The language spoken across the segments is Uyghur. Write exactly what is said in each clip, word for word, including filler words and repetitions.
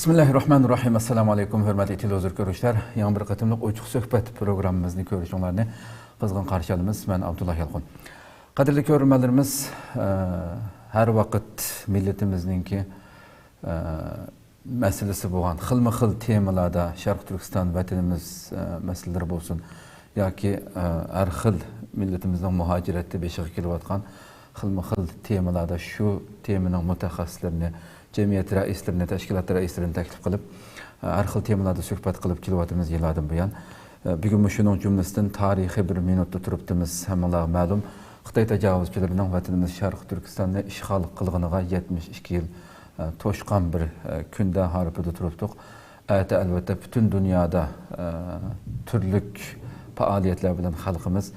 بىسمىللاھىررەھمانىررەھىم. ئەسسالامۇ ئەلەيكۇم، ھۆرمەتلىك تېلېۋىزور كۆرۈشلەر. يېڭى بىر قېتىملىق ئوچۇق سۆھبەت پروگراممىمىزنى كۆرۈشۈڭلارنى قىزغىن قارشى ئالىمىز. مەن ئابدۇللا يالقۇن. قەدىرلىك كۆرۈرمەنلىرىمىز، ئە، ھەر ۋاقىت مىللىتىمىزنىڭكى، ئە، مەسىلىسى بولغان خىلمۇ خىل تېمىلاردا شەرقىي تۈركىستان ۋەتىنىمىز، ئە، مەسىلىلىرى بولسۇن ياكى، ئە، ھەر خىل مىللىتىمىزنىڭ مۇھاجىرەتتە بېشىغا كېلىۋاتقان خىلمۇ خىل تېمىلاردا شۇ تېمىنىڭ مۇتەخەسسىسلىرىنى، جەمئىيەت رەئىسلىرىنى، تەشكىلات رەئىسلىرىنى تەكلىپ قىلىپ، ھەر خىل تېمىلاردا سۆھبەت قىلىپ كېلىۋاتىمىز يىللاردىن بۇيان. بۈگۈنمۇ شۇنىڭ جۈملىسىدىن تارىخىي بىر مىنۇتتا تۇرۇپتىمىز. ھەممىڭلارغا مەلۇم، خىتاي تاجاۋۇزچىلىرىنىڭ ۋەتىنىمىز شەرقىي تۈركىستاننى ئىشغال قىلغىنىغا يەتمىش ئىككى يىل، ئە، توشقان بىر، ئە، كۈندە ھارپىدا تۇرۇپتۇق. ئەتە، ئەلۋەتتە، پۈتۈن دۇنيادا، ئە، تۈرلۈك پائالىيەتلەر بىلەن خەلقىمىز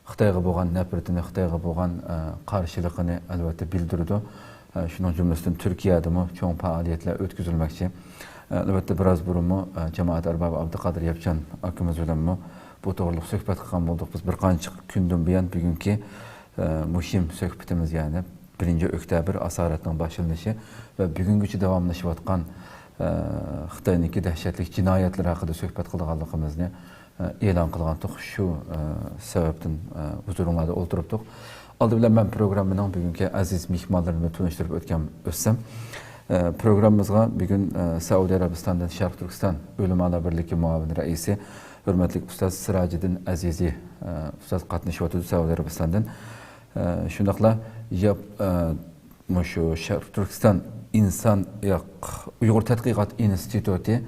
خىتايغا بولغان نەپرىتىنى، خىتايغا بولغان، ئە، قارشىلىقىنى، ئەلۋەتتە، بىلدۈرىدۇ. ئە، شۇنىڭ جۈملىسىدىن تۈركىيەدىمۇ چوڭ پائالىيەتلەر ئۆتكۈزۈلمەكچى. ئە، ئەلۋەتتە، بىراز بۇرۇنمۇ، ئە، جامائەت ئەربابى ئابدۇقادىر ياپچان ئاكىمىز بىلەنمۇ بۇ توغرۇلۇق سۆھبەت قىلغان بولدۇق. بىز بىر قانچە كۈندىن بۇيان بۈگۈنكى، ئە، مۇھىم سۆھبىتىمىز، يەنى بىرىنچى ئۆكتەبىر ئاسارەتنىڭ باشلىنىشى ۋە بۈگۈنگىچە داۋاملىشىۋاتقان، ئە، خىتاينىڭكى دەھشەتلىك جىنايەتلىرى ھەققىدە سۆھبەت قىلىدىغانلىقىمىزنى، ئە، ئېلان قىلغانتۇق. شۇ، ئە، سەۋەبتىن، ئە، ھۇزۇرۇڭلاردا ئولتۇرۇپتۇق. ئالدى بىلەن مەن پروگراممىنىڭ بۈگۈنكى ئەزىز مېھمانلىرىنى تونۇشتۇرۇپ ئۆتكەن ئۆتسەم، ئە، پروگراممىمىزغا بۈگۈن، ئە، سەئۇدى ئەرەبىستاندىن شەرقىي تۈركىستان ئۆلىمالار بىرلىكى مۇئاۋىن رەئىسى، ھۆرمەتلىك ئۇستاز سىراجىدىن ئەزىزى، ئە، ئۇستاز قاتنىشىۋاتىدۇ سەئۇدى ئەرەبىستاندىن. ئە، شۇنداقلا ياپ-، ئە، مۇشۇ شەرقىي تۈركىستان ئىنسان، ياق، ئۇيغۇر تەتقىقات ئىنستىتۇتى،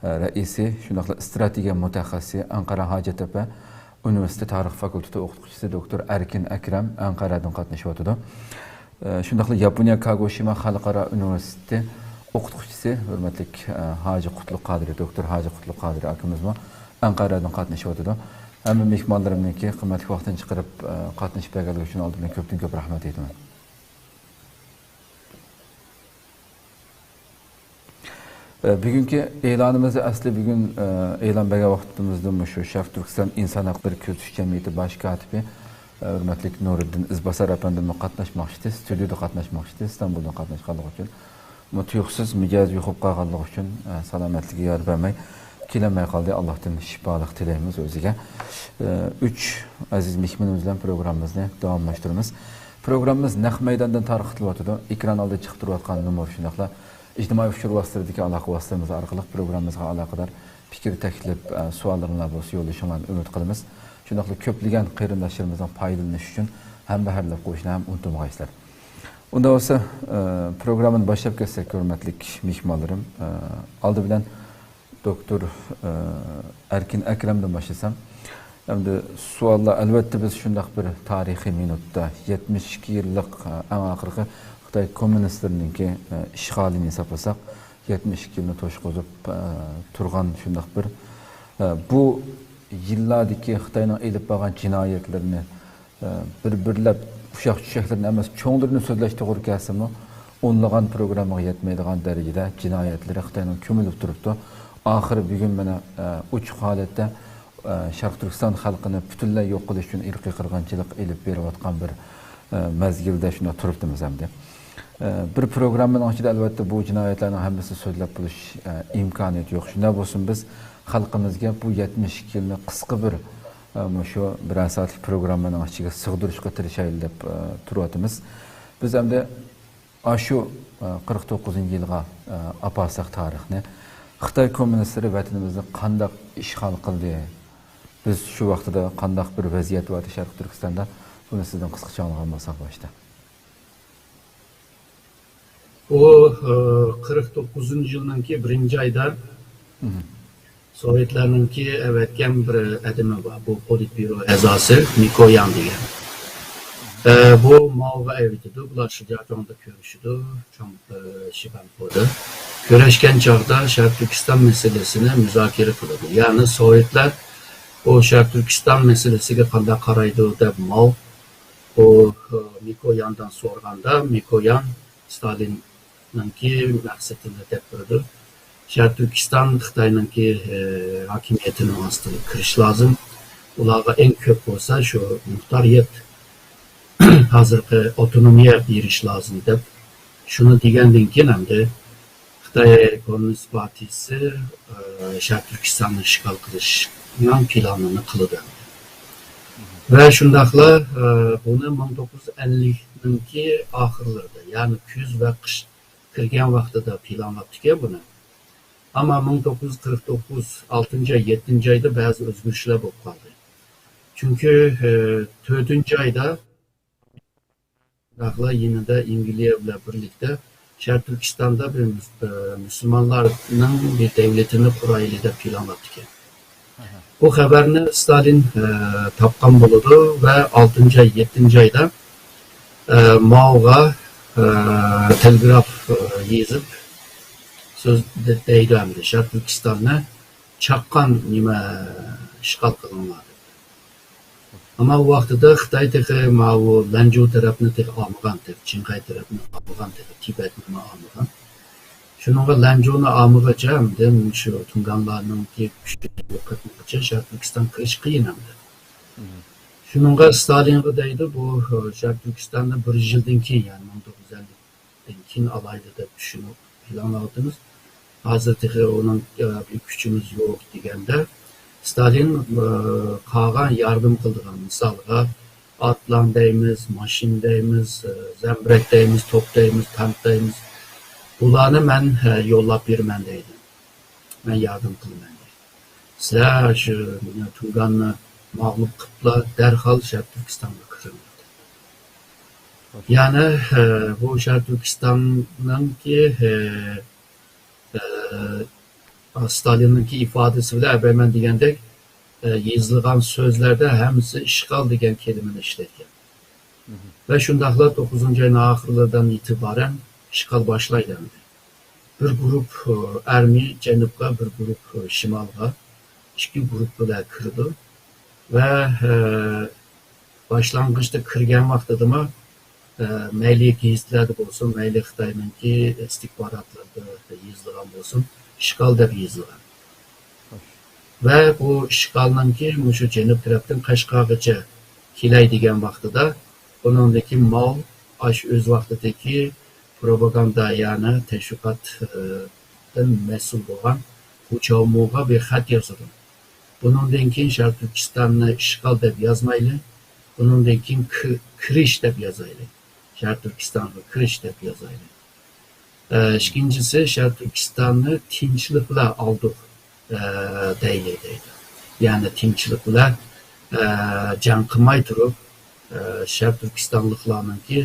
ئە، رەئىسى، شۇنداقلا ئىستراتېگىيە مۇتەخەسسىسى، ئەنقەرە ھاجەتتەپە ئۇنىۋېرسىتېتى تارىخ فاكۇلتېتى ئوقۇتقۇچىسى دوكتور ئەركىن ئەكرەم ئەنقەرەدىن قاتنىشىۋاتىدۇ. ئە، شۇنداقلا ياپونىيە كاگوشىما خەلقئارا ئۇنىۋېرسىتېتى ئوقۇتقۇچىسى، ھۆرمەتلىك، ئە، ھاجى قۇتلۇق قادىرى، دوكتور ھاجى قۇتلۇق قادىرى ئاكىمىزمۇ ئەنقەرەدىن قاتنىشىۋاتىدۇ. ھەممە مېھمانلىرىمنىڭكى قىممەتلىك ۋاقتىنى چىقىرىپ، ئە، قاتنىشىپ بەرگەنلىكى ئۈچۈن ئالدى بىلەن كۆپتىن كۆپ رەھمەت ئېيتىمەن. ئە، بۈگۈنكى ئېلانىمىزدا ئەسلى بۈگۈن، ئە، ئېلان بەرگەن ۋاقتىمىزدا مۇشۇ شەرقىي تۈركىستان ئىنسان ھەقلىرى كۆزىتىش جەمئىيىتى باش كاتىپى، ئە، ھۆرمەتلىك نۇرىدىن ئىزباسار ئەپەندىمۇ قاتناشماقچى ئىدى، ستۇدىيەدە قاتناشماقچى ئىدى، ئىستانبۇلدىن قاتناشقانلىقى ئۈچۈن. ئەمما تۇيۇقسىز مىجەزى يوقاپ قالغانلىقى ئۈچۈن، ئە، سالامەتلىكىگە يار بەرمەي كېلەلمەي قالدى. ئاللاھتىن شىپالىق تىلەيمىز ئۆزىگە. ئە، ئۈچ ئەزىز مېھمىنىمىز بىلەن پروگراممىمىزنى داۋاملاشتۇرىمىز. پروگراممىمىز نەق مەيداندىن تارقىتىلىۋاتىدۇ. ئېكران ئالدىدا چىقىپ تۇرۇۋاتقان نومۇر، شۇنداقلا ئىجتىمائىي ئۇچۇر ۋاسىتىلىرىدىكى ئالاقە ۋاسىتىلىرىمىز ئارقىلىق پروگراممىمىزغا ئالاقىدار پىكىر، تەكلىپ، ئە، سوئاللىرىڭلار بولسا يوللىشىڭلارنى ئۈمىد قىلىمىز. شۇنداقلا كۆپلىگەن قېرىنداشلىرىمىزنىڭ پايدىلىنىشى ئۈچۈن ھەمبەھىرلەپ قويۇشنى ھەم ئۇنتۇمىغايسىلەر. ئۇنداق بولسا، ئە، پروگراممىنى باشلاپ كەتسەك، ھۆرمەتلىك مېھمانلىرىم. ئە، ئالدى بىلەن دوكتور، ئە، ئەركىن ئەكرەمدىن باشلىسام. ئەمدى سوئاللار، ئەلۋەتتە، بىز شۇنداق بىر تارىخىي مىنۇتتا، يەتمىش ئىككى يىللىق، ئە، ئەڭ ئاخىرقى خىتاي كوممۇنىستلىرىنىڭكى، ئە، ئىشغالىنى ھېسابلىساق، يەتمىش ئىككى يىلنى توشقۇزۇپ، ئە، تۇرغان شۇنداق بىر، ئە، بۇ يىللاردىكى خىتاينىڭ ئېلىپ بارغان جىنايەتلىرىنى، ئە، بىر-بىرلەپ ئۇششاق-چۈششەكلىرىنى ئەمەس، چوڭلىرىنى سۆزلەش توغرا كەلسىمۇ، ئونلىغان پروگراممىغا يەتمەيدىغان دەرىجىدە جىنايەتلىرى، خىتاينىڭ كۆمۈلۈپ تۇرۇپتۇ. ئاخىرى بۈگۈن مانا، ئە، ئوچۇق ھالەتتە، ئە، شەرقىي تۈركىستان خەلقىنى پۈتۈنلەي يوق قىلىش ئۈچۈن ئىرقىي قىرغىنچىلىق ئېلىپ بېرىۋاتقان بىر، ئە، مەزگىلدە شۇنداق تۇرۇپتىمىز ئەمدى. ئە، بىر پروگراممىنىڭ ئىچىدە، ئەلۋەتتە، بۇ جىنايەتلەرنىڭ ھەممىسىنى سۆزلەپ بولۇش، ئە، ئىمكانىيىتى يوق. شۇنداق بولسىمۇ، بىز خەلقىمىزگە بۇ يەتمىش ئىككى يىلنى قىسقا بىر، ئە، مۇشۇ بىرەر سائەتلىك پروگراممىنىڭ ئىچىگە سىغدۇرۇشقا تىرىشايلى دەپ، ئە، تۇرۇۋاتىمىز. بىز ئەمدى ئاشۇ، ئە، قىرىق توققۇزىنچى يىلغا، ئە، ئاپارساق تارىخنى، خىتاي كوممۇنىستلىرى ۋەتىنىمىزنى قانداق ئىشغال قىلدى؟ بىز شۇ ۋاقتىدا قانداق بىر ۋەزىيەت بار ئىدى شەرقىي تۈركىستاندا؟ بۇنى سىزدىن قىسقىچە ئاڭلىغان بولساق باشتا. بۇ، ئە، قىرىق توققۇزىنچى يىلنىڭكى بىرىنچى ئايدا مهم. سوۋېتلارنىڭكى ئەۋەتكەن بىر ئادىمى بار. بۇ پولىتبيۇرو ئەزاسى مىكويان دېگەن. ئە، بۇ ماۋغا ئەۋېتىدۇ. بۇلار شىجياچۇاڭدا كۆرۈشىدۇ. چاڭ-، ئە، شىبەنپۇدا. كۆرۈشكەن چاغدا شەرقىي تۈركىستان مەسىلىسىنى مۇزاكىرە قىلىدۇ. يەنى سوۋېتلار بۇ شەرقىي تۈركىستان مەسىلىسىگە قانداق قارايدۇ دەپ ماۋ بۇ، ئە، مىكوياندىن سورىغاندا، مىكويان ستالىننىڭكى مەقسىتىنى دەپ بېرىدۇ. شەرقىي تۈركىستان خىتاينىڭكى، ئە، ھاكىمىيىتىنىڭ ئاستىغا كىرىشى لازىم. ئۇلارغا ئەڭ كۆپ بولسا شۇ مۇختارىيەت، ھازىرقى ئاپتونومىيە بېرىش لازىم دەپ، شۇنى دېگەندىن كېيىن ئەمدى خىتاي كوممۇنىست پارتىيىسى، ئە، شەرقىي تۈركىستاننى ئىشغال قىلىشنىڭ پىلانىنى قىلىدۇ. ۋە شۇنداقلا، ئە، بۇنى مىڭ توققۇز يۈز ئەللىكنىڭكى ئاخىرلىرىدا، يەنى كۈز ۋە قىش كىرگەن ۋاقتىدا پىلانلاپتىكەن بۇنى. ئەمما مىڭ توققۇز يۈز قىرىق توققۇز، ئالتىنچى ئاي، يەتتىنچى ئايدا بەزى ئۆزگىرىشلەر بولۇپ قالدى. چۈنكى، ئە، تۆتىنچى ئايدا شۇنداقلا يېنىدا ئەنگلىيە بىلەن بىرلىكتە شەرقىي تۈركىستاندا بىر مۇس-، ئە، مۇسۇلمانلارنىڭ بىر دەۋلىتىنى قۇرايلى دەپ پىلانلاپتىكەن. بۇ خەۋەرنى ستالىن، ئە، تاپقان بولىدۇ ۋە ئالتىنچى ئاي، يەتتىنچى ئايدا، ئە، ماۋغا، ئە، تېلېگراف، ئە، يېزىپ، سۆز دە-، دەيدۇ ئەمدى، شەرقىي تۈركىستاننى چاققان نېمە ئىشغال قىلىڭلار دەپ. ئەمما ئۇ ۋاقتىدا خىتاي تېخى ماۋۇ لەنجۇ تەرەپنى تېخى ئالمىغان، تېخى چىڭخەي تەرەپنى ئالمىغان، تېخى تىبەتنىمۇ ئالمىغان. شۇنىڭغا لەنجۇنى ئالمىغاچ، ئەمدى شۇ تۇڭگانلارنىڭكى كۈچىنى يوقاتمىغۇچە شەرقىي تۈركىستان كىرىش قىيىن ئەمدى. شۇنىڭغا ستالىنغا دەيدۇ، بۇ شەرقىي تۈركىستاننى بىر يىلدىن كېيىن، يەنى مىڭ توققۇز يۈز ئەللىك كېيىن ئالايلى دەپ چۈشىنىپ پىلانلاۋاتىمىز. ھازىر تېخى ئۇنىڭ، ئە، بىر كۈچىمىز يوق دېگەندە، ستالىن، ئە، قالغان ياردەم قىلىدىغان، مىسالغا، ئاتلان دەيمىز، ماشىنا دەيمىز، ئە، زەمبىرەك دەيمىز، توپ دەيمىز، تانك دەيمىز. بۇلارنى مەن، ئە، يوللاپ بېرىمەن دەيدۇ. مەن ياردەم قىلىمەن دەيدۇ. سىلەر شۇ تۇڭگاننى مەغلۇپ قىلىپلا دەرھال شەرقىي تۈركىستانغا كىرىڭلار. يەنى، ئە، بۇ شەرقىي تۈركىستاننىڭكى، ئە، ئە، ستالىننىڭكى ئىپادىسى بىلەن ئەبەيمەن دېگەندەك، ئە، يېزىلغان سۆزلەردە ھەممىسى ئىشغال دېگەن كەلىمىنى ئىشلەتكەن. ۋە شۇنداقلا توققۇزىنچى ئاينىڭ ئاخىرلىرىدىن ئېتىبارەن ئىشغال باشلايدۇ ئەمدى. بىر گۇرۇپ، ئە، ئارمىيە جەنۇبقا، بىر گۇرۇپ، ئە، شىمالغا، ئىككى گۇرۇپ بىلەن كىرىدۇ. ۋە، ئە، باشلانغۇچتا كىرگەن ۋاقتىدىمۇ، ئە، مەيلى گېزىتلەردە بولسۇن، مەيلى خىتاينىڭكى ئىستىخباراتلىرىدا يېزىلغان بولسۇن، ئىشغال دەپ يېزىلغان. ۋە بۇ ئىشغالنىڭكى مۇشۇ جەنۇب تەرەپتىن قەشقەرگىچە كېلەي دېگەن ۋاقتىدا، بۇنىڭدىكى ماۋ ئاشۇ ئۆز ۋاقتىدىكى پروپاگاندا، يەنى تەشۋىقات، ئى، دىن مەسئۇل بولغان خۇ چاۋمۇغا بىر خەت يازىدۇ. بۇنىڭدىن كېيىن شەرقىي تۈركىستاننى ئىشغال دەپ يازمايلى، بۇنىڭدىن كېيىن كى-، كىرىش دەپ يازايلى. شەرقىي تۈركىستانغا كىرىش دەپ يازايلى. ئە، ئىككىنچىسى، شەرقىي تۈركىستاننى تىنچلىق بىلەن ئالدۇق، ئە، دەيلى دەيدۇ. يەنى تىنچلىق بىلەن، ئە، جەڭ قىلماي تۇرۇپ، ئە، شەرقىي تۈركىستانلىقلارنىڭكى،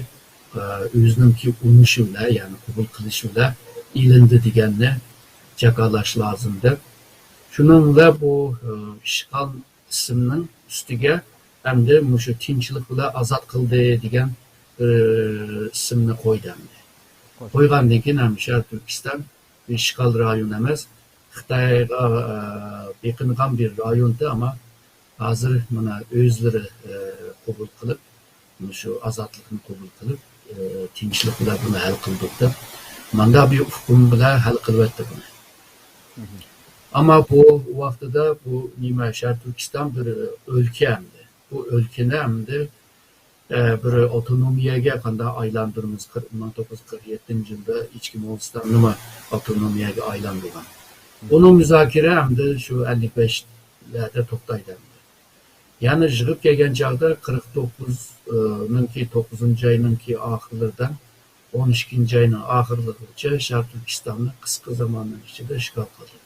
ئە، ئۆزىنىڭكى ئۇنىشى بىلەن، يەنى قوبۇل قىلىشى بىلەن ئېلىندى دېگەننى جاكارلاش لازىم دەپ، شۇنىڭ بىلەن بۇ، ئە، ئىشغال ئىسىمنىڭ ئۈستىگە ئەمدى مۇشۇ تىنچلىق بىلەن ئازاد قىلدى دېگەن، ئە، ئىسىمنى قويدى ئەمدى. قويغاندىن كېيىن ھەم شەرقىي تۈركىستان بىر ئىشغال رايون ئەمەس، خىتايغا، ئە، بېقىنغان بىر رايونتى، ئەمما ھازىر مانا ئۆزلىرى، ئە، قوبۇل قىلىپ، مۇشۇ ئازادلىقنى قوبۇل قىلىپ، ئە، تىنچلىق بىلەن بۇنى ھەل قىلدۇق دەپ، ماندا بىر ئۇقۇم بىلەن ھەل قىلىۋەتتى بۇنى. ئەمما بۇ ۋاقتىدا بۇ نېمە، شەرقىي تۈركىستان بىر ئۆلكە ئەمدى. بۇ ئۆلكىنى ئەمدى، ئە، بىر ئاپتونومىيەگە قانداق ئايلاندۇرىمىز؟ قىرىق، مىڭ توققۇز يۈز قىرىق يەتتىنچى يىلدا ئىچكى موڭغۇلىستاننىمۇ ئاپتونومىيەگە ئايلاندۇرغان. بۇنىڭ مۇزاكىرە ئەمدى شۇ ئەللىك بەشلەردە توختايدۇ ئەمدى. يەنى يىغىپ كەلگەن چاغدا قىرىق توققۇز، ئە، نىڭكى توققۇزىنچى ئاينىڭكى ئاخىرلىرىدىن ئون ئىككىنچى ئاينىڭ ئاخىرلىرىغىچە شەرقىي تۈركىستاننى قىسقا زاماننىڭ ئىچىدە ئىشغال قىلدى.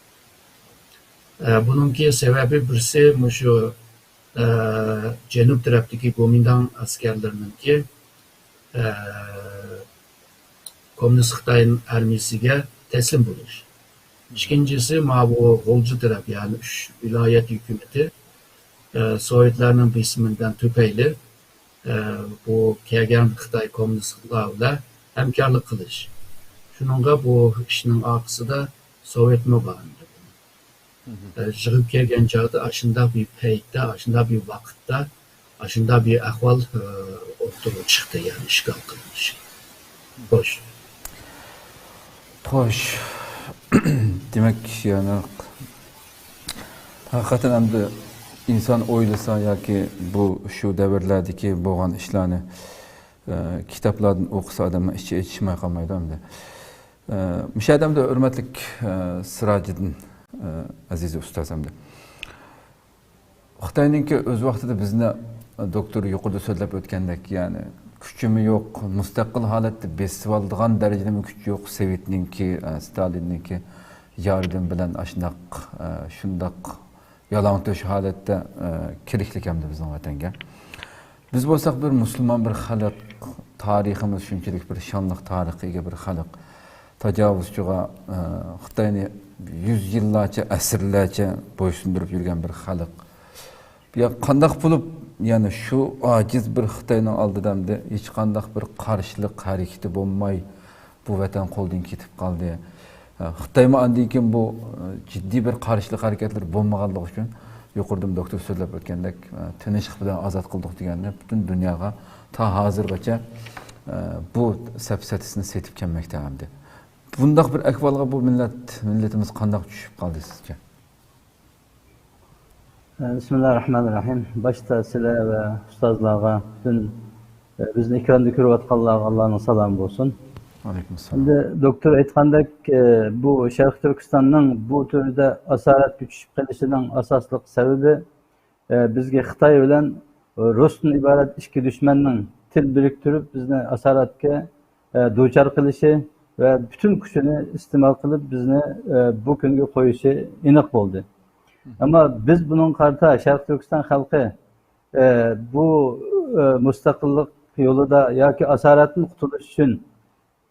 ئە، بۇنىڭكى سەۋەبى بىرسى مۇشۇ، ئە، جەنۇب تەرەپتىكى گومىنداڭ ئەسكەرلىرىنىڭكى، ئە، كوممۇنىست خىتاي ئارمىيىسىگە تەسلىم بولۇش. ئىككىنچىسى، ماۋۇ غۇلجا تەرەپ، يەنى ئۈچ ۋىلايەت ھۆكۈمىتى، ئە، سوۋېتلارنىڭ بېسىمىدىن تۈپەيلى، ئە، بۇ كەلگەن خىتاي كوممۇنىستلار بىلەن ھەمكارلىق قىلىش. شۇنىڭغا بۇ ئىشنىڭ ئارقىسىدا سوۋېتمۇ بار ئەمدى. ئە، يىغىپ كەلگەن چاغدا ئاشۇنداق بىر پەيتتە، ئاشۇنداق بىر ۋاقىتتا، ئاشۇنداق بىر ئەھۋال، ئە، ئوتتۇرىغا چىقتى، يەنى ئىشغال قىلىنىش. خوش. خوش. دېمەك، يەنى ھەقىقەتەن ئەمدى ئىنسان ئويلىسا ياكى بۇ شۇ دەۋرلەردىكى بولغان ئىشلارنى، ئە، كىتابلاردىن ئوقۇسا ئادەمنىڭ ئىچى ئېچىشماي قالمايدۇ ئەمدى. ئە، مۇشۇ يەردە ھەمدە ھۆرمەتلىك، ئە، سىراجىدىن، ئە، ئەزىز ئۇستاز ھەمدە. خىتاينىڭكى ئۆز ۋاقتىدا بىزنى، ئە، دوكتور يۇقىرىدا سۆزلەپ ئۆتكەندەك، يەنى كۈچىمۇ يوق، مۇستەقىل ھالەتتە بېسىۋالىدىغان دەرىجىدىمۇ كۈچ يوق، سوۋېتنىڭكى، ئە، ستالىننىڭكى ياردىمى بىلەن ئاشۇنداق، ئە، شۇنداق يالاڭتۆش ھالەتتە، ئە، كېلىشلىك ئەمدى بىزنىڭ ۋەتەنگە. بىز بولساق بىر مۇسۇلمان بىر خەلق، تارىخىمىز شۇنچىلىك بىر شانلىق تارىخقا ئىگە بىر خەلق. تاجاۋۇزچىغا، ئە، خىتاينى يۈز يىللارچە، ئەسىرلەرچە بويسۇندۇرۇپ يۈرگەن بىر خەلق. يا قانداق بولۇپ، يەنى شۇ ئاجىز بىر خىتاينىڭ ئالدىدا ئەمدى ھېچقانداق بىر قارشىلىق ھەرىكىتى بولماي، بۇ ۋەتەن قولدىن كېتىپ قالدى. ئە، خىتايمۇ ئاندىن كېيىن بۇ، ئە، جىددىي بىر قارشىلىق ھەرىكەتلىرى بولمىغانلىقى ئۈچۈن، يۇقىرىدىمۇ دوكتور سۆزلەپ ئۆتكەندەك، ئە، تىنچلىق بىلەن ئازاد قىلدۇق دېگەننى پۈتۈن دۇنياغا تا ھازىرغىچە، ئە، بۇ سەپسەتىسىنى سېتىپ كەلمەكتە ئەمدى. بۇنداق بىر ئەھۋالغا بۇ مىللەت، مىللىتىمىز قانداق چۈشۈپ قالدى سىزچە؟ بىسمىللاھىررەھمانىررەھىم. باشتا سىلەر ۋە ئۇستازلارغا، پۈتۈن، ئە، بىزنى ئېكراندا كۆرۈۋاتقانلارغا ئاللانىڭ سالامى بولسۇن. ۋەئەلەيكۇمۇسسالام. ئەمدى دوكتور ئېيتقاندەك، ئە، بۇ شەرقىي تۈركىستاننىڭ بۇ تۈردە ئاسارەتكە چۈشۈپ قېلىشىنىڭ ئاساسلىق سەۋەبى، ئە، بىزگە خىتاي بىلەن رۇستىن ئىبارەت ئىككى دۈشمەننىڭ تىل بىرىكتۈرۈپ، بىزنى ئاسارەتكە، ئە، دۇچار قىلىشى ۋە پۈتۈن كۈچىنى ئىستېمال قىلىپ، بىزنى، ئە، بۇ كۈنگە قويۇشى ئېنىق بولدى. ئەمما بىز بۇنىڭغا قارىتا شەرقىي تۈركىستان خەلقى، ئە، بۇ، ئە، مۇستەقىللىق يولىدا ياكى ئاسارەتتىن قۇتۇلۇش ئۈچۈن،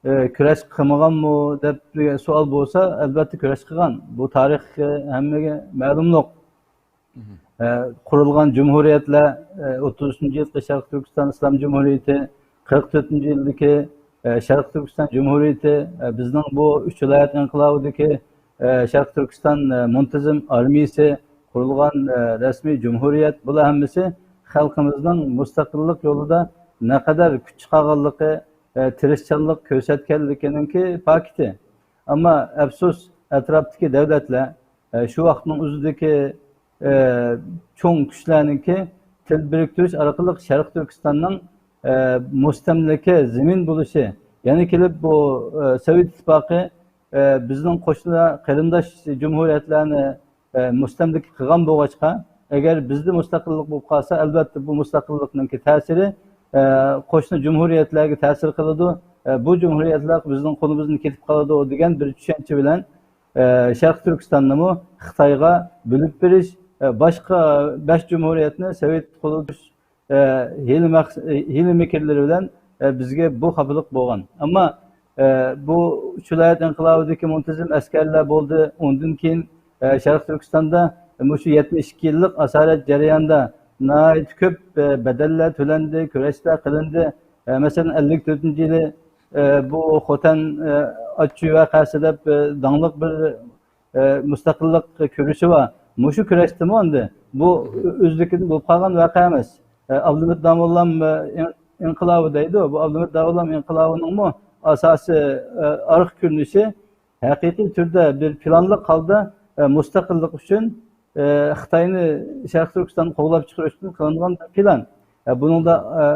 ئە، كۈرەش قىلمىغانمۇ دەپ سوئال بولسا، ئەلۋەتتە كۈرەش قىلغان. بۇ تارىخ، ئە، ھەممىگە مەلۇملۇق. ئە، قۇرۇلغان جۇمھۇرىيەتلەر، ئە، ئوتتۇزىنچى يىلقى شەرقىي تۈركىستان ئىسلام جۇمھۇرىيىتى، قىرىق تۆتىنچى يىلدىكى، ئە، شەرقىي تۈركىستان جۇمھۇرىيىتى، ئە، بىزنىڭ بۇ ئۈچ ۋىلايەت ئىنقىلابىدىكى، ئە، شەرقىي تۈركىستان، ئە، مۇنتىزىم ئارمىيىسى، قۇرۇلغان، ئە، رەسمىي جۇمھۇرىيەت، بۇلار ھەممىسى خەلقىمىزنىڭ مۇستەقىللىق يولىدا نەقەدەر كۈچ چىقارغانلىقى، ئە، تىرىشچانلىق كۆرسەتكەنلىكىنىڭكى پاكىتى. ئەمما ئەپسۇس، ئەتراپتىكى دۆلەتلەر، ئە، شۇ ۋاقىتنىڭ ئۆزىدىكى، ئە، چوڭ كۈچلەرنىڭكى تىل بىرىكتۈرۈش ئارقىلىق شەرقىي تۈركىستاننىڭ، ئە، مۇستەملىكە زېمىن بولۇشى، يەنە كېلىپ بۇ، ئە، سوۋېت ئىتتىپاقى، ئە، بىزنىڭ قوشنا قېرىنداش جۇمھۇرىيەتلەرنى، ئە، مۇستەملىكە قىلغان بولغاچقا، ئەگەر بىزدە مۇستەقىللىق بولۇپ قالسا، ئەلۋەتتە بۇ مۇستەقىللىقنىڭكى تەسىرى، ئە، قوشنا جۇمھۇرىيەتلەرگە تەسىر قىلىدۇ. ئە، بۇ جۇمھۇرىيەتلەر بىزنىڭ قولىمىزدىن كېتىپ قالىدۇ دېگەن بىر چۈشەنچە بىلەن، ئە، شەرقىي تۈركىستاننىمۇ خىتايغا بۆلۈپ بېرىش، ئە، باشقا بەش جۇمھۇرىيەتنى سوۋېت قولىدا تۇتۇش، ئە، ھىيلە مەخس-، ھىيلە مىكىرلىرى بىلەن، ئە، بىزگە بۇ خاپىلىق بولغان. ئەمما، ئە، بۇ ئۈچ ۋىلايەت ئىنقىلابىدىكى مۇنتىزىم ئەسكەرلەر بولدى. ئۇندىن كېيىن، ئە، شەرقىي تۈركىستاندا مۇشۇ يەتمىش ئىككى يىللىق ئاسارەت جەريانىدا ناھايىتى كۆپ، ئە، بەدەللەر تۆلەندى، كۈرەشلەر قىلىندى. ئە، مەسىلەن، ئەللىك تۆتىنچى يىلى، ئە، بۇ خوتەن، ئە، ئاچچۇ ۋەقەسى دەپ، ئە، داڭلىق بىر، ئە، مۇستەقىللىق كۈرىشى بار. مۇشۇ كۈرەشتىمۇ ئەمدى بۇ ئۆزلۈكىدىن بولۇپ قالغان ۋەقە ئەمەس. ئە، ئابلىمىت داموللام، ئە، ئىن-، ئىنقىلابى دەيدۇ. بۇ ئابلىمىت داموللام ئىنقىلابىنىڭمۇ ئاساسىي، ئە، ئارقا كۆرۈنۈشى ھەقىقىي تۈردە بىر پىلانلىق ھالدا، ئە، مۇستەقىللىق ئۈچۈن، ئە، خىتاينى شەرقىي تۈركىستاندىن قوغلاپ چىقىرىش ئۈچۈن قىلىنغان بىر پىلان. ئە، بۇنىڭدا، ئە،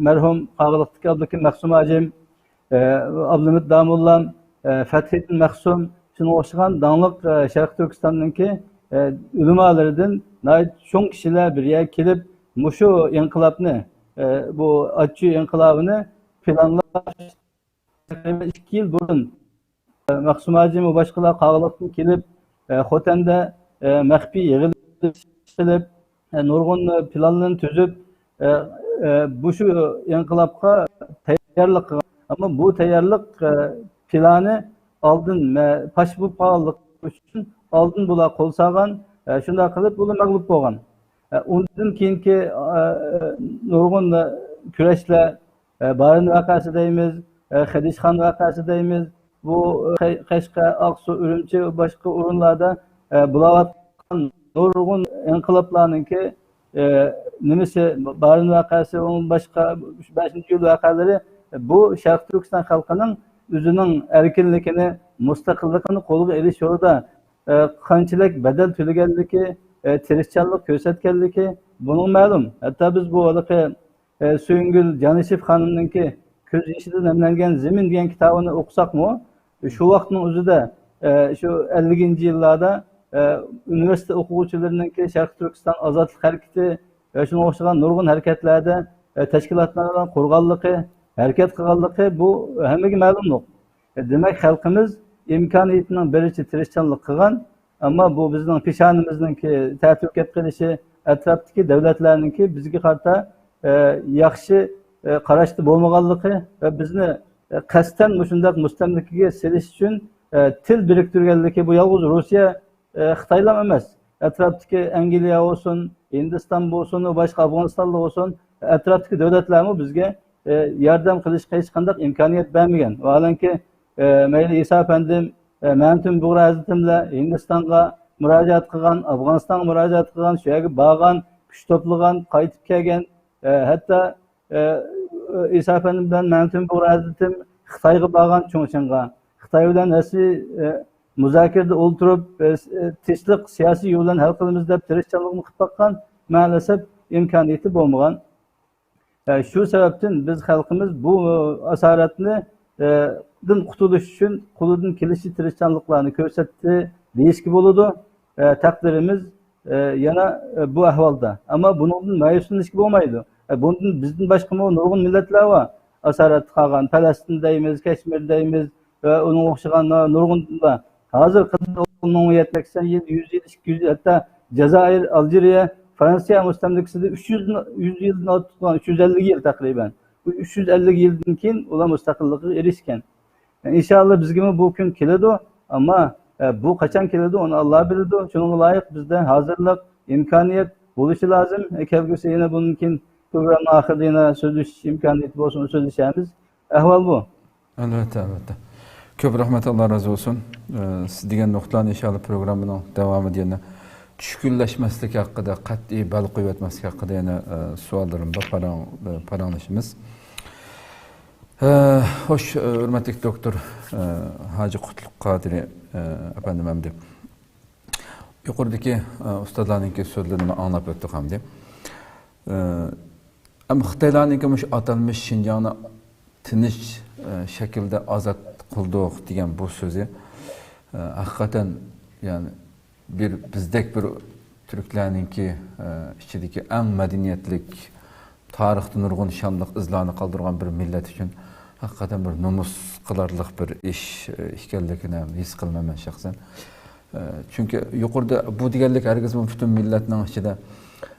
مەرھۇم قاغىلىقتىكى ئابلىكىم مەخسۇم ھاجىم، ئە، ئابلىمىت داموللام، ئە، فەتھىدىن مەخسۇم، شۇنىڭغا ئوخشىغان داڭلىق، ئە، شەرقىي تۈركىستاننىڭكى، ئە، ئۆلىمالىرىدىن ناھايىتى چوڭ كىشىلەر بىر يەرگە كېلىپ، مۇشۇ ئىنقىلابنى، ئە، بۇ ئاچچۇ ئىنقىلابىنى پىلانلاش، تەقرىبەن ئىككى يىل بۇرۇن، ئە، مەخسۇم ھاجىم ۋە باشقىلار قاغىلىقتىن كېلىپ، ئە، خوتەندە، ئە، مەخپىي يىغىلىش قىلىپ، ئە، نۇرغۇن پىلانلارنى تۈزۈپ، ئە، ئە، بۇ شۇ ئىنقىلابقا تەييارلىق قىلغان. ئەمما بۇ تەييارلىق، ئە، پىلانى ئالدىن مە-، پاش بولۇپ قالغانلىقى ئۈچۈن ئالدىن بۇلار قول سالغان، ئە، شۇنداق قىلىپ ئۇلار مەغلۇپ بولغان. ئە، ئۇندىن كېيىنكى، ئە، نۇرغۇن، ئە، كۈرەشلەر، ئە، بارىن ۋەقەسى دەيمىز، ئە، خېدىشخان ۋەقەسى دەيمىز. بۇ، ئە، قەشقەر، ئاقسۇ، ئۈرۈمچى ۋە باشقا ئورۇنلاردا، ئە، بولاۋاتقان نۇرغۇن ئىنقىلابلارنىڭكى، ئە، نېمىسى، بارىن ۋەقەسى، ئۇنىڭ باشقا بەشىنچى ئىيۇل ۋەقەلىرى، بۇ شەرقىي تۈركىستان خەلقىنىڭ ئۆزىنىڭ ئەركىنلىكىنى، مۇستەقىللىقىنى قولغا ئېلىش يولىدا، ئە، قانچىلىك بەدەل تۆلىگەنلىكى، ئە، تىرىشچانلىق كۆرسەتكەنلىكى بۇنىڭ مەلۇم. ھەتتا بىز بۇ ھېلىقى ئە، سۆيۈنگۈل جانىشېف خانىمنىڭكى كۆز يېشىدىن نەملەنگەن زېمىن دېگەن كىتابىنى ئوقۇساقمۇ، شۇ ۋاقىتنىڭ ئۆزىدە، ئە، شۇ ئەللىكىنچى يىللاردا، ئە، ئۇنىۋېرسىتېت ئوقۇغۇچىلىرىنىڭكى شەرقىي تۈركىستان ئازادلىق ھەرىكىتى ۋە شۇنىڭغا ئوخشىغان نۇرغۇن ھەرىكەتلەردە، ئە، تەشكىلاتلار بىلەن قۇرغانلىقى، ھەرىكەت قىلغانلىقى بۇ ھەممىگە مەلۇملۇق. ئە، دېمەك، خەلقىمىز ئىمكانىيىتىنىڭ بېرىچە تىرىشچانلىق قىلغان، ئەمما بۇ بىزنىڭ پېشانىمىزنىڭكى تەتۈرگە كېلىپ قېلىشى، ئەتراپتىكى دۆلەتلەرنىڭكى بىزگە قارىتا، ئە، ياخشى، ئە، قاراشتا بولمىغانلىقى ۋە بىزنى، ئە، قەستەن مۇشۇنداق مۇستەملىكىگە سېلىش ئۈچۈن، ئە، تىل بىرىكتۈرگەنلىكى، بۇ يالغۇز روسىيە، ئە، خىتايلام ئەمەس. ئەتراپتىكى ئەنگلىيە بولسۇن، ھىندىستان بولسۇن ۋە باشقا ئافغانىستانلار بولسۇن، ئەتراپتىكى دۆلەتلەرمۇ بىزگە، ئە، ياردەم قىلىشقا ھېچقانداق ئىمكانىيەت بەرمىگەن. ۋاھالەنكى، ئە، مەيلى ئىسا ئەپەندىم، ئە، مەمتىم بۇغرا ھەزرىتىملەر ھىندىستانغا مۇراجىئەت قىلغان، ئافغانىستانغا مۇراجىئەت قىلغان، شۇ يەرگە بارغان، كۈچ توپلىغان، قايتىپ كەلگەن، ئە، ھەتتا، ئە، ئىسا ئەپەندىم بىلەن مەمتىم بۇغرا ھەزرىتىم خىتايغا بارغان، چۇڭچىڭغا. خىتاي بىلەن رەسمىي، ئە، مۇزاكىرىدە ئولتۇرۇپ، ئە، س-، ئە، تىنچلىق سىياسىي يول بىلەن ھەل قىلىمىز دەپ تىرىشچانلىقىنى قىلىپ باققان، مەلۇم ئىمكانىيىتى بولمىغان. ئە، شۇ سەۋەبتىن بىز خەلقىمىز بۇ، ئە، ئاسارەتنى، ئە، دىن قۇتۇلۇش ئۈچۈن قولىدىن كېلىشىچە تىرىشچانلىقلارنى كۆرسەتتى دېيىشكە بولىدۇ. ئە، تەقدىرىمىز، ئە، يەنە، ئە، بۇ ئەھۋالدا. ئەمما بۇنىڭدىن مايۇسلىنىشكە بولمايدۇ. ئە، بۇندىن بىزدىن باشقىمۇ نۇرغۇن مىللەتلەر بار. ئاسارەتتە قالغان پەلەستىن دەيمىز، كەشمىر دەيمىز ۋە ئۇنىڭغا ئوخشىغان نۇرغۇن بار. ھازىر قىزىل ئوغۇلنىڭ يەتمىش يىل، يۈز يىل، ئىككى يۈز يىل، ھەتتا جازائىر، ئالجىرىيە، فرانسىيە مۇستەملىكىسىدە ئۈچ يۈز، يۈز يىلدىن ئارتۇق، ئۈچ يۈز ئەللىك يىل تەقرىبەن. بۇ ئۈچ يۈز ئەللىك يىلدىن كېيىن ئۇلار مۇستەقىللىقىغا ئېرىشكەن. ئىنشائاللا بىزگىمۇ بۇ كۈن كېلىدۇ، ئەمما، ئە، بۇ قاچان كېلىدۇ، ئۇنى ئاللا بىلىدۇ. شۇنىڭغا لايىق بىزدە ھازىرلىق، ئىمكانىيەت بولۇشى لازىم. ئە، كەلگۈسى يەنە بۇندىن كېيىن پروگرامما ئاخىرىدا يەنە سۆزلىشىش ئىمكانىيىتى بولسا، ئۇنى سۆزلىشەرمىز. ئەھۋال بۇ. ئەلۋەتتە، ئەلۋەتتە. كۆپ رەھمەت، ئاللا رازى بولسۇن. ئە، سىز دېگەن نۇقتىلارنى ئىنشائاللا پروگراممىنىڭ داۋامىدا يەنە چۈشكۈنلەشمەسلىك ھەققىدە، قەتئىي بەل قويۇۋەتمەسلىك ھەققىدە يەنە، ئە، سوئاللىرىم بار، پاراڭ-، ئە، پاراڭلىشىمىز. ئە، خوش، ئە، ھۆرمەتلىك دوكتور، ئە، ھاجى قۇتلۇق قادىرى، ئە، ئەپەندىم ئەمدى. يۇقىرىدىكى، ئە، ئۇستازلارنىڭكى سۆزلىرىنى ئاڭلاپ ئۆتتۇق ئەمدى. ئە، ئەمما خىتايلارنىڭكى مۇشۇ ئاتالمىش شىنجاڭنى تىنچ، ئە، شەكىلدە ئازاد قىلدۇق دېگەن بۇ سۆزى، ئە، ھەقىقەتەن، يەنى بىر بىزدەك بىر تۈركلەرنىڭكى، ئە، ئىچىدىكى ئەڭ مەدەنىيەتلىك، تارىختا نۇرغۇن شانلىق ئىزلارنى قالدۇرغان بىر مىللەت ئۈچۈن ھەقىقەتەن بىر نومۇس قىلارلىق بىر ئىش، ئە، ئىكەنلىكىنى ھېس قىلىمەن مەن شەخسەن. ئە، چۈنكى يۇقىرىدا بۇ دېگەنلىك ھەرگىزمۇ پۈتۈن مىللەتنىڭ ئىچىدە،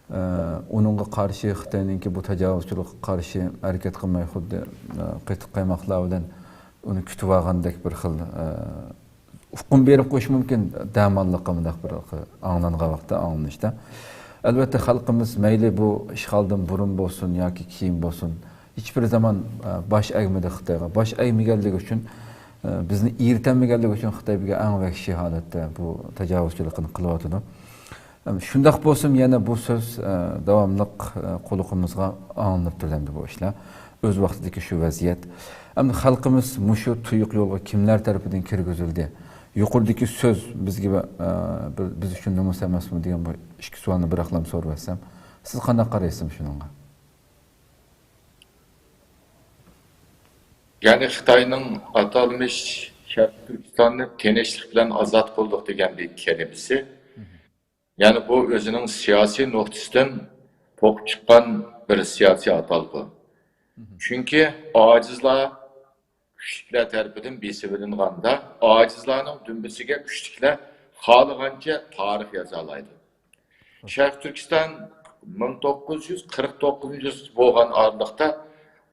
ئە، ئۇنىڭغا قارشى، خىتاينىڭكى بۇ تاجاۋۇزچىلىققا قارشى ھەرىكەت قىلماي، خۇددى، ئە، قېتىق قايماقلار بىلەن ئۇنى كۈتۈۋالغاندەك بىر خىل، ئە، ئۇقۇم بېرىپ قويۇش مۇمكىن، دەماللىققا مۇنداق بىر ئاڭلانغان ۋاقىتتا، ئاڭلىنىشتا. ئەلۋەتتە، خەلقىمىز مەيلى بۇ ئىشغالدىن بۇرۇن بولسۇن ياكى كېيىن بولسۇن، ھېچبىر زامان، ئە، باش ئەگمىدى خىتايغا. باش ئەگمىگەنلىكى ئۈچۈن، ئە، بىزنى ئېرىتەلمىگەنلىكى ئۈچۈن خىتاي بىزگە ئەڭ ۋەھشىي ھالەتتە بۇ تاجاۋۇزچىلىقىنى قىلىۋاتىدۇ. ئەم، شۇنداق بولسىمۇ يەنە بۇ سۆز، ئە، داۋاملىق، ئە، قۇلىقىمىزغا ئاڭلىنىپ تۇرىدۇ ئەمدى بۇ ئىشلار. ئۆز ۋاقتىدىكى شۇ ۋەزىيەت. ئەمدى خەلقىمىز مۇشۇ تۇيۇق يولغا كىملەر تەرىپىدىن كىرگۈزۈلدى؟ يۇقىرىدىكى سۆز بىزگە، ئە، بىر، بىز ئۈچۈن نومۇس ئەمەسمۇ دېگەن بۇ ئىككى سوئالنى بىراقلام سورىۋەتسەم، سىز قانداق قارايسىز مۇشۇنىڭغا؟ يەنى خىتاينىڭ ئاتالمىش شەرقىي تۈركىستاننى تىنچلىق بىلەن ئازاد قىلدۇق دېگەندىكى كەلىمىسى، يەنى بۇ ئۆزىنىڭ سىياسىي نۇقتىسىدىن توقۇپ چىققان بىر سىياسىي ئاتالغۇ. چۈنكى ئاجىزلار كۈچلۈكلەر تەرىپىدىن بېسىۋېلىنغاندا، ئاجىزلارنىڭ دۈمبىسىگە كۈچلۈكلەر خالىغانچە تارىخ يازالايدۇ. شەرقىي تۈركىستان مىڭ توققۇز يۈز قىرىق توققۇزىنچى يىل بولغان ئارىلىقتا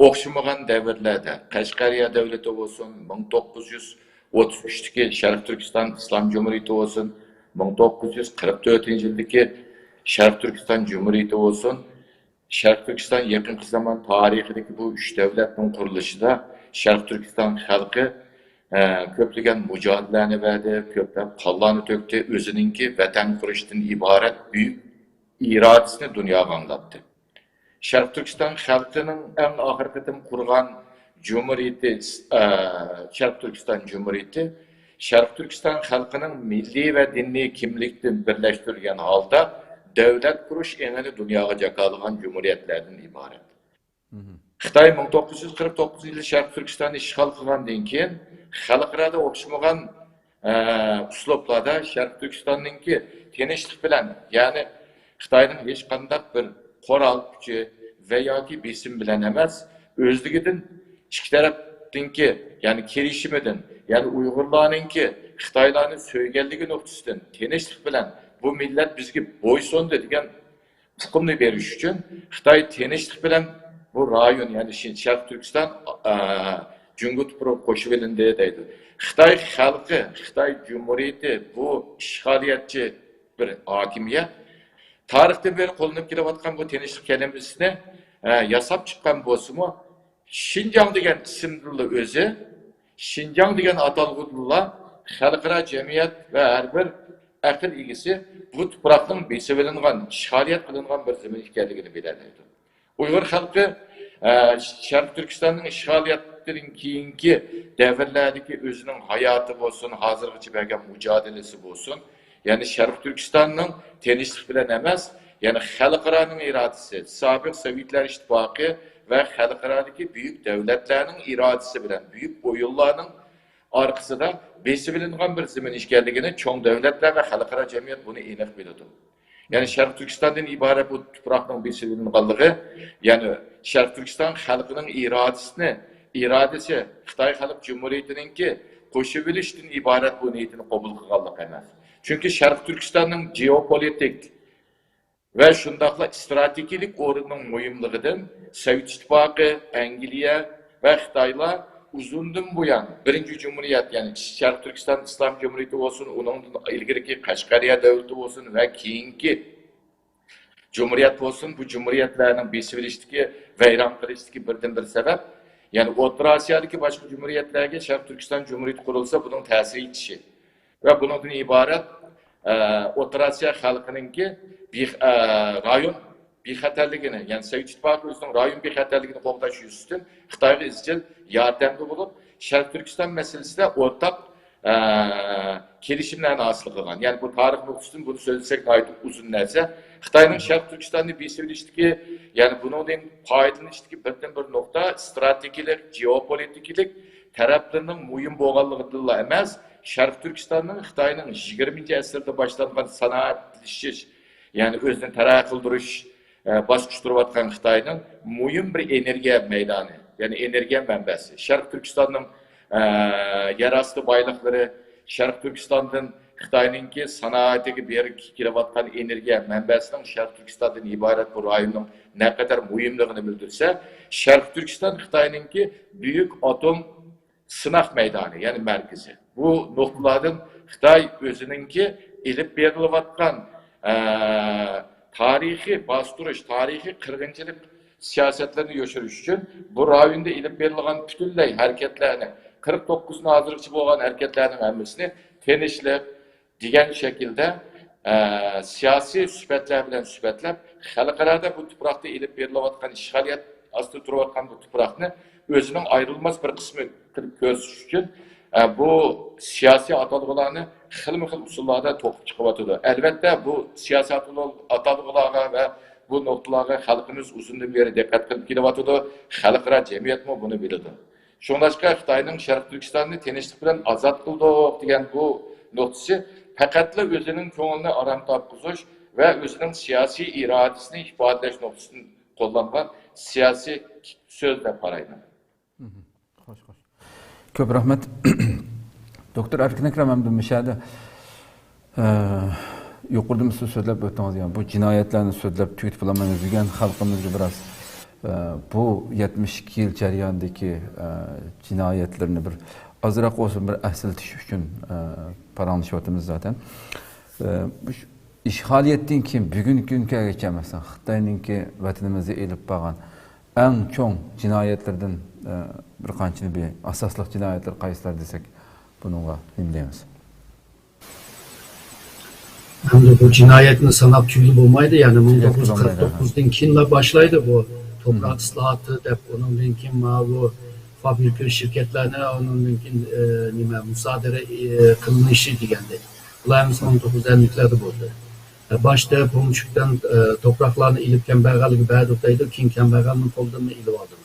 ئوخشىمىغان دەۋرلەردە، قەشقەرىيە دۆلىتى بولسۇن، مىڭ توققۇز يۈز ئوتتۇز ئۈچتىكى شەرقىي تۈركىستان ئىسلام جۇمھۇرىيىتى بولسۇن، مىڭ توققۇز يۈز قىرىق تۆتىنچى يىلدىكى شەرقىي تۈركىستان جۇمھۇرىيىتى بولسۇن، شەرقىي تۈركىستان يېقىنقى زامان تارىخىدىكى بۇ ئۈچ دۆلەتنىڭ قۇرۇلۇشىدا شەرقىي تۈركىستان خەلقى، ئە، كۆپلىگەن مۇجاھىدىلەرنى بەردى، كۆپلەپ قانلارنى تۆكتى، ئۆزىنىڭكى ۋەتەن قۇرۇشتىن ئىبارەت بۈيۈك ئىرادىسىنى دۇنياغا ئاڭلاتتى. شەرقىي تۈركىستان خەلقىنىڭ ئەڭ ئاخىرقى قېتىم قۇرغان جۇمھۇرىيىتى، ئە، شەرقىي تۈركىستان جۇمھۇرىيىتى شەرقىي تۈركىستان خەلقىنىڭ مىللىي ۋە دىنىي كىملىكتىن بىرلەشتۈرۈلگەن ھالدا دۆلەت قۇرۇش ئېڭىنى دۇنياغا جاكارلىغان جۇمھۇرىيەتلەردىن ئىبارەت. خىتاي مىڭ توققۇز يۈز قىرىق توققۇزىنچى يىلى شەرقىي تۈركىستاننى ئىشغال قىلغاندىن كېيىن، خەلقئارادا ئوخشىمىغان ئە، ئۇسلۇبلاردا شەرقىي تۈركىستاننىڭكى تىنچلىق بىلەن، يەنى خىتاينىڭ ھېچقانداق بىر قورال كۈچى ۋە ياكى بېسىم بىلەن ئەمەس، ئۆزلۈكىدىن ئىككى تەرەپنىڭكى، يەنى كېلىشىمىدىن، يەنى ئۇيغۇرلارنىڭكى خىتايلارنى سۆيگەنلىكى نۇقتىسىدىن تىنچلىق بىلەن بۇ مىللەت بىزگە بويسۇندى دېگەن ئۇقۇمنى بېرىش ئۈچۈن خىتاي تىنچلىق بىلەن بۇ رايون، يەنى شىن-، شەرقىي تۈركىستان، ئە، جۇڭگو تۇپرىقىغا قوشۇۋېلىندى دەيدۇ. خىتاي خەلقى، خىتاي جۇمھۇرىيىتى بۇ ئىشغالىيەتچى بىر ھاكىمىيەت. تارىختىن بېرى قوللىنىپ كېلىۋاتقان بۇ تىنچلىق كەلىمىسىنى، ئە، ياساپ چىققان بولسىمۇ، شىنجاڭ دېگەن ئىسىمدىنلا ئۆزى، شىنجاڭ دېگەن ئاتالغۇدىنلا خەلقئارا جەمئىيەت ۋە ھەر بىر ئەقىل ئىگىسى بۇ تۇپراقنىڭ بېسىۋېلىنغان، ئىشغالىيەت قىلىنغان بىر زېمىن ئىكەنلىكىنى بىلەلەيدۇ. ئۇيغۇر خەلقى، ئە، شەرقىي تۈركىستاننىڭ ئىشغالىيەتتىن كېيىنكى دەۋرلەردىكى ئۆزىنىڭ ھاياتى بولسۇن، ھازىرغىچە بەرگەن مۇجادىلىسى بولسۇن، يەنى شەرقىي تۈركىستاننىڭ تىنچلىق بىلەن ئەمەس، يەنى خەلقئارانىڭ ئىرادىسى، سابىق سوۋېتلار ئىتتىپاقى ۋە خەلقئارادىكى بۈيۈك دۆلەتلەرنىڭ ئىرادىسى بىلەن، بۈيۈك ئويۇنلارنىڭ ئارقىسىدا بېسىۋېلىنغان بىر زېمىن ئىكەنلىكىنى چوڭ دۆلەتلەر ۋە خەلقئارا جەمئىيەت بۇنى ئېنىق بىلىدۇ. يەنى شەرقىي تۈركىستاندىن ئىبارەت بۇ تۇپراقنىڭ بېسىۋېلىنغانلىقى، يەنى شەرقىي تۈركىستان خەلقىنىڭ ئىرادىسىنى، ئىرادىسى خىتاي خەلق جۇمھۇرىيىتىنىڭكى قوشۇۋېلىشتىن ئىبارەت بۇ نىيىتىنى قوبۇل قىلغانلىق ئەمەس. چۈنكى شەرقىي تۈركىستاننىڭ گېئوپولىتىك ۋە شۇنداقلا ئىستراتېگىيەلىك ئورنىنىڭ مۇھىملىقىدىن سوۋېت ئىتتىپاقى، ئەنگلىيە ۋە خىتايلار ئۇزۇندىن بۇيان بىرىنچى جۇمھۇرىيەت، يەنى شەرقىي تۈركىستان ئىسلام جۇمھۇرىيىتى بولسۇن، ئۇنىڭدىن ئىلگىرىكى قەشقەرىيە دۆلىتى بولسۇن ۋە كېيىنكى جۇمھۇرىيەت بولسۇن، بۇ جۇمھۇرىيەتلەرنىڭ بېسىۋېلىشتىكى، ۋەيران قىلىشتىكى بىردىنبىر سەۋەب، يەنى ئوتتۇرا ئاسىيادىكى باشقا جۇمھۇرىيەتلەرگە شەرقىي تۈركىستان جۇمھۇرىيىتى قۇرۇلسا، بۇنىڭ تەسىر يېتىشى ۋە بۇنىڭدىن ئىبارەت، ئە، ئوتتۇرا ئاسىيا خەلقىنىڭكى بىخ-، ئە، رايون بىخەتەرلىكىنى، يەنى سوۋېت ئىتتىپاقى ئۆزىنىڭ رايون بىخەتەرلىكىنى قوغداش يۈزىسىدىن خىتايغا ئىزچىل ياردەمدە بولۇپ، شەرقىي تۈركىستان مەسىلىسىدە ئورتاق ئە، كېلىشىملەرنى ھاسىل قىلغان. يەنى بۇ تارىخ نۇقتىسىدىن بۇنى سۆزلىسەك ناھايىتى ئۇزۇن نەرسە. خىتاينىڭ شەرقىي تۈركىستاننى بېسىۋېلىشتىكى، يەنى بۇنىڭدىن پايدىلىنىشتىكى بىردىنبىر نۇقتا ئىستراتېگىيەلىك، گېئوپولىتىكىلىق تەرەپلىرىنىڭ مۇھىم بولغانلىقىدىنلا ئەمەس، شەرقىي تۈركىستاننىڭ خىتاينىڭ يىگىرمىنچى ئەسىردە باشلانغان سانائەتلىشىش، يەنى ئۆزىنى تەرەققىي قىلدۇرۇش، ئە، باسقۇچ تۇرۇۋاتقان خىتاينىڭ مۇھىم بىر ئېنېرگىيە مەيدانى، يەنى ئېنېرگىيە مەنبەسى. شەرقىي تۈركىستاننىڭ، ئە، يەر ئاستى بايلىقلىرى، شەرقىي تۈركىستاندىن خىتاينىڭكى سانائىتىگە بېرىپ كېلىۋاتقان ئېنېرگىيە مەنبەسىنىڭ شەرقىي تۈركىستاندىن ئىبارەت بۇ رايوننىڭ نەقەدەر مۇھىملىقىنى بىلدۈرسە، شەرقىي تۈركىستان خىتاينىڭكى بۈيۈك ئاتوم سىناق مەيدانى، يەنى مەركىزى. بۇ نۇقتىلاردىن خىتاي ئۆزىنىڭكى ئېلىپ بېرىلىۋاتقان، ئە، تارىخىي باستۇرۇش، تارىخىي قىرغىنچىلىق سىياسەتلىرىنى يوشۇرۇش ئۈچۈن بۇ رايوندا ئېلىپ بېرىلغان پۈتۈنلەي ھەرىكەتلەرنى، قىرىق توققۇزدىن ھازىرغىچە بولغان ھەرىكەتلەرنىڭ ھەممىسىنى تىنچلىق، دېگەن شەكىلدە، ئە، سىياسىي سۈپەتلەر بىلەن سۈپەتلەپ، خەلقئارادا بۇ تۇپراقتا ئېلىپ بېرىلىۋاتقان ئىشغالىيەت ئاستىدا تۇرۇۋاتقان بۇ تۇپراقنى ئۆزىنىڭ ئايرىلماس بىر قىسمى قىلىپ كۆرسىتىش ئۈچۈن، ئە، بۇ سىياسىي ئاتالغۇلارنى خىلمۇ خىل ئۇسۇللاردا توقۇپ چىقىۋاتىدۇ. ئەلۋەتتە، بۇ سىياسىي ئاتالغۇلارغا ۋە بۇ نۇقتىلارغا خەلقىمىز ئۇزۇندىن بېرى دىققەت قىلىپ كېلىۋاتىدۇ، خەلقئارا جەمئىيەتمۇ بۇنى بىلىدۇ. شۇڭلاشقا خىتاينىڭ شەرقىي تۈركىستاننى تىنچلىق بىلەن ئازاد قىلدۇق دېگەن بۇ نۇقتىسى پەقەتلا ئۆزىنىڭ كۆڭلىنى ئارام تاپقۇزۇش ۋە ئۆزىنىڭ سىياسىي ئىرادىسىنى ئىپادىلەش نۇقتىسىدىن قوللانغان سىياسىي سۆز دەپ قارايمەن. خوش، خوش. كۆپ رەھمەت. دوكتور ئەركىن ئەكرەم، ئەمدى مۇشۇ يەردە ئە، يۇقىرىدىمۇ سىز سۆزلەپ ئۆتتىڭىز، يەنى بۇ جىنايەتلەرنى سۆزلەپ تۈگىتىپ بولالمايمىز دېگەن خەلقىمىزگە بىراز، ئە، بۇ يەتمىش ئىككى يىل جەريانىدىكى، ئە، جىنايەتلىرىنى بىر ئازراق بولسۇن بىر ئەسلىتىش ئۈچۈن، ئە، پاراڭلىشىۋاتىمىز زاتەن. ئە، مۇش-، ئىشغالىيەتتىن كېيىن بۈگۈنكى كۈنگىچە، مەسىلەن، خىتاينىڭكى ۋەتىنىمىزدە ئېلىپ بارغان ئەڭ چوڭ جىنايەتلىرىدىن، ئە، بىر قانچىنى بىر ئاساسلىق جىنايەتلەر قايسىلار دېسەك، بۇنىڭغا نېمە دەيمىز؟ ئەمدى بۇ جىنايەتنى ساناپ تۈگىگىلى بولمايدۇ. يەنى مىڭ توققۇز يۈز قىرىق توققۇزدىن كېيىنلا باشلايدۇ بۇ توپراق ئىسلاھاتى دەپ، ئۇنىڭدىن كېيىن ماۋۇ فابرىكا شىركەتلەرنى ئۇنىڭدىن كېيىن، ئە، نېمە، مۇسادىرە، ئە، قىلىنىشى دېگەندەك. بۇلار ھەممىسى مىڭ توققۇز يۈز ئەللىكلەردە بولدى. ئە، باشتا پومچۈكتىن، ئە، توپراقلارنى ئېلىپ كەمبەغەلگە بەردۇق دەيدۇ، كېيىن كەمبەغەلنىڭ قولىدىن ئېلىۋالدى.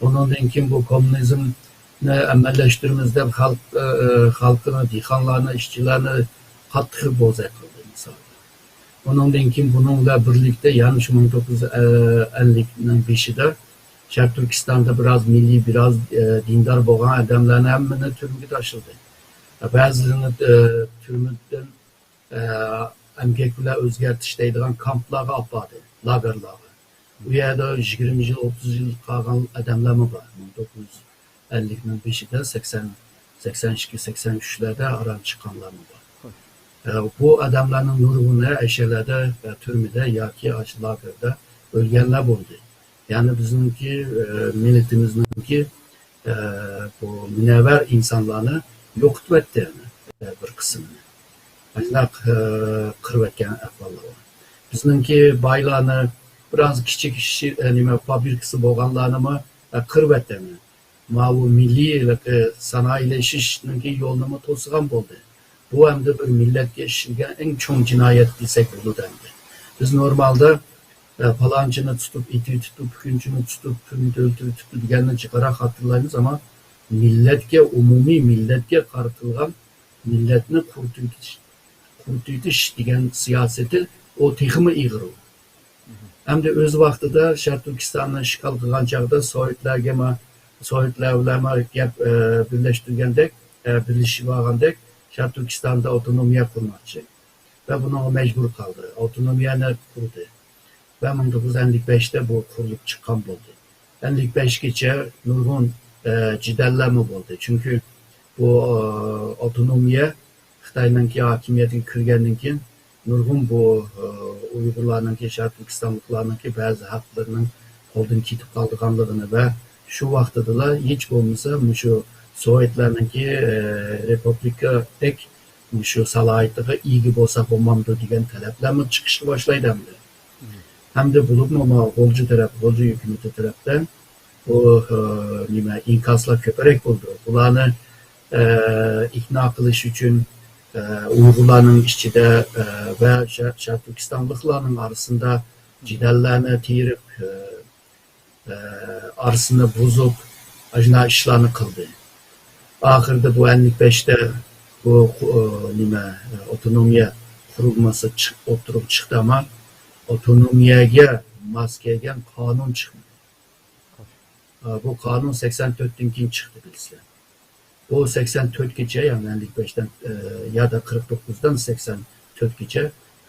ئۇنىڭدىن كېيىن بۇ كوممۇنىزم ئەمەلىيلەشتۈرىمىز دەپ خەلق، ئە، ئە، خەلقنى، دېھقانلارنى، ئىشچىلارنى قاتتىق بوزەك قىلدى، مىسالغا. ئۇنىڭدىن كېيىن بۇنىڭ بىلەن بىرلىكتە يەنە شۇ مىڭ توققۇز يۈز ئەللىكنىڭ بېشىدا شەرقىي تۈركىستاندا بىراز مىللىي، بىراز، ئە، دىندار بولغان ئادەملەرنى ھەممىنى تۈرمىگە تاشلىدى. بەزىلىرىنى، ئە، تۈرمىدىن ئە، ئەمگەك بىلەن ئۆزگەرتىش دەيدىغان كامپلارغا ئاپاردى، لاگېرلارغا. ئۇ يەردە يىگىرمە يىل، ئوتتۇز يىل قالغان ئادەملەرمۇ بار. مىڭ توققۇز يۈز ئەللىكنىڭ بېشىدا، سەكسەن، سەكسەن ئىككى، سەكسەن ئۈچلەردە ئاران چىققانلارمۇ بار. ئە، بۇ ئادەملەرنىڭ نۇرغۇنى ئەشەلەردە، ئە، تۈرمىدە ياكى ئاشۇ لاگېردا ئۆلگەنلەر بولدى. يەنى بىزنىڭكى، ئە، مىللىتىمىزنىڭكى، ئە، بۇ مۇنەۋۋەر ئىنسانلارنى يوقىتىۋەتتى، يەنى، ئە، بىر قىسمىنى. ئاشۇنداق، ئە، قىرىۋەتكەن ئەھۋاللار بار. بىزنىڭكى بايلارنى، بىراز كىچىك شى-، ئە، نېمە، فابرىكىسى بولغانلارنىمۇ، ئە، قىرىۋەتتى. ماۋۇ مىللىي ھېلىقى سانائىيلىشىشنىڭكى يولىنىمۇ توسىغان بولدى. بۇ ئەمدى بىر مىللەتكە ئىشلىگەن ئەڭ چوڭ جىنايەت دېسەك بولىدۇ ئەمدى. بىز نورمالدا، ئە، پالانچىنى تۇتۇپ، ئېتىۋېتىپتۇ، پۈكۈنچىنى تۇتۇپ، تۈرمىدە ئۆلتۈرۈۋېتىپتۇ دېگەننى جىقراق خاتىرىلايمىز، ئەمما مىللەتكە، ئومۇمىي مىللەتكە قارىتىلغان، مىللەتنى قۇرۇتۇۋېتىش، قۇرۇتۇۋېتىش دېگەن سىياسىتى ئۇ تېخىمۇ ئېغىر ئۇ. ئەمدى ئۆز ۋاقتىدا شەرقىي تۈركىستاننى ئىشغال قىلغان چاغدا سوۋېتلارغىمۇ، سوۋېتلار بىلەنمۇ گەپ، ئە، بىرلەشتۈرگەندەك، ئە، بىرلىشىۋالغاندەك، شەرقىي تۈركىستاندا ئاپتونومىيە قۇرماقچى. ۋە بۇنىڭغا مەجبۇر قالدى. ئاپتونومىيەنى قۇردى. ۋە مىڭ توققۇز يۈز ئەللىك بەشتە بۇ قۇرۇلۇپ چىققان بولدى. ئەللىك بەشكىچە نۇرغۇن، ئە، جېدەللەرمۇ بولدى. چۈنكى بۇ، ئە، ئاپتونومىيە خىتاينىڭكى ھاكىمىيەتكە كىرگەندىن كېيىن نۇرغۇن بۇ، ئۇيغۇرلارنىڭكى، شەرقىي تۈركىستانلىقلارنىڭكى بەزى ھەقلىرىنىڭ قولدىن كېتىپ قالىدىغانلىقىنى ۋە شۇ ۋاقتىدىلا ھېچ بولمىسا مۇشۇ سوۋېتلارنىڭكى، رېپۇبلىكادەك مۇشۇ سالاھىيىتىغا ئىگە بولساق بولمامدۇ دېگەن تەلەپلەرمۇ چىقىشقا باشلايدۇ ئەمدى. ھەمدە بولۇپمۇ ما غۇلجا تەرەپ، غۇلجا ھۆكۈمىتى تەرەپتىن بۇ، ئە، نېمە، ئىنكاسلار كۆپرەك بولىدۇ. بۇلارنى، ئە، ئىقنا قىلىش ئۈچۈن، ئە، ئۇيغۇرلارنىڭ ئىچىدە، ئە، ۋە شە-، شەرقىي تۈركىستانلىقلارنىڭ ئارىسىدا جېدەللەرنى تېرىپ، ئە، ئە، ئارىسىنى بۇزۇپ، ئاشۇنداق ئىشلارنى قىلدى. ئاخىرىدا بۇ ئەللىك بەشتە بۇ، ئە، نېمە، ئاپتونومىيە قۇرۇلمىسى چىق-، ئوتتۇرىغا چىقتى، ئەمما ئاپتونومىيەگە ماس كەلگەن قانۇن چىقمىدى. ئا، بۇ قانۇن سەكسەن تۆتتىن كېيىن چىقتى، بىلىسىلەر. بۇ سەكسەن تۆتكىچە، يەنى ئەللىك بەشتىن، ئە، يا دا قىرىق توققۇزدىن سەكسەن تۆتكىچە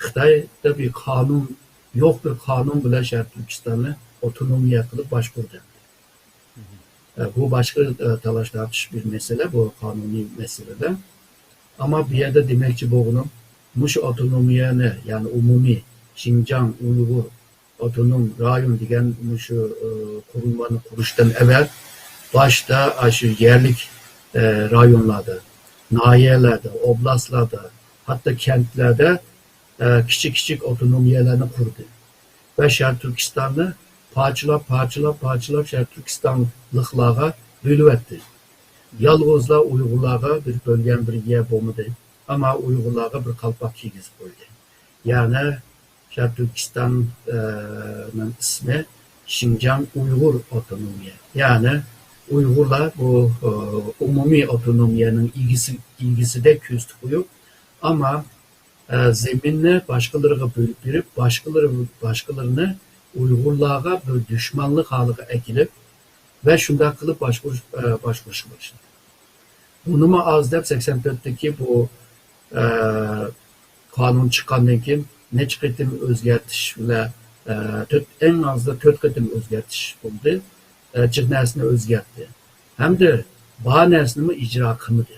خىتايدا بىر قانۇن، يوق بىر قانۇن بىلەن شەرقىي تۈركىستاننى ئاپتونومىيە قىلىپ باشقۇردى. ئە، بۇ باشقا، ئە، تالاش تارتىش بىر مەسىلە، بۇ قانۇنىي مەسىلىدە. ئەمما بۇ يەردە دېمەكچى بولغىنىم، مۇشۇ ئاپتونومىيەنى، يەنى ئومۇمىي شىنجاڭ ئۇيغۇر ئاپتونوم رايون دېگەن مۇشۇ، ئى، قۇرۇلمىنى قۇرۇشتىن ئەۋەل باشتا ئاشۇ يەرلىك، ئى، رايونلاردا، ناھىيەلەردە، ئوبلاستلاردا، ھەتتا كەنتلەردە، ئى، كىچىك-كىچىك ئاپتونومىيەلەرنى قۇردى. ۋە شەرقىي تۈركىستاننى پارچىلاپ، پارچىلاپ، پارچىلاپ شەرقىي تۈركىستانلىقلارغا بۆلۈۋەتتى. يالغۇزلا ئۇيغۇرلارغا بىر بۆلگەن بىر يەر بولمىدى. ئەمما ئۇيغۇرلارغا بىر قالپاق كىيگۈزۈپ قويدى. يەنى شەرقىي تۈركىستان، ئە، نىڭ ئىسمى شىنجاڭ ئۇيغۇر ئاپتونومىيە. يەنى ئۇيغۇرلار بۇ، ئە، ئومۇمىي ئاپتونومىيەنىڭ ئىگىسى، ئىگىسىدەك كۆزىتىپ قويۇپ، ئەمما، ئە، زېمىننى باشقىلىرىغا بۆلۈپ بېرىپ، باشقىلىرى، باشقىلىرىنى ئۇيغۇرلارغا بىر دۈشمانلىق ھالىغا ئەكېلىپ ۋە شۇنداق قىلىپ باشقۇرۇش، ئە، باشقۇرۇشقا باشلىدى. بۇنىمۇ ئاز دەپ سەكسەن تۆتتىكى بۇ، ئە، قانۇن چىققاندىن كېيىن نەچچە قېتىم ئۆزگەرتىش بىلەن، ئە، تۆت، ئەڭ ئازدا تۆت قېتىم ئۆزگەرتىش بولدى. ئە، جىق نەرسىنى ئۆزگەرتتى. ھەمدە بار نەرسىنىمۇ ئىجرا قىلمىدى.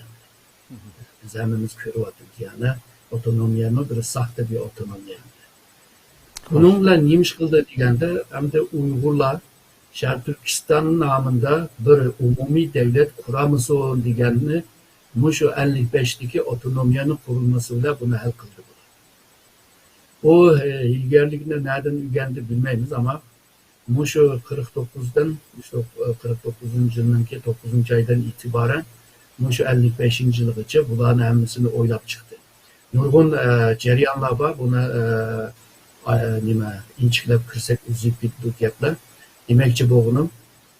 بىز ھەممىمىز كۆرۈۋاتىمىز، يەنى ئاپتونومىيەمۇ بىر ساختا بىر ئاپتونومىيە. بۇنىڭ بىلەن نېمە ئىش قىلدى دېگەندە، ئەمدى ئۇيغۇرلار شەرقىي تۈركىستان نامىدا بىر ئومۇمىي دەۋلەت قۇرامىسۇن دېگەننى مۇشۇ ئەللىك بەشتىكى ئاپتونومىيەنىڭ قۇرۇلمىسى بىلەن بۇنى ھەل قىلدى بۇلار. بۇ، ئە، ھىيلىگەرلىكنى نەدىن ئۆگەندى بىلمەيمىز، ئەمما مۇشۇ قىرىق توققۇزدىن، مۇشۇ، ئە، قىرىق توققۇزىنچى يىلنىڭكى توققۇزىنچى ئايدىن ئېتىبارەن مۇشۇ ئەللىك بەشىنچى يىلغىچە بۇلارنى ھەممىسىنى ئويلاپ چىقتى. نۇرغۇن، ئە، جەريانلار بار، بۇنى، ئە، ئا-، نېمە، ئىنچىكىلەپ كىرسەك ئۇزىيىپ كېتىدۇ گەپلەر. دېمەكچى بولغىنىم،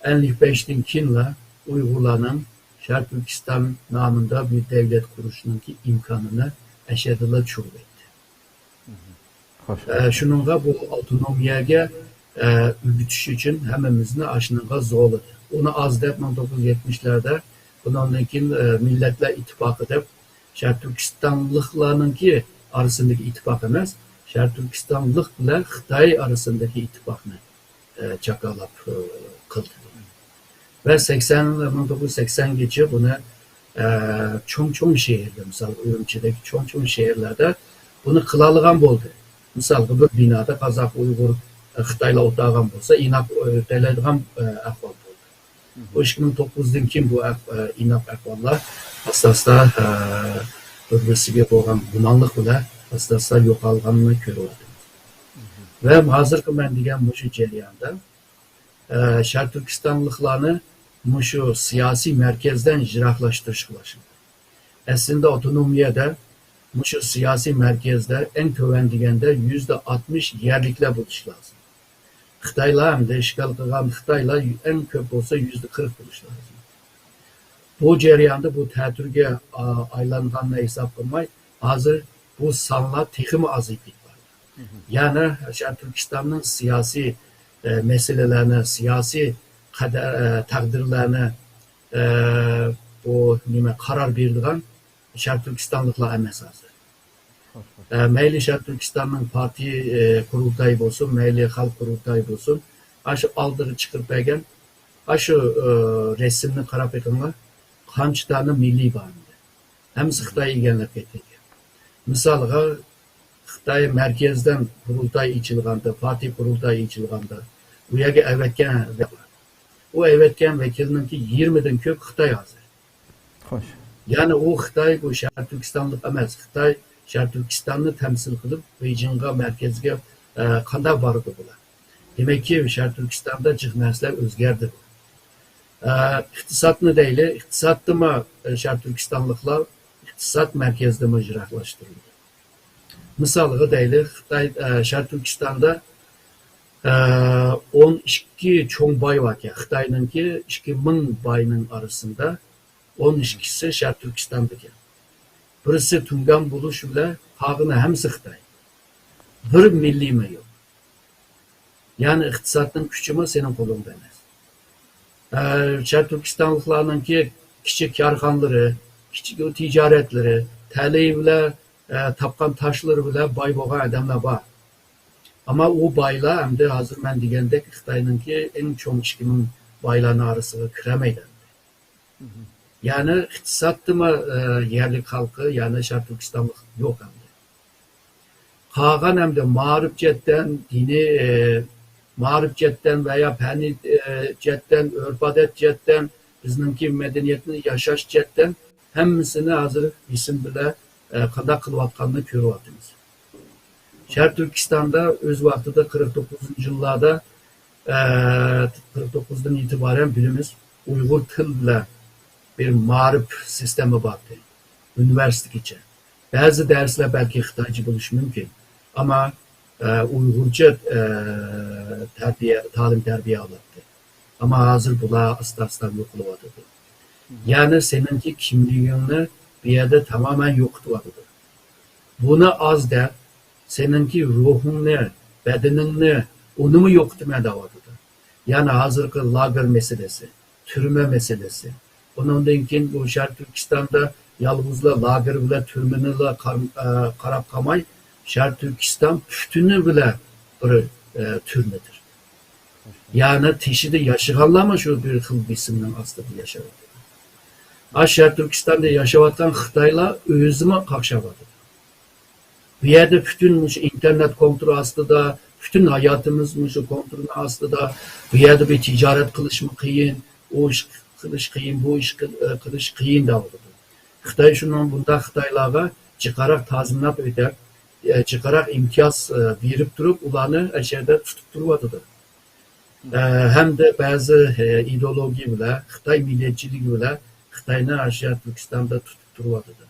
ئەللىك بەشتىن كېيىنلا ئۇيغۇرلارنىڭ شەرقىي تۈركىستان نامىدا بىر دەۋلەت قۇرۇشنىڭكى ئىمكانىنى ئەشەدىلا چۈشۈرۈۋەتتى. خوش. ئە، شۇنىڭغا بۇ ئاپتونومىيەگە، ئە، ئۆگىتىش ئۈچۈن ھەممىمىزنى ئاشۇنىڭغا زورلىدى. ئۇنى ئاز دەپ، مىڭ توققۇز يۈز يەتمىشلەردە بۇنىڭدىن كېيىن، ئە، مىللەتلەر ئىتتىپاقى دەپ، شەرقىي تۈركىستانلىقلارنىڭكى ئارىسىندىكى ئىتتىپاق ئەمەس، شەرقىي تۈركىستانلىق بىلەن خىتاي ئارىسىندىكى ئىتتىپاقنى ئە، جاكارلاپ، ئە، قىلدى. ۋە سەكسەن، مىڭ توققۇز يۈز سەكسەنگىچە بۇنى، ئە، چوڭ-چوڭ شەھەردە، مىسال، ئۈرۈمچىدەك چوڭ-چوڭ شەھەرلەردە بۇنى قىلالىغان بولدى. مىسالغا، بىر بىنادا قازاق، ئۇيغۇر، ئە، خىتايلار ئولتۇرغان بولسا، ئىناق، ئە، ئۆتەلەيدىغان، ئە، ئەھۋال بولدى. بۇ ئىككى مىڭ توققۇزدىن كېيىن بۇ ئەھ-، ئە، ئىناق ئەھۋاللار ئاستا-ئاستا، ئە، بىر-بىرسىگە بولغان گۇمانلىق بىلەن ئاستا-ئاستا يوقالغاننى كۆرۈۋاتىمىز. ۋە ھازىرقى مەن دېگەن مۇشۇ جەرياندا، ئە، شەرقىي تۈركىستانلىقلارنى مۇشۇ سىياسىي مەركەزدىن يىراقلاشتۇرۇشقا باشلىدى. ئەسلىدە ئاپتونومىيەدە مۇشۇ سىياسىي مەركەزدە ئەڭ تۆۋەن دېگەندە يۈزدە ئاتمىش يەرلىكلەر بولۇشى لازىم. خىتايلار ھەمدە ئىشغال قىلغان خىتايلار ئەڭ كۆپ بولسا يۈزدە قىرىق بولۇشى لازىم. بۇ جەرياندا بۇ تەتۈرگە، ئا، ئايلانغاننى ھېساب قىلماي، ھازىر بۇ سانلار تېخىمۇ ئازىيىپ كېتىپ بارىدۇ. يەنى شەرقىي تۈركىستاننىڭ سىياسىي، ئە، مەسىلىلەرنى، سىياسىي قەدە-، ئە، تەقدىرلەرنى، ئە، بۇ نېمە قارار بېرىدىغان شەرقىي تۈركىستانلىقلار ئەمەس ھازىر. ئە، مەيلى شەرقىي تۈركىستاننىڭ پارتىيە، ئە، قۇرۇلتايى بولسۇن، مەيلى خەلق قۇرۇلتايى بولسۇن، ئاشۇ ئالدىغا چىقىرىپ بەرگەن ئاشۇ، ئە، رەسىمنى قاراپ بېقىڭلار، قانچە دانە مىللىي بار ئەمدى. ھەممىسى خىتاي ئىگىلەپ كەتكەن. مىسالغا، خىتاي مەركەزدىن قۇرۇلتاي ئېچىلغاندا، پارتىيە قۇرۇلتايى ئېچىلغاندا، ئۇ يەرگە ئەۋەتكەن، ئۇ ئەۋەتكەن ۋەكىلنىڭكى يىگىرمىدىن كۆپ خىتاي ھازىر. خوش. يەنى ئۇ خىتاي، بۇ شەرقىي تۈركىستانلىق ئەمەس. خىتاي شەرقىي تۈركىستاننى تەمسىل قىلىپ، بېيجىڭغا، مەركەزگە، ئە، قانداق بارىدۇ بۇلار؟ دېمەككى، شەرقىي تۈركىستاندا جىق نەرسىلەر ئۆزگەردى. ئە، ئىقتىسادنى دەيلى، ئىقتىسادتىمۇ، ئە، شەرقىي تۈركىستانلىقلار ئىقتىساد مەركەزدىمۇ يىراقلاشتۇرۇلدى. مىسالغا دەيلى، خىتاي، ئە، شەرقىي تۈركىستاندا، ئە، ئون ئىككى چوڭ باي باركەن. خىتاينىڭكى ئىككى مىڭ باينىڭ ئارىسىدا ئون ئىككىسى شەرقىي تۈركىستاندىكەن. بىرسى تۇڭگان بولۇش بىلەن قالغىنى ھەممىسى خىتاي. بىر مىللىيمۇ يوق. يەنى ئىقتىسادنىڭ كۈچىمۇ سېنىڭ قولۇڭدا ئەمەس. ئە، شەرقىي تۈركىستانلىقلارنىڭكى كىچىك كارخانىلىرى، كىچىك تىجارەتلىرى، تەلىيى بىلەن، ئە، تاپقان تاشلىرى بىلەن باي بولغان ئادەملەر بار. ئەمما ئۇ بايلار ئەمدى ھازىر مەن دېگەندەك خىتاينىڭكى ئەڭ چوڭ ئىككى مىڭ بايلارنىڭ ئارىسىغا كىرەلمەيدۇ. يەنى ئىقتىسادتىمۇ، ئە، يەرلىك خەلقى، يەنى شەرقىي تۈركىستانلىق يوق ئەمدى. قالغان ئەمدى مائارىپ جەھەتتىن، دىنىي، ئە، مائارىپ جەھەتتىن ۋە يا پەننىي، ئە، جەھەتتىن، ئۆرپ-ئادەت جەھەتتىن، بىزنىڭكى مەدەنىيەتنى ياشاش جەھەتتىن ھەممىسىنى ھازىر بېسىم بىلەن، ئە، قانداق قىلىۋاتقاننى كۆرۈۋاتىمىز. شەرقىي تۈركىستاندا ئۆز ۋاقتىدا قىرىق توققۇزىنچى يىللاردا، ئە، قىرىق توققۇزدىن ئېتىبارەن بىلىمىز، ئۇيغۇر تىل بىلەن بىر مائارىپ سىستېما بار ئىدى، ئۇنىۋېرسىتېتكىچە. بەزى دەرسلەر بەلكى خىتايچە بولۇشى مۇمكىن، ئەمما، ئە، ئۇيغۇرچە، ئە، تەربىيە، تالىم تەربىيە ئالاتتى. ئەمما ھازىر بۇلار ئاستا-ئاستا يوقىلىۋاتىدۇ. يەنى سېنىڭكى كىملىكىڭنى بۇ يەردە تامامەن يوقىتىۋاتىدۇ. بۇنى ئاز دەپ، سېنىڭكى روھۇڭنى، بەدىنىڭنى، ئۇنىمۇ يوقىتىمەن دەۋاتىدۇ. يەنى ھازىرقى لاگېر مەسىلىسى، تۈرمە مەسىلىسى. ئۇنىڭدىن كېيىن بۇ شەرقىي تۈركىستاندا يالغۇزلا لاگېر بىلەن تۈرمىنىلا قار-، ئە، قاراپ قالماي، شەرقىي تۈركىستان پۈتۈنى بىلەن بىر، ئە، تۈرمىدۇر. يەنى تېشىدا ياشىغانلارمۇ شۇ بىر خىل بېسىمنىڭ ئاستىدا ياشاۋاتىدۇ. ئاشۇ شەرقىي تۈركىستاندا ياشاۋاتقان خىتايلار ئۆزىمۇ قاقشاۋاتىدۇ. بۇ يەردە پۈتۈن مۇشۇ ئىنتېرنېت كونترول ئاستىدا، پۈتۈن ھاياتىمىز مۇشۇ كونترول ئاستىدا. بۇ يەردە بىر تىجارەت قىلىشمۇ قىيىن، ئۇ ئىش قىلىش قىيىن، بۇ ئىش قىل-، قىلىش قىيىن دەۋاتىدۇ. خىتاي شۇنىڭ بۇنداق خىتايلارغا جىقراق تازىمۇنات ئۆتەپ، ئە، جىقراق ئىمتىياز، ئە، بېرىپ تۇرۇپ، ئۇلارنى ئەشەدە تۇتۇپ تۇرۇۋاتىدۇ. ئە، ھەمدە بەزى، ئە، ئىدېئولوگىيە بىلەن، خىتاي مىللەتچىلىكى بىلەن خىتاينى ئاشۇ تۈركىستاندا تۇتۇپ تۇرۇۋاتىدۇ.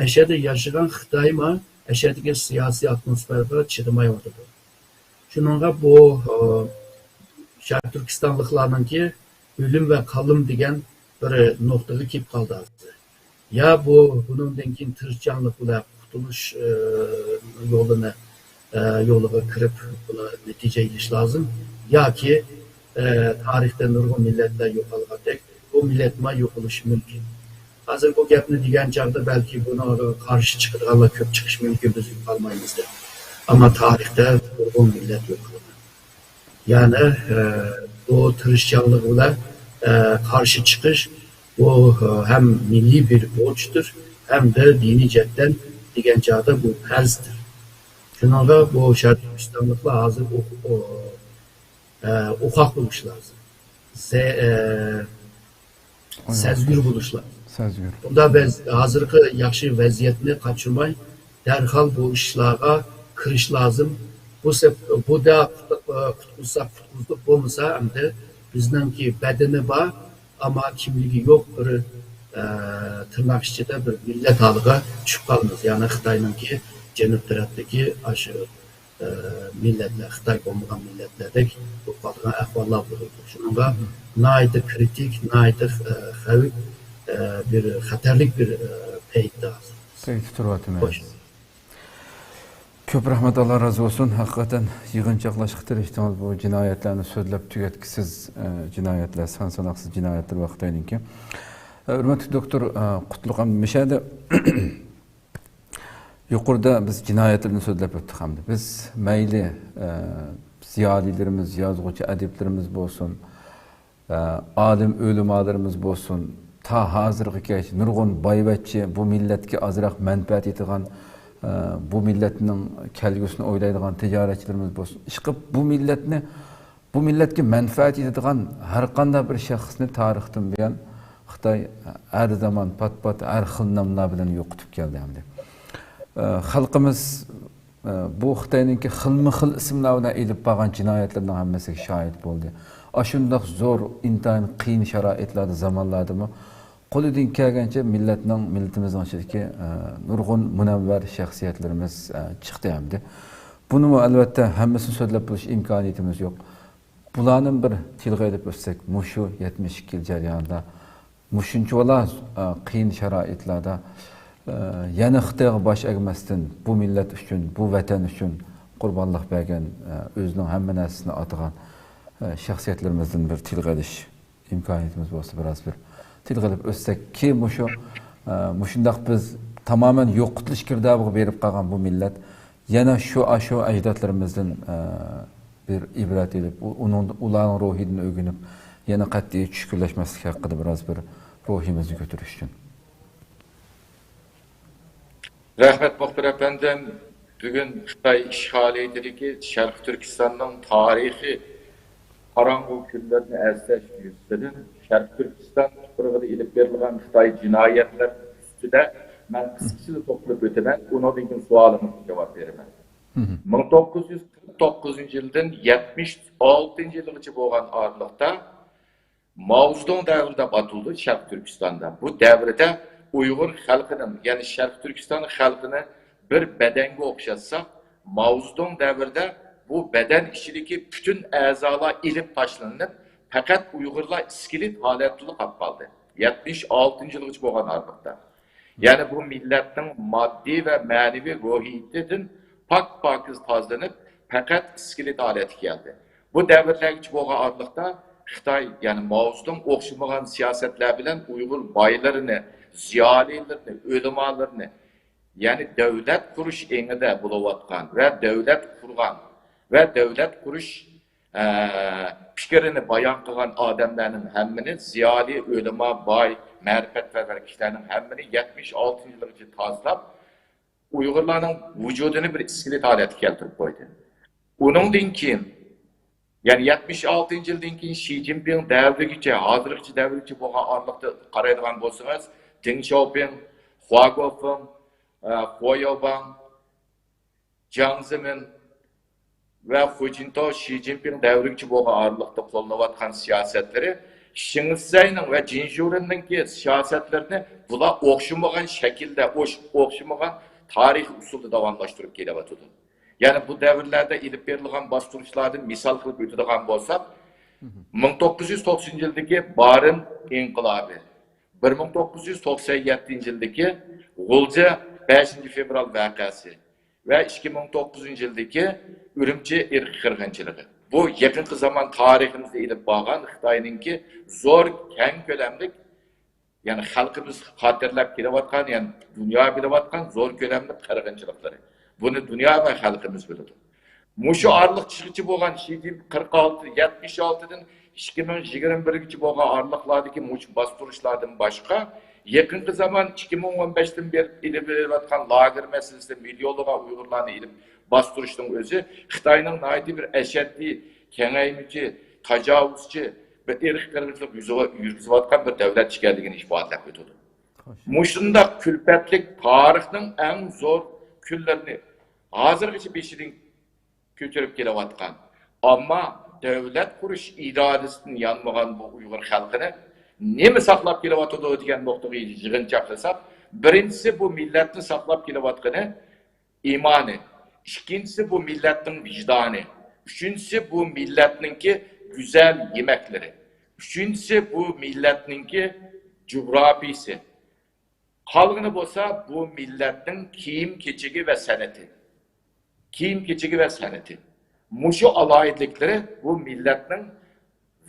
ئەشەدە ياشىغان خىتايمۇ ئەشەدىكى سىياسىي ئاتموسفېراغا چىدىمايۋاتىدۇ. شۇنىڭغا بۇ، ئە، شەرقىي تۈركىستانلىقلارنىڭكى ئۆلۈم ۋە قالىم دېگەن بىر نۇقتىغا كېلىپ قالدى ھازىر. يا بۇ، بۇنىڭدىن كېيىن تىرىشچانلىق بىلەن قۇتۇلۇش، ئە، يولىنى، ئە، يولىغا كىرىپ، بۇنى نەتىجە ئېلىش لازىم. ياكى، ئە، تارىختا نۇرغۇن مىللەتلەر يوقالغاندەك، بۇ مىللەتمۇ يوقىلىشى مۇمكىن. ھازىر بۇ گەپنى دېگەن چاغدا بەلكى بۇنىڭغا قارشى چىقىدىغانلار كۆپ چىقىشى مۇمكىن، بىز يوقالمايمىز دەپ. ئەمما تارىختا نۇرغۇن مىللەت يوقالغان. يەنى، ئە، بۇ تىرىشچانلىق بىلەن، ئە، قارشى چىقىش، بۇ، ئە، ھەم مىللىي بىر بورچتۇر، ھەمدە دىنىي جەھەتتىن دېگەن چاغدا بۇ پەرزدۇر. شۇنىڭغا بۇ شەرقىي تۈركىستانلىقلار ھازىر ئو-، ئو-، ئە، ئوقاق بولۇش لازىم. زە-، ئە، سەزگۈر بولۇش لازىم. سەزگۈر. بۇندا بىز ھازىرقى ياخشى ۋەزىيەتنى قاچۇرماي، دەرھال بۇ ئىشلارغا كىرىش لازىم. بۇ سەپ-، بۇدا قۇت-، قۇتقۇزساق قۇتقۇزدۇق، بولمىسا ئەمدى بىزنىڭكى بەدىنى بار، ئەمما كىملىكى يوق بىر، ئە، تىرناق ئىچىدە بىر مىللەت ھالىغا چۈشۈپ قالىمىز. يەنى خىتاينىڭكى جەنۇب تەرەپتىكى ئاشۇ ئە، مىللەتلەر، خىتاي بولمىغان مىللەتلەردەك بولۇپ قالىدىغان ئەھۋاللار بولىدۇ. شۇنىڭغا ناھايىتى كرىتىك، ناھايىتى، ئە، خەۋپ، ئە، بىر خەتەرلىك بىر، ئە، پەيتتە ھازىر. پەيتتە تۇرۇۋاتىمىز. خوش. كۆپ رەھمەت، ئاللا رازى بولسۇن. ھەقىقەتەن يىغىنچاقلاشقا تىرىشتىڭىز. بۇ جىنايەتلەرنى سۆزلەپ تۈگەتكۈسىز، ئە، جىنايەتلەر، سان ساناقسىز جىنايەتلەر ۋە خىتاينىڭكى. ئە، ھۆرمەتلىك دوكتور، ئە، قۇتلۇق، ئەمدى مۇشۇ يەردە يۇقىرىدا بىز جىنايەتلەرنى سۆزلەپ ئۆتتۇق ئەمدى. بىز مەيلى، ئە، زىيالىيلىرىمىز، يازغۇچى، ئەدىبلىرىمىز بولسۇن، ئە، ئالىم ئۆلىمالىرىمىز بولسۇن، تا ھازىرغىچە نۇرغۇن بايۋەچچە بۇ مىللەتكە ئازراق مەنپەئەت يېتىدىغان، ئە، بۇ مىللەتنىڭ كەلگۈسىنى ئويلايدىغان تىجارەتچىلىرىمىز بولسۇن. ئىشقىلىپ بۇ مىللەتنى بۇ مىللەتكە مەنپەئەت يېتىدىغان ھەر قانداق بىر شەخسنى تارىختىن بۇيان خىتاي ھەر زامان پات-پات ھەر خىل ناملار بىلەن يوقىتىپ كەلدى ئەمدى. ئە، خەلقىمىز، ئە، بۇ خىتاينىڭكى خىلمۇ خىل ئىسىملار بىلەن ئېلىپ بارغان جىنايەتلىرىنىڭ ھەممىسىگە شاھىت بولدى. ئاشۇنداق زور، ئىنتايىن قىيىن شارائىتلاردا، زامانلاردىمۇ قولىدىن كەلگەنچە مىللەتنىڭ، مىللىتىمىزنىڭ ئىچىدىكى، ئە، نۇرغۇن مۇنەۋۋەر شەخسىيەتلىرىمىز، ئە، چىقتى ئەمدى. بۇنىمۇ ئەلۋەتتە ھەممىسىنى سۆزلەپ بولۇش ئىمكانىيىتىمىز يوق. بۇلارنىمۇ بىر تىلغا ئېلىپ ئۆتسەك، مۇشۇ يەتمىش ئىككى يىل جەريانىدا مۇشۇنچىۋالا، ئە، قىيىن شارائىتلاردا، ئە، يەنە خىتايغا باش ئەگمەستىن، بۇ مىللەت ئۈچۈن، بۇ ۋەتەن ئۈچۈن قۇربانلىق بەرگەن، ئە، ئۆزىنىڭ ھەممە نەرسىسىنى ئاتىغان، ئە، شەخسىيەتلىرىمىزدىن بىر تىلغا ئېلىش ئىمكانىيىتىمىز بولسا، بىراز بىر تىلغا ئېلىپ ئۆتسەككى، مۇشۇ، ئە، مۇشۇنداق بىز تامامەن يوقىتىلىش گىردابىغا بېرىپ قالغان بۇ مىللەت يەنە شۇ، ئاشۇ ئەجدادلىرىمىزدىن، ئە، بىر ئىبرەت ئېلىپ، ئۇ-، ئۇنىڭ، ئۇلارنىڭ روھىدىن ئۆگىنىپ، يەنە قەتئىي چۈشكۈنلەشمەسلىك ھەققىدە بىراز بىر روھىمىزنى كۆتۈرۈش ئۈچۈن. رەھمەت، مۇخبىر ئەپەندىم. بۈگۈن خىتاي ئىشغالىيىتىدىكى شەرقىي تۈركىستاننىڭ تارىخىي قاراڭغۇ كۈنلىرىنى ئەسلەش يۈزىسىدىن شەرقىي تۈركىستان تۇپرىقىدا ئېلىپ بېرىلغان خىتاي جىنايەتلىرى ئۈستىدە مەن قىسقىچىلا توختىلىپ ئۆتىمەن، ئۇنىڭدىن كېيىن سوئالىڭىزغا جاۋاب بېرىمەن. مىڭ توققۇز يۈز قىرىق توققۇزىنچى يىلدىن يەتمىش ئالتىنچى يىلغىچە بولغان ئارىلىقتا ماۋزېدۇڭ دەۋرى دەپ ئاتىلىدۇ شەرقىي تۈركىستاندا. بۇ دەۋردە ئۇيغۇر خەلقىنىڭ، يەنى شەرقىي تۈركىستان خەلقىنى بىر بەدەنگە ئوخشاتساق، ماۋزېدۇڭ دەۋرىدە بۇ بەدەن ئىچىدىكى پۈتۈن ئەزالار ئېلىپ تاشلىنىپ، پەقەت ئۇيغۇرلار ئىسكىلىت ھالەتتىلا قاپ قالدى. يەتمىش ئالتىنچى يىلغىچە بولغان ئارىلىقتا. يەنى بۇ مىللەتنىڭ ماددىي ۋە مەنىۋى روھىيىتىدىن پاك-پاكىز تازىلىنىپ، پەقەت ئىسكىلىت ھالەتكە كەلدى. بۇ دەۋرلەرگىچە بولغان ئارىلىقتا خىتاي، يەنى ماۋزېدۇڭ ئوخشىمىغان سىياسەتلەر بىلەن ئۇيغۇر بايلىرىنى، زىيالىيلىرىنى، ئۆلىمالىرىنى، يەنى دۆلەت قۇرۇش ئېڭىدە بولۇۋاتقان ۋە دۆلەت قۇرغان ۋە دۆلەت قۇرۇش، ئە، پىكرىنى بايان قىلغان ئادەملەرنىڭ ھەممىنى، زىيالىي، ئۆلىما، باي، مەرىپەتپەرۋەر كىشىلەرنىڭ ھەممىنى يەتمىش ئالتىنچى يىلغىچە تازىلاپ، ئۇيغۇرلارنىڭ ۋۇجۇدىنى بىر ئىسكىلىت ھالەتكە كەلتۈرۈپ قويدى. ئۇنىڭدىن كېيىن، يەنى يەتمىش ئالتىنچى يىلدىن كېيىن شى جىنپىڭ دەۋرىگىچە، ھازىرغىچە دەۋرگىچە بولغان ئارىلىقتا قارايدىغان بولسىڭىز، دېڭ شياۋپىڭ، خۇا گوفېڭ، ئە، خۇا ياۋباڭ، جياڭ زېمىن ۋە خۇ جىنتاۋ شى جىنپىڭ دەۋرىگىچە بولغان ئارىلىقتا قوللىنىۋاتقان سىياسەتلىرى، شېڭ شىسەينىڭ ۋە جىن شيۇرېننىڭكى سىياسەتلىرىنى بۇلار ئوخشىمىغان شەكىلدە، ئوش-، ئوخشىمىغان تارىخىي ئۇسۇلدا داۋاملاشتۇرۇپ كېلىۋاتىدۇ. يەنى بۇ دەۋرلەردە ئېلىپ بېرىلغان باستۇرۇشلاردىن مىسال قىلىپ ئۆتىدىغان بولساق، مىڭ توققۇز يۈز توقسىنىنچى يىلدىكى بارىن ئىنقىلابى، بىر مىڭ توققۇز يۈز توقسان يەتتىنچى يىلدىكى غۇلجا بەشىنچى فېۋرال ۋەقەسى ۋە ئىككى مىڭ توققۇزىنچى يىلدىكى ئۈرۈمچى ئىرقىي قىرغىنچىلىقى. بۇ يېقىنقى زامان تارىخىمىزدا ئېلىپ بارغان خىتاينىڭكى زور، كەڭ كۆلەملىك، يەنى خەلقىمىز خاتىرىلەپ كېلىۋاتقان، يەنى دۇنيا بىلىۋاتقان زور كۆلەملىك قىرغىنچىلىقلىرى. بۇنى دۇنيا ۋە خەلقىمىز بىلىدۇ. مۇشۇ ئارىلىققىچە بولغان شى جىنپىڭ قىرىق ئالتە، يەتمىش ئالتىدىن ئىككى مىڭ يىگىرمە بىرگىچە بولغان ئارىلىقلاردىكى مۇشۇ باستۇرۇشلاردىن باشقا، يېقىنقى زامان ئىككى مىڭ ئون بەشتىن بېرى ئېلىپ بېرىلىۋاتقان لاگېر مەسىلىسىدە مىليونلىغان ئۇيغۇرلارنى ئېلىپ باستۇرۇشنىڭ ئۆزى خىتاينىڭ ناھايىتى بىر ئەشەددىي، كېڭەيمىچى، تاجاۋۇزچى، بىر ئىرقىي قىرغىنچىلىق يۈزىۋا-، يۈرگۈزۈۋاتقان بىر دۆلەت ئىكەنلىكىنى ئىپادىلەپ ئۆتىدۇ. مۇشۇنداق كۈلپەتلىك تارىخنىڭ ئەڭ زور كۈنلىرىنى ھازىرغىچە بېشىدىن كۆتۈرۈپ كېلىۋاتقان، ئەمما دۆلەت قۇرۇش ئىرادىسىدىن يانمىغان بۇ ئۇيغۇر خەلقىنى نېمە ساقلاپ كېلىۋاتىدۇ دېگەن نۇقتىغا يىغىنچاقلىساق، بىرىنچىسى، بۇ مىللەتنى ساقلاپ كېلىۋاتقىنى ئىمانى، ئىككىنچىسى، بۇ مىللەتنىڭ ۋىجدانى، ئۈچىنچىسى، بۇ مىللەتنىڭكى گۈزەل يېمەكلىرى، ئۈچىنچىسى، بۇ مىللەتنىڭكى جۇغراپىيىسى، قالغىنى بولسا بۇ مىللەتنىڭ كىيىم-كېچىكى ۋە سەنئىتى. كىيىم-كېچىكى ۋە سەنئىتى. مۇشۇ ئالاھىدىلىكلىرى بۇ مىللەتنىڭ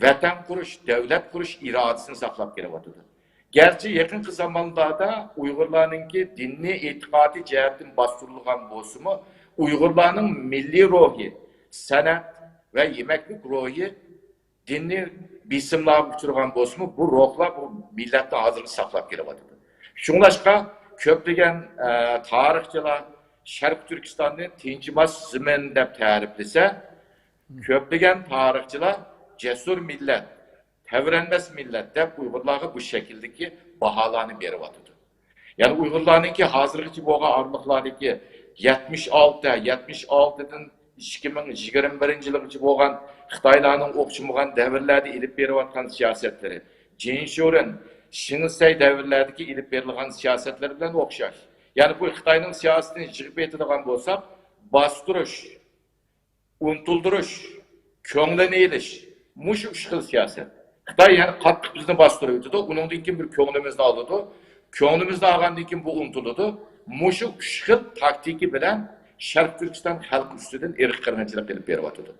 ۋەتەن قۇرۇش، دۆلەت قۇرۇش ئىرادىسىنى ساقلاپ كېلىۋاتىدۇ. گەرچە يېقىنقى زامانلاردا ئۇيغۇرلارنىڭكى دىنىي ئېتىقادى جەھەتتىن باستۇرۇلغان بولسىمۇ، ئۇيغۇرلارنىڭ مىللىي روھى، سەنئەت ۋە يېمەكلىك روھى دىنىي بېسىملارغا ئۇچرىغان بولسىمۇ، بۇ روھلار بۇ مىللەتنى ھازىرغىچە ساقلاپ كېلىۋاتىدۇ. شۇڭلاشقا، كۆپلىگەن، ئە، تارىخچىلار شەرقىي تۈركىستاننى تىنچىماس زېمىن دەپ تەرىپلىسە، كۆپلىگەن تارىخچىلار جەسۇر مىللەت، تەۋرەنمەس مىللەت دەپ ئۇيغۇرلارغا بۇ شەكىلدىكى باھالارنى بېرىۋاتىدۇ. يەنى ئۇيغۇرلارنىڭكى ھازىرغىچە بولغان ئارىلىقلاردىكى يەتمىش ئالتە، يەتمىش ئالتىدىن ئىككى مىڭ يىگىرمە بىرىنچى يىلغىچە بولغان خىتايلارنىڭ ئوخشىمىغان دەۋرلەردە ئېلىپ بېرىۋاتقان سىياسەتلىرى، جىن شورېن، شېڭ سەي دەۋرلەردىكى ئېلىپ بېرىلغان سىياسەتلەر بىلەن ئوخشاش. يەنى بۇ خىتاينىڭ سىياسىتىنى يىغىپ ئېيتىدىغان بولساق، باستۇرۇش، ئۇنتۇلدۇرۇش، كۆڭلىنى ئېلىش، مۇشۇ ئۈچ خىل سىياسەت. خىتاي يەنە قاتتىق بىزنى باستۇرۇۋېتىدۇ، ئۇنىڭدىن كېيىن بىر كۆڭلىمىزنى ئالىدۇ، كۆڭلىمىزنى ئالغاندىن كېيىن بۇ ئۇنتۇلىدۇ. مۇشۇ ئۈچ خىل تاكتىكا بىلەن شەرقىي تۈركىستان خەلقى ئۈستىدىن ئىرقىي قىرغىنچىلىق ئېلىپ بېرىۋاتىدۇ.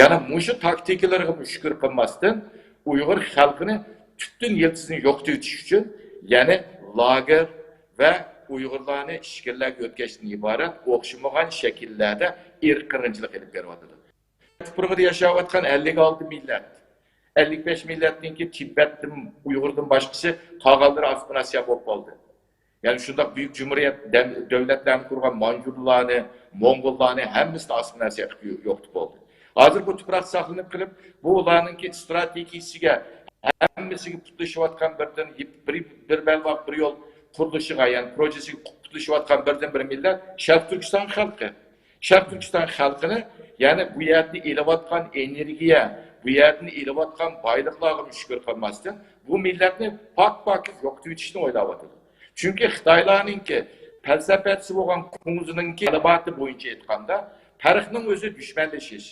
يەنى مۇشۇ تاكتىكىلىرىغا شۈكۈر قىلماستىن، ئۇيغۇر خەلقىنى تۈپتىن يىلتىزىدىن يوقىتىۋېتىش ئۈچۈن يەنى لاگېر ۋە ئۇيغۇرلارنى ئىچكىرىلەرگە يۆتكەشتىن ئىبارەت ئوخشىمىغان شەكىللەردە ئىرقىي قىرغىنچىلىق ئېلىپ بېرىۋاتىدۇ. تۇپرىقىدا ياشاۋاتقان ئەللىك ئالتە مىللەت، ئەللىك بەش مىللەتنىڭكى تىبەتتىن، ئۇيغۇردىن باشقىسى، قالغانلىرى ئاسسىمىلياتسىيە بولۇپ قالدى. يەنى شۇنداق بۈيۈك جۇمھۇرىيەت دەم-، دۆلەتلەرنى قۇرغان مانجۇلارنى، موڭغۇللارنى ھەممىسىنى ئاسسىمىلياتسىيە قىلىپ يوقىتىپ بولدى. ھازىر بۇ تۇپراق ساقلىنىپ قېلىپ، بۇ ئۇلارنىڭكى ئىستراتېگىيىسىگە، ھەممىسىگە پۇتلىشىۋاتقان بىردىن، بىر، بىر بەلباغ، بىر يول قۇرۇلۇشىغا، يەنى پروژېسىگە پۇتلىشىۋاتقان بىردىن بىر مىللەت شەرقىي تۈركىستان خەلقى. شەرقىي تۈركىستان خەلقىنى، يەنى بۇ يەردىن ئېلىۋاتقان ئېنېرگىيە، بۇ يەردىن ئېلىۋاتقان بايلىقلارغا شۈكۈر قىلماستىن، بۇ مىللەتنى پاك-پاكىز يوقىتىۋېتىشنى ئويلاۋاتىدۇ. چۈنكى خىتايلارنىڭكى پەلسەپىسى بولغان كۇڭزىنىڭكى تەلىماتى بويىچە ئېيتقاندا، پەرقنىڭ ئۆزى دۈشمەنلىشىش.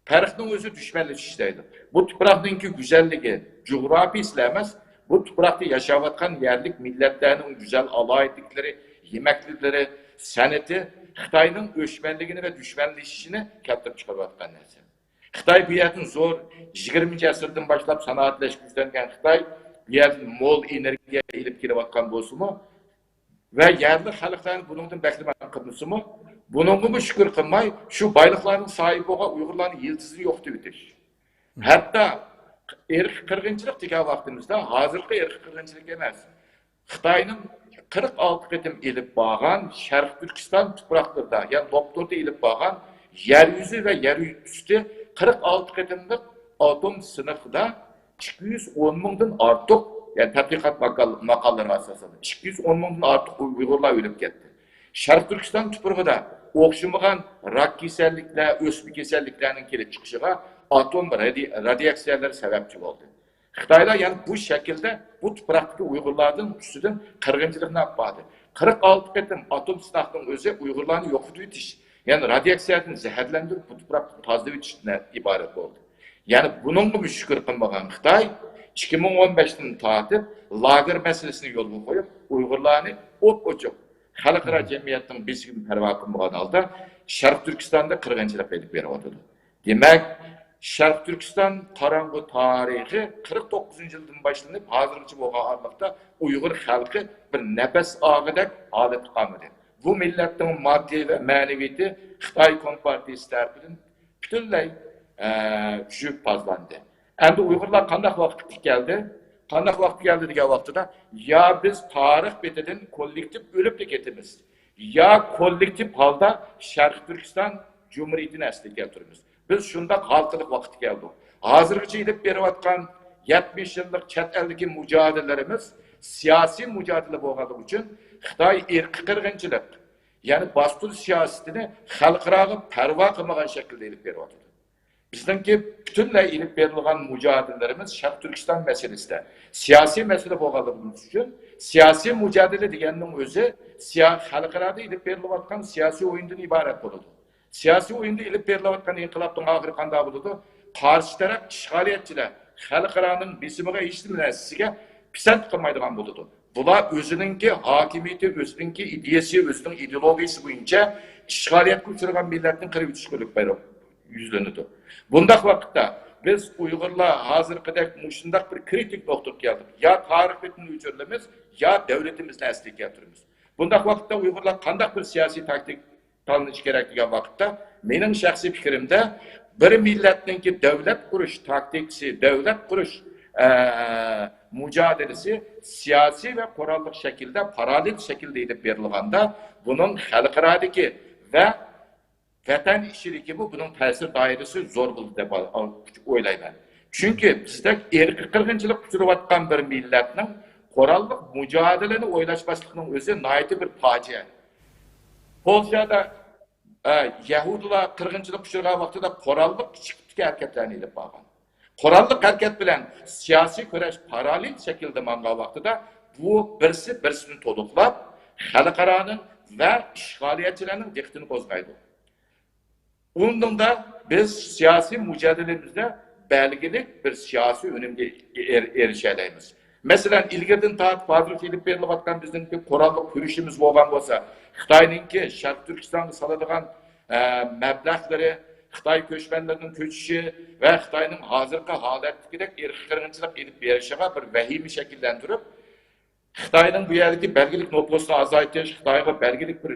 پەرقنىڭ ئۆزى دۈشمەنلىشىش دەيدۇ. بۇ تۇپراقنىڭكى گۈزەللىكى جۇغراپىيىسىلا ئەمەس، بۇ تۇپراقتا ياشاۋاتقان يەرلىك مىللەتلەرنىڭ گۈزەل ئالاھىدىلىكلىرى، يېمەكلىكلىرى، سەنئىتى خىتاينىڭ ئۆچمەنلىكىنى ۋە دۈشمەنلىشىشىنى كەلتۈرۈپ چىقىرىۋاتقان نەرسە. خىتاي بۇ يەردىن زور، يىگىرمىنچى ئەسىردىن باشلاپ سانائەتلەشكە يۈزلەنگەن خىتاي بۇ يەردىن مول ئېنېرگىيە ئېلىپ كېلىۋاتقان بولسىمۇ، ۋە يەرلىك خەلقلەرنى بۇنىڭدىن بەھرىمەن قىلمىسىمۇ، بۇنىڭغىمۇ شۈكۈر قىلماي، شۇ بايلىقلارنىڭ ساھىبى بولغان ئۇيغۇرلارنى يىلتىزىنى يوقىتىۋېتىش. ھەتتا ئىرقىي قىرغىنچىلىق دېگەن ۋاقتىمىزدا، ھازىرقى ئىرقىي قىرغىنچىلىق ئەمەس، خىتاينىڭ قىرىق ئالتە قېتىم ئېلىپ بارغان شەرقىي تۈركىستان تۇپراقلىرىدا، يەنى لوپنۇردا ئېلىپ بارغان يەر يۈزى ۋە يەر ئۈستى قىرىق ئالتە قېتىملىق ئاتوم سىنىقىدا ئىككى يۈز ئون مىڭدىن ئارتۇق، يەنى تەتقىقات ماقال-، ماقالىلىرىغا ئاساسەن، ئىككى يۈز ئون مىڭدىن ئارتۇق ئۇيغۇرلار ئۆلۈپ كەتتى. شەرقىي تۈركىستان تۇپرىقىدا ئوخشىمىغان راك كېسەللىكلەر، ئۆسمە كېسەللىكلەرنىڭ كېلىپ چىقىشىغا ئاتوم رادىي-، رادىياكسىيەلىرى سەۋەبچى بولدى. خىتايلار يەنە بۇ شەكىلدە بۇ تۇپراقتىكى ئۇيغۇرلاردىن ئۈستىدىن قىرغىنچىلىقنى ئېلىپ باردى. قىرىق ئالتە قېتىم ئاتوم سىناقنىڭ ئۆزى ئۇيغۇرلارنى يوقىتىۋېتىش، يەنى رادىياكسىيەدىن زەھەرلەندۈرۈپ، بۇ تۇپراقتىن تازىلىۋېتىشتىن ئىبارەت بولدى. يەنى بۇنىڭغىمۇ شۈكۈر قىلمىغان خىتاي ئىككى مىڭ ئون بەشتىن تارتىپ لاگېر مەسىلىسىنى يولغا قويۇپ، ئۇيغۇرلارنى ئوپئوچۇق خەلقئارا جەمئىيەتنىڭ بېسىمىدىن پەرۋا قىلمىغان ھالدا شەرقىي تۈركىستاندا قىرغىنچىلىق ئېلىپ بېرىۋاتىدۇ. دېمەك، شەرقىي تۈركىستان قاراڭغۇ تارىخى قىرىق توققۇزىنچى يىلدىن باشلىنىپ، ھازىرغىچە بولغان ئارىلىقتا ئۇيغۇر خەلقى بىر نەپەس ئالغۇدەك ھالەتتە قالمىدى. بۇ مىللەتنىڭ ماددىي ۋە مەنىۋىيىتى خىتاي كومپارتىيىسى تەرىپىدىن پۈتۈنلەي، ئە، چۈشۈپ پازلاندى. ئەمدى ئۇيغۇرلار قانداق ۋاقىتقا كەلدى؟ قانداق ۋاقىتقا كەلدى دېگەن ۋاقتىدا، يا بىز تارىخ بېتىدىن كوللېكتىپ ئۆلۈپلا كېتىمىز، يا كوللېكتىپ ھالدا شەرقىي تۈركىستان جۇمھۇرىيىتىنى ئەسلىگە كەلتۈرىمىز. بىز شۇنداق ھالقىلىق ۋاقىتقا كەلدۇق. ھازىرغىچە ئېلىپ بېرىۋاتقان يەتمىش يىللىق چەت ئەلدىكى مۇجادىلىلىرىمىز سىياسىي مۇجادىلە بولغانلىقى ئۈچۈن خىتاي ئىرقىي قىرغىنچىلىق، يەنى باستۇرۇش سىياسىتىنى خەلقئاراغا پەرۋا قىلمىغان شەكىلدە ئېلىپ بېرىۋاتىدۇ. بىزنىڭكى پۈتۈنلەي ئېلىپ بېرىلغان مۇجادىلىلىرىمىز شەرقىي تۈركىستان مەسىلىسىدە سىياسىي مەسىلە بولغانلىقىمىز ئۈچۈن، سىياسىي مۇجادىلە دېگەننىڭ ئۆزى سىيا-، خەلقئارادا ئېلىپ بېرىلىۋاتقان سىياسىي ئويۇندىن ئىبارەت بولىدۇ. سىياسىي ئويۇندا ئېلىپ بېرىلىۋاتقان ئىنقىلابنىڭ ئاخىرى قانداق بولىدۇ؟ قارشى تەرەپ ئىشغالىيەتچىلەر خەلقئارانىڭ بېسىمىغا، ھېچ نەرسىگە پىسەنت قىلمايدىغان بولىدۇ. بۇلار ئۆزىنىڭكى ھاكىمىيىتى، ئۆزىنىڭكى ئىدىيەسى، ئۆزىنىڭ ئىدېئولوگىيىسى بويىچە ئىشغالىيەتكە ئۇچرىغان مىللەتنى قىرىۋېتىشكە ئېلىپ بېرىپ يۈزلىنىدۇ. بۇنداق ۋاقىتتا بىز ئۇيغۇرلار ھازىرقىدەك مۇشۇنداق بىر كرىتىك نۇقتىغا كەلدۇق. يا تارىخ بېتىنى ئۆچۈرىمىز، يا دۆلىتىمىزنى ئەسلىگە كەلتۈرىمىز. بۇنداق ۋاقىتتا ئۇيغۇرلار قانداق بىر سىياسىي تاكتىك تاللىنىشى كېرەك دېگەن ۋاقىتتا، مېنىڭ شەخسىي پىكرىمدە، بىر مىللەتنىڭكى دۆلەت قۇرۇش تاكتىكىسى، دۆلەت قۇرۇش، ئە، مۇجادىلىسى سىياسىي ۋە قوراللىق شەكىلدە، پاراللېل شەكىلدە ئېلىپ بېرىلغاندا، بۇنىڭ خەلقئارادىكى ۋە ۋەتەن ئىچىدىكى بۇ، بۇنىڭ تەسىر دائىرىسى زور بولىدۇ دەپ ئويلايمەن. چۈنكى بىزدەك ئىرقىي قىرغىنچىلىققا ئۇچراۋاتقان بىر مىللەتنىڭ قوراللىق مۇجادىلىنى ئويلاشماسلىقنىڭ ئۆزى ناھايىتى بىر پاجىئە. پولشادا، ئە، يەھۇدىيلار قىرغىنچىلىققا ئۇچرىغان ۋاقتىدا قوراللىق كىچىك پىتتىكى ھەرىكەتلەرنى ئېلىپ بارغان. قوراللىق ھەرىكەت بىلەن سىياسىي كۈرەش پاراللېل شەكىلدە ماڭغان ۋاقتىدا بۇ بىرسى بىرسىنى تولۇقلاپ، خەلقئارانىڭ ۋە ئىشغالىيەتچىلەرنىڭ دىققىتىنى قوزغايدۇ. ئۇنىڭدا بىز سىياسىي مۇجادىلىمىزدە بەلگىلىك بىر سىياسىي ئۈنۈمگە ئېر-، ئېرىشەلەيمىز. مەسىلەن، ئىلگىرىدىن تارتىپ ھازىرغىچە ئېلىپ بېرىلىۋاتقان بىزنىڭكى قوراللىق كۈرىشىمىز بولغان بولسا، خىتاينىڭكى شەرقىي تۈركىستانغا سالىدىغان، ئە، مەبلەغلىرى، خىتاي كۆچمەنلىرىنىڭ كۆچۈشى ۋە خىتاينىڭ ھازىرقى ھالەتتىكىدەك ئىرقىي قىرغىنچىلىق ئېلىپ بېرىشىغا بىر ۋەھىمە شەكىللەندۈرۈپ، خىتاينىڭ بۇ يەردىكى بەلگىلىك نوپۇسىنى ئازايتىش، خىتايغا بەلگىلىك بىر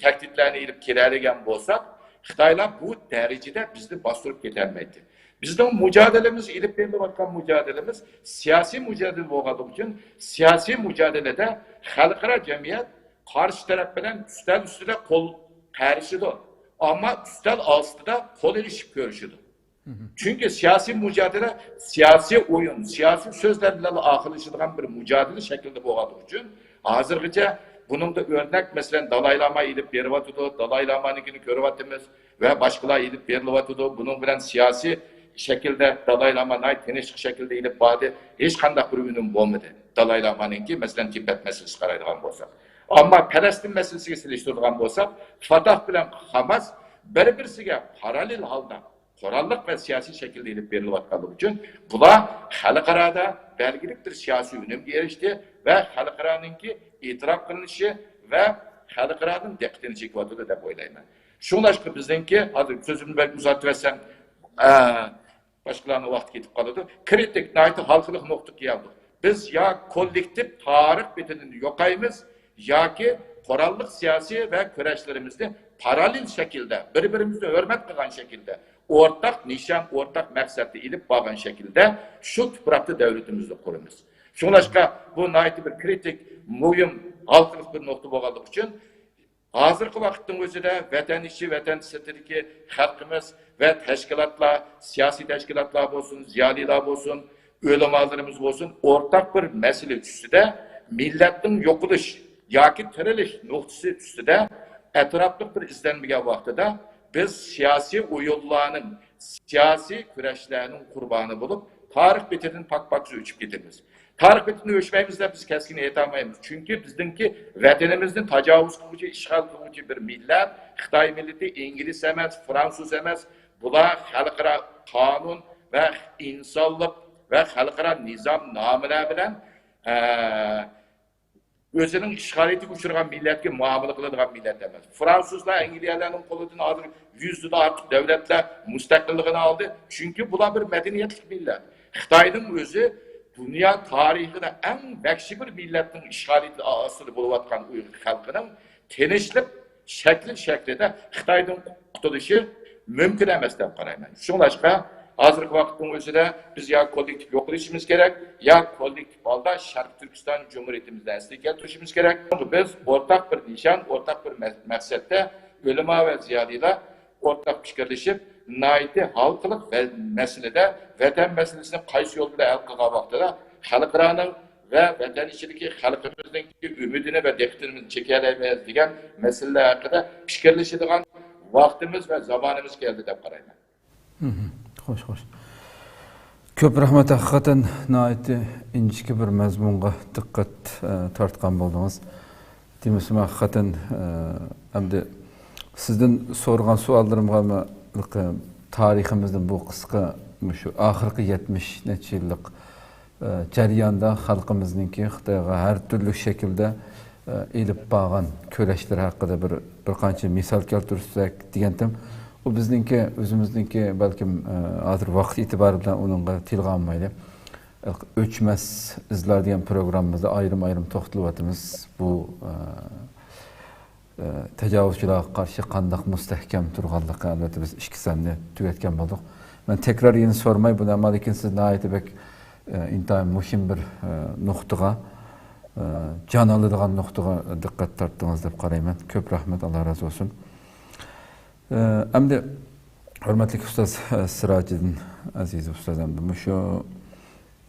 تەھدىتلەرنى ئېلىپ كېلەلىگەن بولساق، خىتايلار بۇ دەرىجىدە بىزنى باستۇرۇپ كېتەلمەيتتى. بىزنىڭ مۇجادىلىمىز، ئېلىپ بېرىلىۋاتقان مۇجادىلىمىز سىياسىي مۇجادىلە بولغانلىقى ئۈچۈن، سىياسىي مۇجادىلىدە خەلقئارا جەمئىيەت قارشى تەرەپ بىلەن ئۈستەل ئۈستىدە قول قېرىشىدۇ، ئەمما ئۈستەل ئاستىدا قول ئېلىشىپ كۆرۈشىدۇ. چۈنكى سىياسىي مۇجادىلە سىياسىي ئويۇن، سىياسىي سۆزلەر بىلەن ئاخىرلىشىدىغان بىر مۇجادىلە شەكلىدە بولغانلىقى ئۈچۈن، ھازىرغىچە بۇنىڭدا ئۆرنەك، مەسىلەن، دالاي لاما ئېلىپ بېرىۋاتىدۇ، دالاي لامانىڭكىنى كۆرۈۋاتىمىز ۋە باشقىلار ئېلىپ بېرىلىۋاتىدۇ. بۇنىڭ بىلەن سىياسىي شەكىلدە دالاي لاما ناھايىتى تىنچلىق شەكلىدە ئېلىپ باردى. ھېچقانداق بىر ئۈنۈم بولمىدى. دالاي لامانىڭكى، مەسىلەن، تىبەت مەسىلىسىگە قارايدىغان بولساق. ئەمما پەلەستىن مەسىلىسىگە سېلىشتۇرىدىغان بولساق، فاتاھ بىلەن خاماس بىر-بىرسىگە پاراللېل ھالدا قوراللىق ۋە سىياسىي شەكىلدە ئېلىپ بېرىلىۋاتقانلىقى ئۈچۈن، بۇلار خەلقئارادا بەلگىلىك بىر سىياسىي ئۈنۈمگە ئېرىشتى ۋە خەلقئارانىڭكى ئېتىراپ قىلىنىشى ۋە خەلقئارانىڭ دىققىتىنى چېكىۋاتىدۇ دەپ ئويلايمەن. شۇڭلاشقا بىزنىڭكى، ھازىر سۆزۈمنى بەك ئۇزارتىۋەتسەم، ئە، باشقىلارنىڭ ۋاقتى كېتىپ قالىدۇ. كرىتىك، ناھايىتى ھالقىلىق نۇقتىغا كەلدۇق. بىز يا كوللېكتىپ تارىخ بېتىدىن يوقايمىز، ياكى قوراللىق سىياسىي ۋە كۈرەشلىرىمىزنى پاراللېل شەكىلدە، بىر-بىرىمىزنى ھۆرمەت قىلغان شەكىلدە، ئورتاق نىشان، ئورتاق مەقسەتتە ئېلىپ بارغان شەكىلدە شۇ تۇپراقتا دۆلىتىمىزنى قۇرىمىز. شۇڭلاشقا بۇ ناھايىتى بىر كرىتىك، مۇھىم، ھالقىلىق بىر نۇقتا بولغانلىقى ئۈچۈن، ھازىرقى ۋاقىتنىڭ ئۆزىدە ۋەتەن ئىچى، ۋەتەن سىرتىدىكى خەلقىمىز ۋە تەشكىلاتلار، سىياسىي تەشكىلاتلار بولسۇن، زىيالىيلار بولسۇن، ئۆلىمالىرىمىز بولسۇن، ئورتاق بىر مەسىلە ئۈستىدە، مىللەتنىڭ يوقىلىش ياكى تىرىلىش نۇقتىسى ئۈستىدە ئەتراپلىق بىر ئىزدەنمىگەن ۋاقتىدا، بىز سىياسىي ئويۇنلارنىڭ، سىياسىي كۈرەشلەرنىڭ قۇربانى بولۇپ، تارىخ بېتىدىن پاك-پاكىز ئۆچۈپ كېتىمىز. تارىخ بېتىدىن ئۆچمەيمىز دەپ بىز كەسكىن ئېيتالمايمىز. چۈنكى بىزنىڭكى ۋەتىنىمىزنى تاجاۋۇز قىلغۇچى، ئىشغال قىلغۇچى بىر مىللەت، خىتاي مىللىتى، ئىنگلىز ئەمەس، فرانسۇز ئەمەس. بۇلار خەلقئارا قانۇن ۋە ئىنسانلىق ۋە خەلقئارا نىزامنامىلەر بىلەن، ئە، ئۆزىنىڭ ئىشغالىيىتىگە ئۇچرىغان مىللەتكە مۇئامىلە قىلىدىغان مىللەت ئەمەس. فرانسۇزلار، ئەنگلىيەلەرنىڭ قولىدىن ھازىر يۈزدىن ئارتۇق دۆلەتلەر مۇستەقىللىقىنى ئالدى. چۈنكى بۇلار بىر مەدەنىيەتلىك مىللەت. خىتاينىڭ ئۆزى دۇنيا تارىخىدا ئەڭ ۋەھشىي بىر مىللەتنىڭ ئىشغالىيىتى ئاستىدا بولۇۋاتقان ئۇيغۇر خەلقىنىڭ تىنچلىق شەكلى شەكلىدە خىتايدىن قۇتۇلۇشى مۇمكىن ئەمەس دەپ قارايمەن. شۇڭلاشقا، ھازىرقى ۋاقىتنىڭ ئۆزىدە بىز يا كوللېكتىپ يوقىلىشىمىز كېرەك، يا كوللېكتىپ ھالدا شەرقىي تۈركىستان جۇمھۇرىيىتىمىزنى ئەسلىگە كەلتۈرۈشىمىز كېرەك. بىز ئورتاق بىر نىشان، ئورتاق بىر مە-، مەقسەتتە ئۆلىما ۋە زىيالىيلار ئورتاق پىكىرلىشىپ، ناھايىتى ھالقىلىق ۋە مەسىلىدە، ۋەتەن مەسىلىسىنى قايسى يول بىلەن ھەل قىلغان ۋاقتىدا خەلقئارانىڭ ۋە ۋەتەن ئىچىدىكى خەلقىمىزنىڭكى ئۈمىدىنى ۋە دىققىتىنى چېكەلەيمىز دېگەن مەسىلىلەر ھەققىدە پىكىرلىشىدىغان ۋاقتىمىز ۋە زامانىمىز كەلدى دەپ قارايمەن. مھم. خوش، خوش. كۆپ رەھمەت، ھەقىقەتەن ناھايىتى ئىنچىكە بىر مەزمۇنغا دىققەت، ئە، تارتقان بولدىڭىز. دېمىسىمۇ، ھەقىقەتەن، ئە، ئەمدى سىزدىن سورىغان سوئاللىرىمغا، تارىخىمىزدىن بۇ قىسقا، مۇشۇ ئاخىرقى يەتمىش نەچچە يىللىق، ئە، جەرياندا خەلقىمىزنىڭكى خىتايغا ھەر تۈرلۈك شەكىلدە، ئە، ئېلىپ بارغان كۈرەشلىرى ھەققىدە بىر، بىر قانچە مىسال كەلتۈرسەك دېگەنتىم. ئۇ بىزنىڭكى، ئۆزىمىزنىڭكى بەلكىم، ئە، ھازىر ۋاقىت ئېتىبارى بىلەن ئۇنىڭغا تىلغا ئالمايلى. ئۆچمەس ئىزلار دېگەن پروگراممىمىزدا ئايرىم-ئايرىم توختىلىۋاتىمىز. بۇ، ئە، ئە، تاجاۋۇزچىلارغا قارشى قانداق مۇستەھكەم تۇرغانلىقى، ئەلۋەتتە، بىز ئىككى ساننى تۈگەتكەن بولدۇق. مەن تەكرار يەنە سورىماي بۇنى، ئەمما لېكىن سىز ناھايىتى بەك، ئە، ئىنتايىن مۇھىم بىر، ئە، نۇقتىغا، ئە، جان ئالىدىغان نۇقتىغا دىققەت تارتتىڭىز دەپ قارايمەن. كۆپ رەھمەت، ئاللا رازى بولسۇن. ئە، ئەمدى ھۆرمەتلىك ئۇستاز، ئە، سىراجىدىن ئەزىز ئۇستاز، ئەمدى مۇشۇ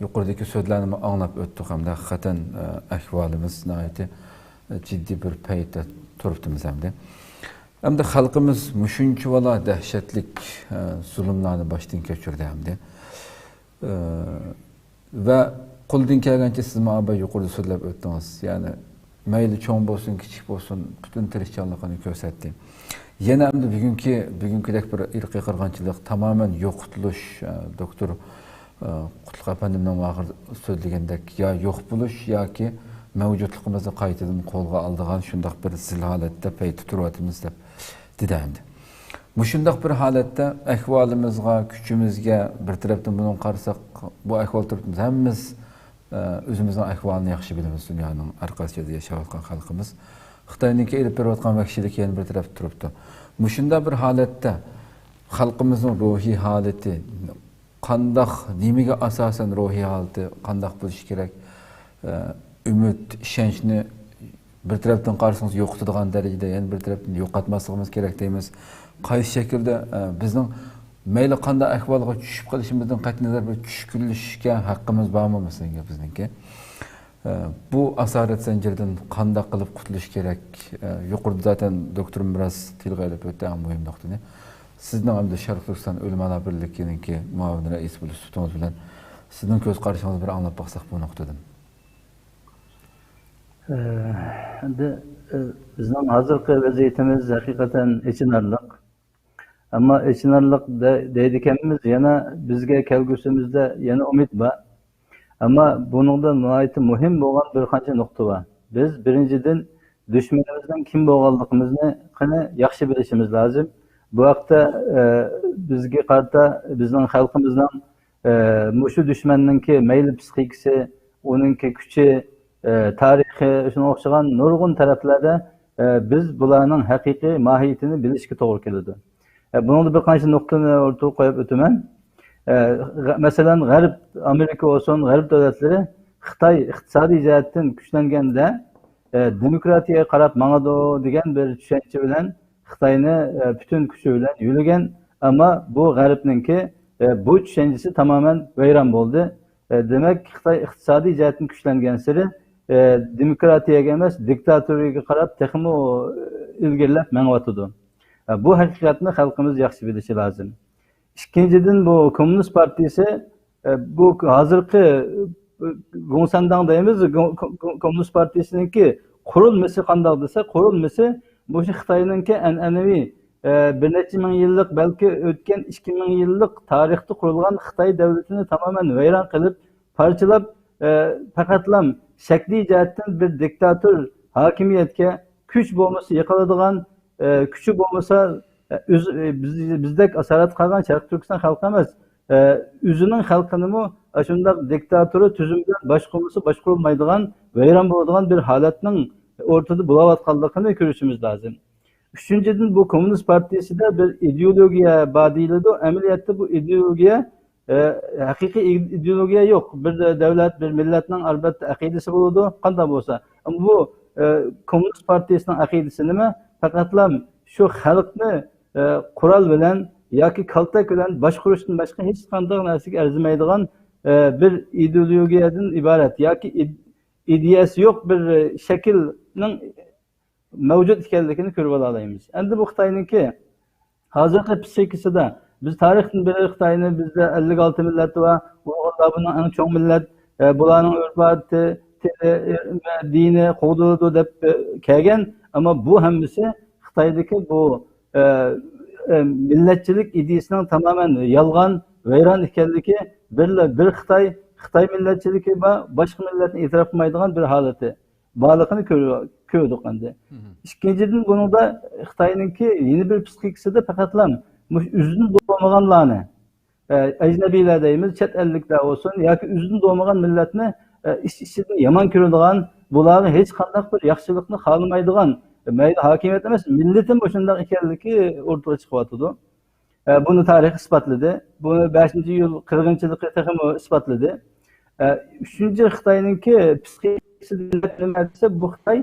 يۇقىرىدىكى سۆزلەرنىمۇ ئاڭلاپ ئۆتتۇق ھەمدە ھەقىقەتەن، ئە، ئەھۋالىمىز ناھايىتى، ئە، جىددىي بىر پەيتتە تۇرۇپتىمىز ئەمدى. ئەمدى خەلقىمىز مۇشۇنچىۋالا دەھشەتلىك، ئە، زۇلۇملارنى باشتىن كەچۈردى ئەمدى. ئە، ۋە قولدىن كەلگەنچە سىزمۇ ئاباي يۇقىرىدا سۆزلەپ ئۆتتىڭىز. يەنى مەيلى چوڭ بولسۇن، كىچىك بولسۇن، پۈتۈن تىرىشچانلىقىنى كۆرسەتتى. يەنە ئەمدى بۈگۈنكى، بۈگۈنكىدەك بىر ئىرقىي قىرغىنچىلىق، تامامەن يوقىتىلىش، ئە، دوكتور، ئە، قۇتلۇق ئەپەندىمنىڭ ئاخىر سۆزلىگەندەك يا يوق بولۇش ياكى مەۋجۇتلۇقىمىزنى قايتىدىن قولغا ئالىدىغان شۇنداق بىر زىل ھالەتتە پەيتتە تۇرۇۋاتىمىز دەپ دېدى ئەمدى. مۇشۇنداق بىر ھالەتتە ئەھۋالىمىزغا، كۈچىمىزگە بىر تەرەپتىن بۇنىڭغا قارىساق، بۇ ئەھۋال تۇرۇپتىمىز. ھەممىمىز، ئە، ئۆزىمىزنىڭ ئەھۋالىنى ياخشى بىلىمىز، دۇنيانىڭ ھەر قايسى يېرىدە ياشاۋاتقان خەلقىمىز. خىتاينىڭكى ئېلىپ بېرىۋاتقان ۋەھشىيلىكى يەنە بىر تەرەپتە تۇرۇپتۇ. مۇشۇنداق بىر ھالەتتە خەلقىمىزنىڭ روھىي ھالىتى، قانداق، نېمىگە ئاساسەن روھىي ھالىتى قانداق بولۇشى كېرەك؟ ئە، ئۈمىد، ئىشەنچنى بىر تەرەپتىن قارىسىڭىز يوقىتىدىغان دەرىجىدە، يەنە بىر تەرەپتىن يوقاتماسلىقىمىز كېرەك دەيمىز. قايسى شەكىلدە، ئە، بىزنىڭ مەيلى قانداق ئەھۋالغا چۈشۈپ قېلىشىمىزدىن قەتئىينەزەر بىر چۈشكۈنلىشىشكە ھەققىمىز بارمۇ مەسىلەن بىزنىڭكى؟ ئە، بۇ ئاسارەت زەنجىرىدىن قانداق قىلىپ قۇتۇلۇش كېرەك؟ ئە، يۇقىرىدا زاتەن دوكتورمۇ بىراز تىلغا ئېلىپ ئۆتتى ئەڭ مۇھىم نۇقتىنى. سىزنىڭ ئەمدى شەرقىي تۈركىستان ئۆلىمالار بىرلىكىنىڭكى مۇئاۋىن رەئىسى بولۇش سۈپىتىڭىز بىلەن سىزنىڭ كۆز قارىشىڭىزنى بىر ئاڭلاپ باقساق بۇ نۇقتىدىن. ئە، ئەمدى، ئە، بىزنىڭ ھازىرقى ۋەزىيىتىمىز ھەقىقەتەن ئېچىنارلىق. ئەمما ئېچىنارلىق دە-، دەيدىكەنمىز، يەنە بىزگە كەلگۈسىمىزدە يەنە ئۈمىد بار. ئەمما بۇنىڭدا ناھايىتى مۇھىم بولغان بىر قانچە نۇقتا بار. بىز بىرىنچىدىن دۈشمىنىمىزنىڭ كىم بولغانلىقىمىزنى قېنى ياخشى بىلىشىمىز لازىم. بۇ ھەقتە، ئە، بىزگە قارىتا بىزنىڭ خەلقىمىزنىڭ ئە، مۇشۇ دۈشمەننىڭكى مەيلى پىسخىكىسى، ئۇنىڭكى كۈچى، ئە، تارىخى، شۇنىڭغا ئوخشىغان نۇرغۇن تەرەپلەردە، ئە، بىز بۇلارنىڭ ھەقىقىي ماھىيىتىنى بىلىشكە توغرا كېلىدۇ. ئە، بۇنىڭدا بىر قانچە نۇقتىنى ئوتتۇرىغا قويۇپ ئۆتىمەن. ئە، غە-، مەسىلەن، غەرب، ئامېرىكا بولسۇن، غەرب دۆلەتلىرى خىتاي ئىقتىسادىي جەھەتتىن كۈچلەنگەندە، ئە، دېموكراتىيەگە قاراپ ماڭىدۇ دېگەن بىر چۈشەنچە بىلەن خىتاينى، ئە، پۈتۈن كۈچى بىلەن يۆلىگەن، ئەمما بۇ غەربنىڭكى، ئە، بۇ چۈشەنچىسى تامامەن ۋەيران بولدى. ئە، دېمەك، خىتاي ئىقتىسادىي جەھەتتىن كۈچلەنگەنسېرى، ئە، دېموكراتىيەگە ئەمەس، دىكتاتورىيەگە قاراپ تېخىمۇ ئىلگىرىلەپ مېڭىۋاتىدۇ. ئە، بۇ ھەقىقەتنى خەلقىمىز ياخشى بىلىشى لازىم. ئىككىنچىدىن، بۇ كوممۇنىست پارتىيىسى، ئە، بۇ ھازىرقى، ئە، گوڭسەنداڭ دەيمىز، گو-، كو-، كو-، كوممۇنىست پارتىيىسىنىڭكى قۇرۇلمىسى قانداق دېسە، قۇرۇلمىسى مۇشۇ خىتاينىڭكى ئەنئەنىۋى، ئە، بىر نەچچە مىڭ يىللىق، بەلكى ئۆتكەن ئىككى مىڭ يىللىق تارىختا قۇرۇلغان خىتاي دۆلىتىنى تامامەن ۋەيران قىلىپ، پارچىلاپ، ئە، پەقەتلا شەكلىي جەھەتتىن بىر دىكتاتور ھاكىمىيەتكە، كۈچ بولمىسا يىقىلىدىغان، ئە، كۈچى بولمىسا، ئە، ئۆز-، ئە، بىز-، بىزدەك ئاسارەتتە قالغان شەرقىي تۈركىستان خەلقى ئەمەس، ئە، ئۆزىنىڭ خەلقىنىمۇ ئاشۇنداق دىكتاتورى تۈزۈم بىلەن باشقۇرمىسا باشقۇرۇلمايدىغان، ۋەيران بولىدىغان بىر ھالەتنىڭ ئورتىدا بولاۋاتقانلىقىنى كۆرۈشىمىز لازىم. ئۈچىنچىدىن، بۇ كوممۇنىست پارتىيىسىدە بىر ئىدېئولوگىيە بار دېيىلىدۇ. ئەمەلىيەتتە بۇ ئىدېئولوگىيە، ئە، ھەقىقىي ئىدېئولوگىيە يوق. بىر دەۋلەت، بىر مىللەتنىڭ ئەلۋەتتە ئەقىدىسى بولىدۇ، قانداق بولسا. ئەمما بۇ، ئە، كوممۇنىست پارتىيىسىنىڭ ئەقىدىسى نېمە؟ پەقەتلا شۇ خەلقنى، ئە، قورال بىلەن ياكى كالتەك بىلەن باشقۇرۇشتىن باشقا ھېچقانداق نەرسىگە ئەرزىمەيدىغان، ئە، بىر ئىدېئولوگىيەدىن ئىبارەت ياكى ئىد-، ئىدىيەسى يوق بىر، ئە، شەكىلنىڭ مەۋجۇت ئىكەنلىكىنى كۆرۈپ ئالالايمىز. ئەمدى بۇ خىتاينىڭكى ھازىرقى پسىخىكىسىدا، بىز تارىختىن بېرى خىتاينى، بىزدە ئەللىك ئالتە مىللەت بار، ئۇيغۇرلار بۇنىڭ ئەڭ چوڭ مىللەت، ئە، بۇلارنىڭ ئۆرپ-ئادىتى، تىلى، ئە، ۋە دىنى قوغدىلىدۇ دەپ، ئە، كەلگەن. ئەمما بۇ ھەممىسى خىتايدىكى بۇ، ئە، ئە، مىللەتچىلىك ئىدىيىسىنىڭ تامامەن يالغان، ۋەيران ئىكەنلىكى، بىرلا بىر خىتاي، خىتاي مىللەتچىلىكى بار، باشقا مىللەتنى ئېتىراپ قىلمايدىغان بىر ھالىتى بارلىقىنى كۆر-، كۆردۇق ئەمدى. مم. ئىككىنچىدىن، بۇنىڭدا خىتاينىڭكى يەنە بىر پسىخىكىسىدا پەقەتلا مۇشۇ ئۆزىدىن بولمىغانلارنى، ئە، ئەجنەبىيلەر دەيمىز، چەت ئەللىكلەر بولسۇن ياكى ئۆزىدىن بولمىغان مىللەتنى، ئە، ئىچ-ئىچىدىن يامان كۆرىدىغان، بۇلارغا ھېچقانداق بىر ياخشىلىقنى خالىمايدىغان، مەيلى ھاكىمىيەت ئەمەس، مىللىتىمۇ شۇنداق ئىكەنلىكى ئورتىغا چىقىۋاتىدۇ. ئە، بۇنى تارىخ ئىسپاتلىدى. بۇنى بەشىنچى يۈز قىرىقىنچىلىقى تېخىمۇ ئىسپاتلىدى. ئە، ئۈچىنچى خىتاينىڭكى پسىخىكىسى نېمە دېسە، بۇ خىتاي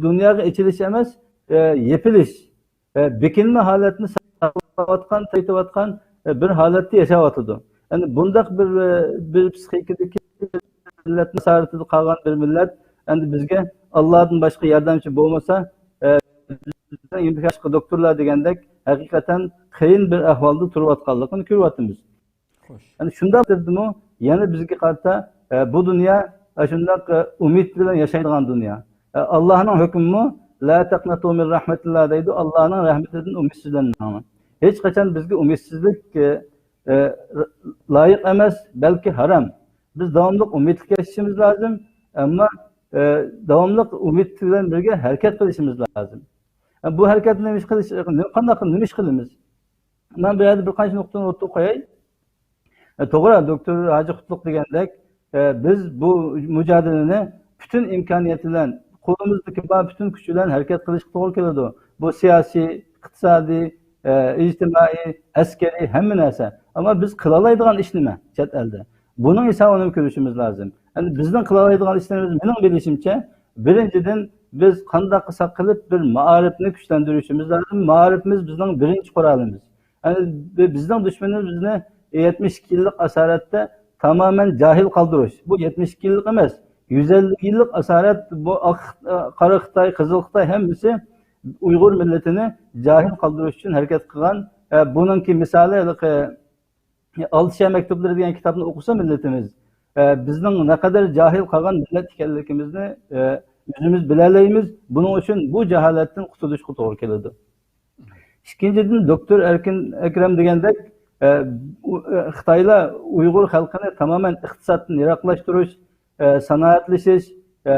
دۇنياغا ئېچىلىش ئەمەس، ئە، يېپىلىش، ئە، بېكىنمە ھالەتنى ساقلاۋاتقان، تايىتىۋاتقان، ئە، بىر ھالەتتە ياشاۋاتىدۇ. يەنى بۇنداق بىر، ئە، بىر پسىخىكىدىكى مىللەتنىڭ ئاسارىتىدە قالغان بىر مىللەت، ئەمدى بىزگە ئاللادىن باشقا ياردەمچى بولمىسا، ئە، بىزنىڭ باشقا دوكتورلار دېگەندەك ھەقىقەتەن قىيىن بىر ئەھۋالدا تۇرۇۋاتقانلىقىنى كۆرۈۋاتىمىز. خوش. يەنى شۇنداق دېدىمۇ، يەنە بىزگە قارىتا، ئە، بۇ دۇنيا، ئە، شۇنداق، ئە، ئۈمىد بىلەن ياشايدىغان دۇنيا. ئە، ئاللانىڭ ھۆكمىمۇ، لا تەقنەتۇ مىن رەھمەتىللا دەيدۇ، ئاللانىڭ رەھمىتىدىن ئۈمىدسىزلەنمەڭ. ھېچقاچان بىزگە ئۈمىدسىزلىك، ئە، ئە، لايىق ئەمەس، بەلكى ھارام. بىز داۋاملىق ئۈمىدلىك ياشىشىمىز لازىم، ئەمما، ئە، داۋاملىق ئۈمىد بىلەن بىرگە ھەرىكەت قىلىشىمىز لازىم. ئە، بۇ ھەرىكەتنى نېمە ئىش قىلىش، قانداق، نېمە ئىش قىلىمىز؟ مەن بۇ يەردە بىر قانچە نۇقتىنى ئوتتۇرىغا قوياي. ئە، توغرا، دوكتور ھاجى قۇتلۇق دېگەندەك، ئە، بىز بۇ مۇجادىلىنى پۈتۈن ئىمكانىيەت بىلەن، قولىمىزدىكى بار پۈتۈن كۈچ بىلەن ھەرىكەت قىلىشقا توغرا كېلىدۇ. بۇ سىياسىي، ئىقتىسادىي، ئە، ئىجتىمائىي، ئەسكىرىي، ھەممە نەرسە. ئەمما بىز قىلالايدىغان ئىش نېمە چەت ئەلدە؟ بۇنىڭ ھېسابىنى كۆرۈشىمىز لازىم. ئەمدى بىزنىڭ قىلالايدىغان ئىشلىرىمىز، مېنىڭ بىلىشىمچە، بىرىنچىدىن، بىز قانداق قىلساق قىلىپ بىر مائارىپنى كۈچلەندۈرۈشىمىز لازىم. مائارىپىمىز بىزنىڭ بىرىنچى قورالىمىز. يەنى بى-، بىزنىڭ دۈشمىنىمىز بىزنى يەتمىش ئىككى يىللىق ئاسارەتتە تامامەن جاھىل قالدۇرۇش. بۇ يەتمىش ئىككى يىللىق ئەمەس، يۈز ئەللىك يىللىق ئاسارەت، بۇ ئاق، قارا خىتاي، قىزىل خىتاي ھەممىسى ئۇيغۇر مىللىتىنى جاھىل قالدۇرۇش ئۈچۈن ھەرىكەت قىلغان. ئە، بۇنىڭكى مىسالى ھېلىقى ئالتە شەھەر مەكتۇبلىرى دېگەن كىتابنى ئوقۇسا مىللىتىمىز، ئە، بىزنىڭ نەقەدەر جاھىل قالغان مىللەت ئىكەنلىكىمىزنى، ئە، ئۆزىمىز بىلەلەيمىز. بۇنىڭ ئۈچۈن بۇ جاھالەتتىن قۇتۇلۇشقا توغرا كېلىدۇ. ئىككىنچىدىن، دوكتور ئەركىن ئەكرەم دېگەندەك، ئە، ئۇ-، ئە، خىتايلار ئۇيغۇر خەلقىنى تامامەن ئىقتىسادتىن يىراقلاشتۇرۇش، ئە، سانائەتلىشىش، ئە،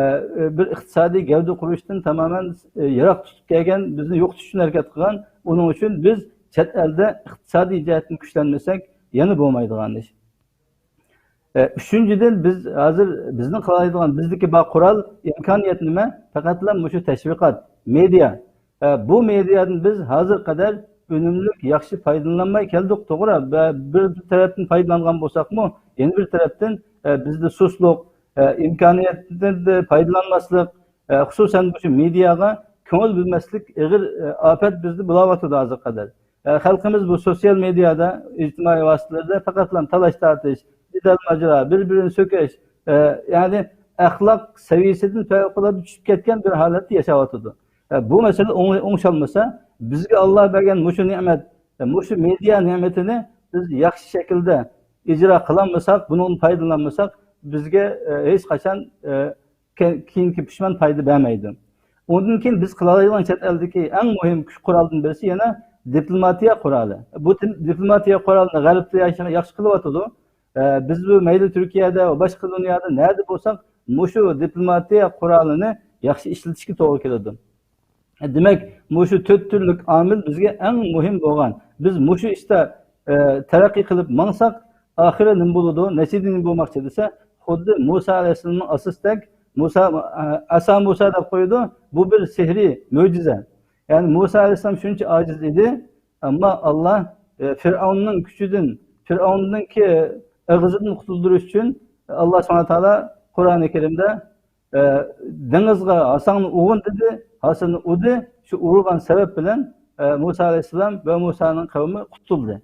بىر ئىقتىسادىي گەۋدە قۇرۇشتىن تامامەن، ئە، يىراق تۇتۇپ كەلگەن، بىزنى يوقىتىش ئۈچۈن ھەرىكەت قىلغان. ئۇنىڭ ئۈچۈن بىز چەت ئەلدە ئىقتىسادىي جەھەتتىن كۈچلەنمىسەك، يەنە بولمايدىغان ئىش. ئە، ئۈچىنچىدىن، بىز ھازىر بىزنىڭ قىلالايدىغان، بىزدىكى بار قورال، ئىمكانىيەت نېمە؟ پەقەتلا مۇشۇ تەشۋىقات، مېدىيا. ئە، بۇ مېدىيادىن بىز ھازىرغا قەدەر ئۈنۈملۈك، ياخشى پايدىلىنالماي كەلدۇق، توغرا. بە-، بىر تەرەپتىن پايدىلانغان بولساقمۇ، يەنە بىر تەرەپتىن، ئە، بىزدە سۇسلۇق، ئە، ئىمكانىيەتتىن پايدىلانماسلىق، ئە، خۇسۇسەن مۇشۇ مېدىياغا كۆڭۈل بۆلمەسلىك ئېغىر، ئە، ئاپەت بىزدە بولاۋاتىدۇ ھازىرغا قەدەر. ئە، خەلقىمىز بۇ سوتسىيال مېدىيادا، ئىجتىمائىي ۋاسىتىلەردە پەقەتلا تالاش-تارتىش، جېدەل-ماجىرا، بىر-بىرىنى سۆكۈش، ئە، يەنى ئەخلاق سەۋىيەسىدىن پەۋقۇلئاددە چۈشۈپ كەتكەن بىر ھالەتتە ياشاۋاتىدۇ. ئە، بۇ مەسىلە ئوڭ-، ئوڭشالمىسا، بىزگە ئاللا بەرگەن مۇشۇ نېمەت، ئە، مۇشۇ مېدىيا نېمىتىنى بىز ياخشى شەكىلدە ئىجرا قىلالمىساق، بۇنىڭدىن پايدىلانمىساق، بىزگە، ئە، ھېچقاچان، ئە، كە-، كېيىنكى پۇشمان پايدا بەرمەيدۇ. ئۇندىن كېيىن بىز قىلالايدىغان چەت ئەلدىكى ئەڭ مۇھىم كۈچ قورالدىن بىرسى يەنە دىپلوماتىيە قورالى. بۇ دىپ-، دىپلوماتىيە قورالىنى غەربتە ياخشى، ياخشى قىلىۋاتىدۇ. ئە، بىز بۇ مەيلى تۈركىيەدە ۋە باشقا دۇنيادا نەدە بولساق، مۇشۇ دىپلوماتىيە قورالىنى ياخشى ئىشلىتىشكە توغرا كېلىدۇ. دېمەك، مۇشۇ تۆت تۈرلۈك ئامىل بىزگە ئەڭ مۇھىم بولغان. بىز مۇشۇ ئىشتا، ئە، تەرەققىي قىلىپ ماڭساق، ئاخىرى نېمە بولىدۇ، نەتىجىدە نېمە بولماقچى دېسە، خۇددى مۇسا ئەلەيھىسسالامنىڭ ئاسىسىدەك، مۇسا، ئە، ئەسا مۇسا دەپ قويىدۇ. بۇ بىر سېھرىي مۆجىزە. يەنى مۇسا ئەلەيھىسسالام شۇنچە ئاجىز ئىدى، ئەمما ئاللا، ئە، فىرئەۋننىڭ كۈچىدىن، فىرئەۋننىڭكى ئېغىزىدىن قۇتۇلدۇرۇش ئۈچۈن ئاللا سۇبھانەھۇ ۋە تائالا قۇرئانى كەرىمدە ئە، دېڭىزغا ھاساڭنى ئۇرغىن دېدى. ھاساڭنى ئۇردى. شۇ ئۇرغان سەۋەب بىلەن، ئە، مۇسا ئەلەيھىسسالام ۋە مۇسانىڭ قەۋمى قۇتۇلدى.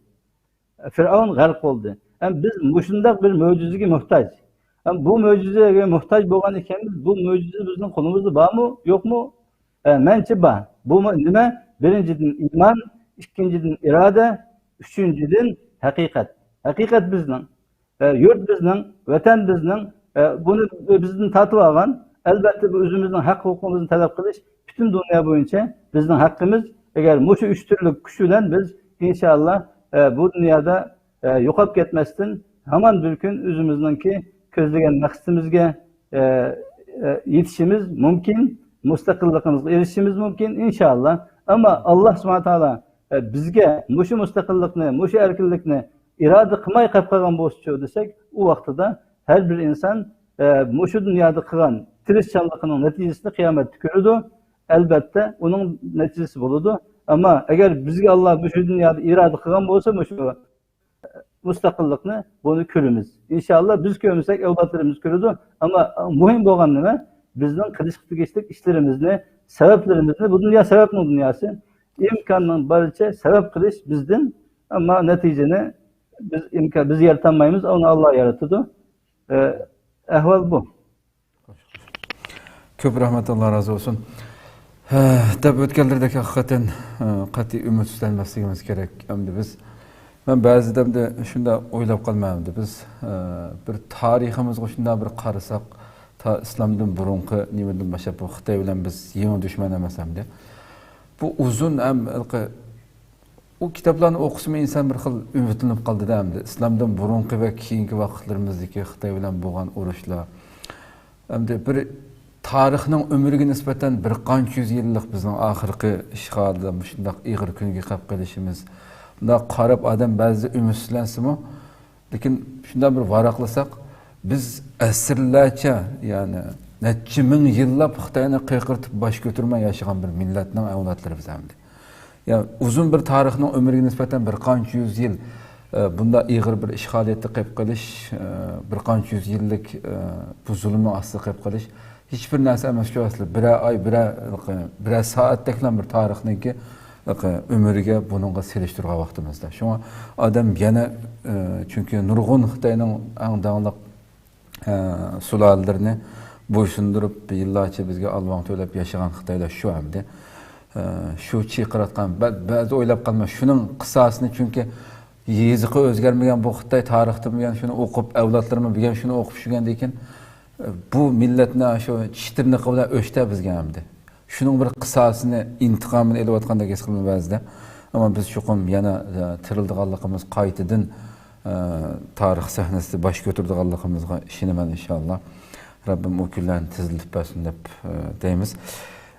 فىرئەۋن غەرق بولدى. ھەم بىز مۇشۇنداق بىر مۆجىزىگە موھتاج. ھەم بۇ مۆجىزىگە موھتاج بولغان ئىكەنمىز، بۇ مۆجىزە بىزنىڭ قولىمىزدا بارمۇ، يوقمۇ؟ ئە، مەنچە بار. بۇ نېمە؟ بىرىنچىدىن ئىمان، ئىككىنچىدىن ئىرادە، ئۈچىنچىدىن ھەقىقەت. ھەقىقەت بىزنىڭ. ئە، يۇرت بىزنىڭ، ۋەتەن بىزنىڭ، ئە، بۇنى بىزدىن تارتىۋالغان، ئەلۋەتتە، بۇ ئۆزىمىزنىڭ ھەق ھوقۇقىمىزنى تەلەپ قىلىش پۈتۈن دۇنيا بويىچە بىزنىڭ ھەققىمىز. ئەگەر مۇشۇ ئۈچ تۈرلۈك كۈچ بىلەن بىز، ئىنشائاللا، ئە، بۇ دۇنيادا، ئە، يوقاپ كەتمەستىن، ھامان بىر كۈن ئۆزىمىزنىڭكى كۆزلىگەن مەقسىتىمىزگە، ئە، ئە، يېتىشىمىز مۇمكىن، مۇستەقىللىقىمىزغا ئېرىشىشىمىز مۇمكىن، ئىنشائاللا. ئەمما ئاللا سۇبھانەھۇ ۋە تائالا، ئە، بىزگە مۇشۇ مۇستەقىللىقنى، مۇشۇ ئەركىنلىكنى ئىرادە قىلماي قېلىپ قالغان بولسىچۇ دېسەك، ئۇ ۋاقتىدا ھەر بىر ئىنسان، ئە، مۇشۇ دۇنيادا قىلغان تىرىشچانلىقىنىڭ نەتىجىسىنى قىيامەتتە كۆرىدۇ. ئەلۋەتتە، ئۇنىڭ نەتىجىسى بولىدۇ. ئەمما ئەگەر بىزگە ئاللا مۇشۇ دۇنيادا ئىرادە قىلغان بولسا، مۇشۇ مۇستەقىللىقنى، بۇنى كۆرىمىز. ئىنشائاللا، بىز كۆرمىسەك، ئەۋلادلىرىمىز كۆرىدۇ. ئەمما مۇھىم بولغان نېمە؟ بىزنىڭ قىلىشقا تېگىشلىك ئىشلىرىمىزنى، سەۋەبلىرىمىزنى، بۇ دۇنيا سەۋەبنىڭ دۇنياسى، ئىمكاننىڭ بارىچە سەۋەب قىلىش بىزدىن، ئەمما نەتىجىنى بىز ئىمكان، بىز يارىتالمايمىز، ئۇنى ئاللا يارىتىدۇ. ئە، ئەھۋال بۇ. كۆپ رەھمەت، ئاللا رازى بولسۇن. ھە، دەپ ئۆتكەنلىرىدەك ھەقىقەتەن، ئە، قەتئىي ئۈمىدسىزلەنمەسلىكىمىز كېرەك. ئەمدى بىز، مەن بەزىدە ئەمدى شۇنداق ئويلاپ قالىمەن، ئەمدى بىز، ئە، بىر تارىخىمىزغا شۇنداق بىر قارىساق، تا ئىسلامدىن بۇرۇنقى نېمىدىن باشلاپ بۇ خىتاي بىلەن بىز يېڭى دۈشمەن ئەمەس ئەمدى. بۇ ئۇزۇن ھەم ھېلىقى ئۇ كىتابلارنى ئوقۇسىمۇ ئىنسان بىر خىل ئۈمىدلىنىپ قالدىدە ئەمدى. ئىسلامدىن بۇرۇنقى ۋە كېيىنكى ۋاقىتلىرىمىزدىكى خىتاي بىلەن بولغان ئۇرۇشلار. ئەمدى بىر تارىخنىڭ ئۆمرىگە نىسبەتەن بىر قانچە يۈز يىللىق بىزنىڭ ئاخىرقى ئىشغالدا مۇشۇنداق ئېغىر كۈنگە قېلىپ قېلىشىمىز. بۇنداق قاراپ ئادەم بەزىدە ئۈمىدسىزلەنسىمۇ، لېكىن شۇنداق بىر ۋاراقلىساق، بىز ئەسىرلەرچە، يەنى نەچچە مىڭ يىللاپ خىتاينى قىرقىرىتىپ باش كۆتۈرمەي ياشىغان بىر مىللەتنىڭ ئەۋلادلىرى بىز ئەمدى. يا، ئۇزۇن بىر تارىخنىڭ ئۆمرىگە نىسبەتەن بىر قانچە يۈز يىل، ئە، بۇنداق ئېغىر بىر ئىشغالىيەتتە قېلىپ قېلىش، ئە، بىر قانچە يۈز يىللىك، ئە، بۇ زۇلۇمنىڭ ئاستىدا قېلىپ قېلىش ھېچبىر نەرسە ئەمەس شۇ ئەسلى. بىرەر ئاي، بىرەر، بىرەر سائەتتەكلا بىر تارىخنىڭكى، ئە، ئۆمرىگە بۇنىڭغا سېلىشتۇرغان ۋاقتىمىزدا. شۇڭا ئادەم يەنە، ئە، چۈنكى نۇرغۇن خىتاينىڭ ئەڭ داڭلىق ئە، سۇلالىلىرىنى بويسۇندۇرۇپ، يىللارچە بىزگە ئالۋاڭ تۆلەپ ياشىغان خىتايلار شۇ ئەمدى. ئە، شۇ چىقىرىۋاتقان، بە-، بەزىدە ئويلاپ قالىمەن، شۇنىڭ قىساسىنى، چۈنكى يېزىقى ئۆزگەرمىگەن بۇ خىتاي تارىختىن بۈگۈن شۇنى ئوقۇپ، ئەۋلادلىرىمۇ بۈگۈن شۇنى ئوقۇپ چۈشىگەندىن كېيىن، ئە، بۇ مىللەتنى شۇ چىش تىرنىقى بىلەن ئۆچتە بىزگە ئەمدى. شۇنىڭ بىر قىساسىنى، ئىنتىقامىنى ئېلىۋاتقاندەك ھېس قىلىمەن بەزىدە. ئەمما بىز چوقۇم يەنە، ئە، تىرىلىدىغانلىقىمىز، قايتىدىن، ئە، تارىخ سەھنىسىدە باش كۆتۈرىدىغانلىقىمىزغا ئىشىنىمەن، ئىنشائاللا. رەببىم ئۇ كۈنلەرنى تېزلىتىپ بەرسۇن دەپ، ئە، دەيمىز.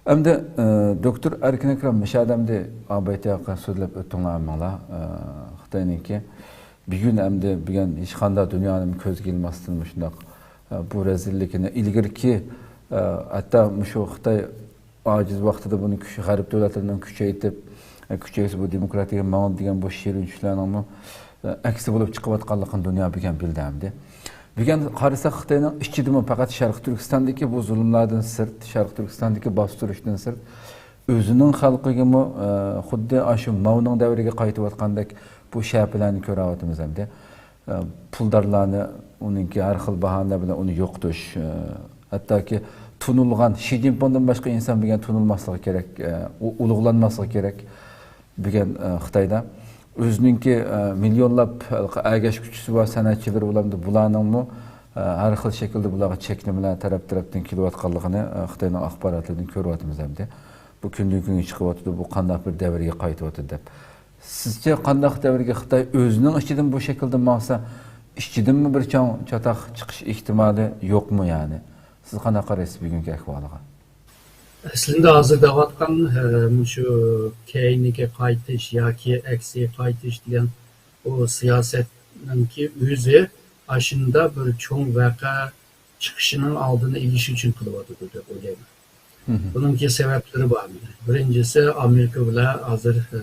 ئەمدى، ئە، دوكتور ئەركىن ئەكرەم، مۇشۇ ئادەمدە ئابايتى ھەققىدە سۆزلەپ ئۆتتۈڭلار ھەممىڭلار. ئە، خىتاينىڭكى بۈگۈن ئەمدى بۈگۈن ھېچقانداق دۇنيانىڭ كۆزىگە ئىلماستىن مۇشۇنداق، ئە، بۇ رەزىللىكىنى ئىلگىرىكى، ئە، ھەتتا مۇشۇ خىتاي ئاجىز ۋاقتىدا بۇنى كۈچ، غەرب دۆلەتلىرىنىڭ كۈچەيتىپ، ئە، كۈچەيسە بۇ دېموكراتىيەگە ماڭىدۇ دېگەن بۇ شېرىن چۈشلەرنىڭمۇ، ئە، ئەكسى بولۇپ چىقىۋاتقانلىقىنى دۇنيا بۈگۈن بىلدى ئەمدى. بۈگۈن قارىساق، خىتاينىڭ ئىچىدىمۇ پەقەت شەرقىي تۈركىستاندىكى بۇ زۇلۇملاردىن سىرت، شەرقىي تۈركىستاندىكى باستۇرۇشتىن سىرت، ئۆزىنىڭ خەلقىگىمۇ، ئە، خۇددى ئاشۇ ماۋنىڭ دەۋرىگە قايتىۋاتقاندەك بۇ شەپىلەرنى كۆرۈۋاتىمىز ئەمدى. ئە، پۇلدارلارنى ئۇنىڭكى ھەر خىل باھانىلەر بىلەن ئۇنى يوقىتىش، ئە، ھەتتاكى تونۇلغان، شى جىنپىڭدىن باشقا ئىنسان بۈگۈن تونۇلماسلىقى كېرەك، ئە، ئۇ ئۇلۇغلانماسلىقى كېرەك. بۈگۈن، ئە، خىتايدا ئۆزىنىڭكى، ئە، مىليونلاپ ئەگەشكۈچىسى بار سەنئەتچىلىرى بولامدۇ، بۇلارنىڭمۇ، ھەر خىل شەكىلدە بۇلارغا چەكلىمىلەر تەرەپ-تەرەپتىن كېلىۋاتقانلىقىنى، ئە، خىتاينىڭ ئاخباراتلىرىدىن كۆرۈۋاتىمىز ئەمدى. بۇ كۈندىن-كۈنگە چىقىۋاتىدۇ، بۇ قانداق بىر دەۋرگە قايتىۋاتىدۇ دەپ. سىزچە قانداق دەۋرگە خىتاي ئۆزىنىڭ ئىچىدىن بۇ شەكىلدە ماڭسا، ئىچىدىنمۇ بىر چوڭ چاتاق چىقىش ئېھتىمالى يوقمۇ يەنى؟ سىز قانداق قارايسىز بۈگۈنكى ئەھۋالىغا؟ ئەسلىندە ھازىر دەۋاتقان، ئە، مۇشۇ كەينىگە قايتىش ياكى ئەكسىگە قايتىش دېگەن بۇ سىياسەتنىڭكى ئۆزى ئاشۇنداق بىر چوڭ ۋەقە چىقىشىنىڭ ئالدىنى ئېلىش ئۈچۈن قىلىۋاتىدۇ دەپ ئويلايمەن. بۇنىڭكى سەۋەبلىرى بار. بىرىنچىسى، ئامېرىكا بىلەن ھازىر، ئە،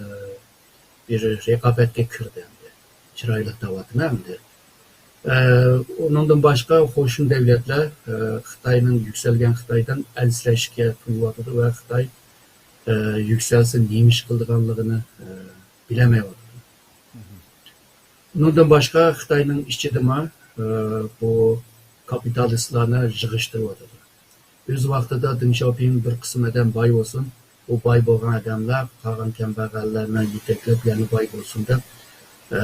بىر رىقابەتكە كىردى ئەمدى. چىرايلىق دەۋاتىمەن ئەمدى. ئە، ئۇنىڭدىن باشقا قوشنا دۆلەتلەر، ئە، خىتاينىڭ، يۈكسەلگەن خىتايدىن ئەنسىرەشكە قويۇۋاتىدۇ ۋە خىتاي، ئە، يۈكسەلسە نېمە ئىش قىلىدىغانلىقىنى، ئە، بىلەلمەيۋاتىدۇ. ئۇنىڭدىن باشقا خىتاينىڭ ئىچىدىمۇ، ئە، بۇ كاپىتالىستلارنى يىغىشتۇرۇۋاتىدۇ. ئۆز ۋاقتىدا دېڭ شياۋپىڭ بىر قىسىم ئادەم باي بولسۇن، بۇ باي بولغان ئادەملەر قالغان كەمبەغەللەرنى يېتەكلەپ يەنە باي بولسۇن دەپ، ئە،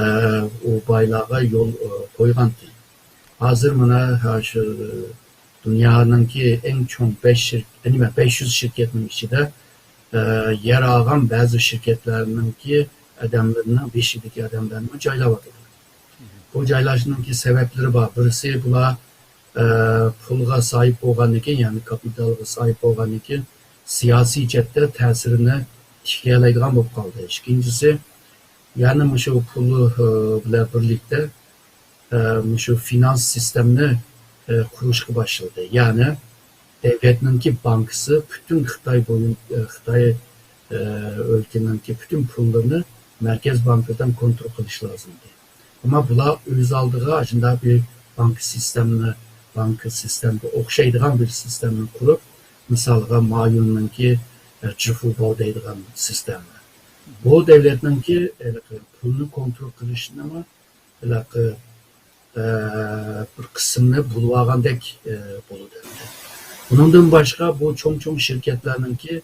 ئۇ بايلارغا يول، ئە، قويغانتى. ھازىر مانا، ھا، شۇ دۇنيانىڭكى ئەڭ چوڭ بەش شىر-، نېمە، بەش يۈز شىركەتنىڭ ئىچىدە، ئە، يەر ئالغان بەزى شىركەتلەرنىڭكى ئادەملىرىنىڭ بېشىدىكى ئادەملەرنى جايلاۋاتىدۇ. بۇ جايلاشنىڭكى سەۋەبلىرى بار. بىرسى، بۇلار، ئە، پۇلغا ساھىب بولغاندىن كېيىن، يەنى كاپىتالغا ساھىب بولغاندىن كېيىن، سىياسىي جەھەتتە تەسىرىنى تىكلىيەلەيدىغان بولۇپ قالدى. ئىككىنچىسى، يەنى مۇشۇ پۇل، ئە، بىلەن بىرلىكتە، ئە، مۇشۇ فىنانس سىستېمىنى، ئە، قۇرۇشقا باشلىدى. يەنى دۆلەتنىڭكى بانكىسى پۈتۈن خىتاي بويۇن-، ئە، خىتاي، ئە، ئۆلكىنىڭكى پۈتۈن پۇللىرىنى مەركەز بانكىدىن كونترول قىلىش لازىم ئىدى. ئەمما بۇلار ئۆز ئالدىغا ئاشۇنداق بىر بانكا سىستېمىنى، بانكا سىستېمىغا ئوخشايدىغان بىر سىستېمىنى قۇرۇپ، مىسالغا، مايوننىڭكى، ئە، جىفۇباۋ دەيدىغان سىستېما. بۇ دۆلەتنىڭكى، ھېلىقى پۇلنى كونترول قىلىشنىمۇ ھېلىقى، ئە، بىر قىسمىنى بولۇۋالغاندەك، ئە، بولىدۇ. ئۇنىڭدىن باشقا بۇ چوڭ-چوڭ شىركەتلەرنىڭكى،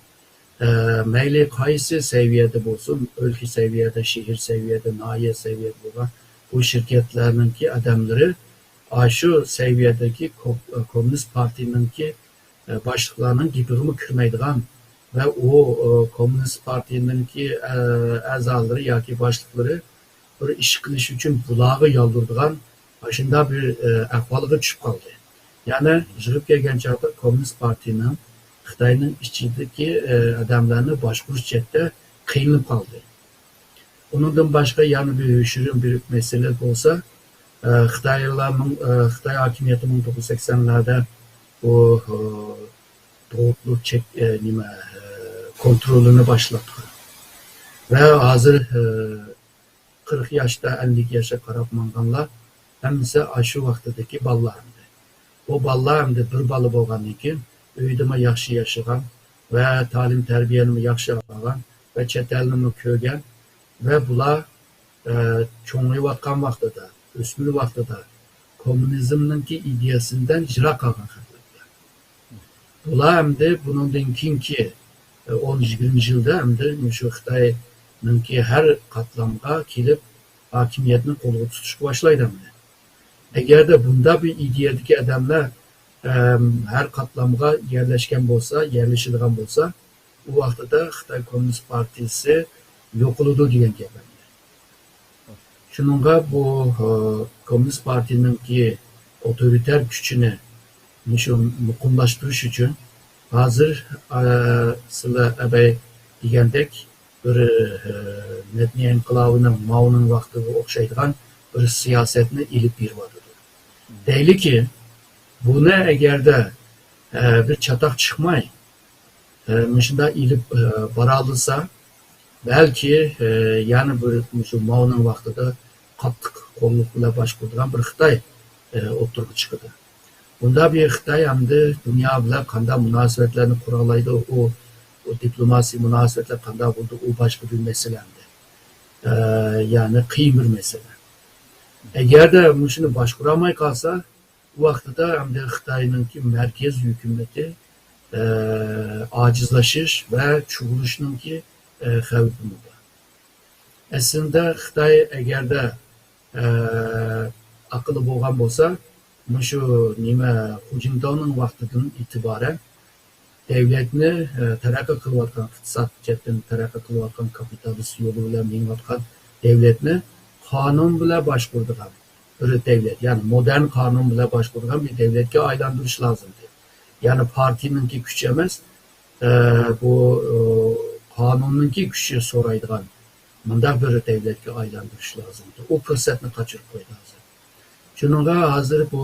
ئە، مەيلى قايسى سەۋىيەدە بولسۇن، ئۆلكە سەۋىيەدە، شەھەر سەۋىيەدە، ناھىيە سەۋىيەدە بولغان بۇ شىركەتلەرنىڭكى ئادەملىرى ئاشۇ سەۋىيەدىكى كوم-، كوممۇنىست پارتىيىنىڭكى، ئە، باشلىقلارنىڭ گېپىگىمۇ كىرمەيدىغان ۋە ئۇ، ئە، كوممۇنىست پارتىيىنىڭكى، ئە، ئەزالىرى ياكى باشلىقلىرى بىر ئىش قىلىش ئۈچۈن بۇلارغا يالۋۇرىدىغان ئاشۇنداق بىر، ئە، ئەھۋالغا چۈشۈپ قالدى. يەنى يىغىپ كەلگەن چاغدا كوممۇنىست پارتىيىنىڭ خىتاينىڭ ئىچىدىكى، ئە، ئادەملەرنى باشقۇرۇش جەھەتتە قىينىلىپ قالدى. ئۇنىڭدىن باشقا يەنە بىر يوشۇرۇن بىر مەسىلە بولسا، ئە، خىتايلارنىڭ، ئە، خىتاي ھاكىمىيىتى مىڭ توققۇز يۈز سەكسەنلەردە بۇ، ئە، بوغۇقلۇق چەك-، ئە، نېمە، ئە، كونترولىنى باشلاتقان. ۋە ھازىر، ئە، قىرىق ياشتا ئەللىك ياشقا قاراپ ماڭغانلار ھەممىسى ئاشۇ ۋاقتىدىكى بالىلار ئەمدى. بۇ بالىلار ئەمدى بىر بالا بولغاندىن كېيىن، ئۆيدىمۇ ياخشى ياشىغان ۋە تەلىم تەربىيەنىمۇ ياخشى ئالغان ۋە چەت ئەلنىمۇ كۆرگەن ۋە بۇلار، ئە، چوڭىيىۋاتقان ۋاقتىدا، ئۆسمۈر ۋاقتىدا كوممۇنىزمنىڭكى ئىدىيەسىدىن يىراق قالغان خەقلەر. بۇلار ئەمدى بۇنىڭدىن كېيىنكى، ئە، ئون، يىگىرمە يىلدا ئەمدى مۇشۇ خىتاينىڭكى ھەر قاتلامغا كېلىپ، ھاكىمىيەتنى قولغا تۇتۇشقا باشلايدۇ ئەمدى. ئەگەردە بۇنداق بىر ئىدىيەدىكى ئادەملەر، ئەم، ھەر قاتلامغا يەرلەشكەن بولسا، يەرلىشىدىغان بولسا، ئۇ ۋاقتىدا خىتاي كوممۇنىست پارتىيىسى يوقىلىدۇ دېگەن گەپ ئەمدى. شۇنىڭغا بۇ، ئە، كوممۇنىست پارتىيىنىڭكى ئوتورىتەر كۈچىنى مۇشۇ مۇقىملاشتۇرۇش ئۈچۈن ھازىر، ئە، سىلەر ئەبەي دېگەندەك بىر، ئە، مەدەنىيەت ئىنقىلابىنىڭ ماۋنىڭ ۋاقتىغا ئوخشايدىغان بىر سىياسەتنى ئېلىپ بېرىۋاتىدۇ. دەيلىكى، بۇنى ئەگەردە، ئە، بىر چاتاق چىقماي، ئە، مۇشۇنداق ئېلىپ، ئە، بارالىسا، بەلكى، ئە، يەنە بىر مۇشۇ ماۋنىڭ ۋاقتىدا قاتتىق قوللۇق بىلەن باشقۇرىدىغان بىر خىتاي، ئە، ئوتتۇرىغا چىقىدۇ. بۇنداق بىر خىتاي ئەمدى دۇنيا بىلەن قانداق مۇناسىۋەتلەرنى قۇرالايدۇ، ئۇ، ئۇ دىپلوماسىيە مۇناسىۋەتلەر قانداق بولىدۇ، ئۇ باشقا بىر مەسىلە ئەمدى. ئە، يەنى قىيىن بىر مەسىلە. ئەگەردە مۇشۇنى باشقۇرالماي قالسا، ئۇ ۋاقتىدا ئەمدى خىتاينىڭكى مەركەز ھۆكۈمىتى، ئە، ئاجىزلىشىش ۋە چۇۋۇلۇشنىڭكى، ئە، خەۋپىمۇ بار. ئەسلىدە خىتاي ئەگەردە، ئە، ئاقىلى بولغان بولسا، مۇشۇ نېمە، خۇجىنتاۋنىڭ ۋاقتىدىن ئېتىبارەن دەۋلەتنى، ئە، تەرەققىي قىلىۋاتقان، ئىقتىساد جەھەتتىن تەرەققىي قىلىۋاتقان، كاپىتالىست يولى بىلەن مېڭىۋاتقان دەۋلەتنى قانۇن بىلەن باشقۇرىدىغان بىر دەۋلەت، يەنى مودېرن قانۇن بىلەن باشقۇرىدىغان بىر دەۋلەتكە ئايلاندۇرۇش لازىمدى. يەنى پارتىيىنىڭكى كۈچى ئەمەس، ئە، بۇ، ئە، قانۇننىڭكى كۈچى سورايدىغان مۇنداق بىر دەۋلەتكە ئايلاندۇرۇش لازىمدى. ئۇ پۇرسەتنى قاچۇرۇپ قويدى ھازىر. شۇنىڭغا ھازىر بۇ،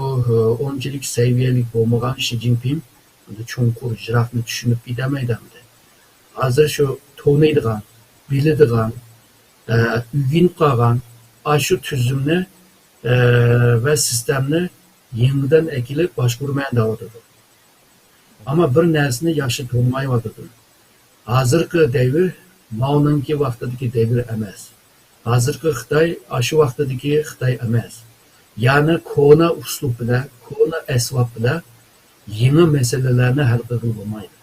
ئۇنچىلىك سەۋىيەلىك بولمىغان شى جىنپىڭ ئەمدى چوڭقۇر، يىراقنى چۈشىنىپ كېتەلمەيدۇ ئەمدى. ھازىر شۇ تونۇيدىغان، بىلىدىغان، ئە، ئۆگىنىپ قالغان ئاشۇ تۈزۈمنى، ئە، ۋە سىستېمىنى يېڭىدىن ئەكېلىپ باشقۇرىمەن دەۋاتىدۇ. ئەمما بىر نەرسىنى ياخشى تونۇمايۋاتىدۇ. ھازىرقى دەۋر ماۋنىڭكى ۋاقتىدىكى دەۋر ئەمەس. ھازىرقى خىتاي ئاشۇ ۋاقتىدىكى خىتاي ئەمەس. يەنى كونا ئۇسلۇب بىلەن، كونا ئەسۋاب بىلەن يېڭى مەسىلىلەرنى ھەل قىلغىلى بولمايدۇ.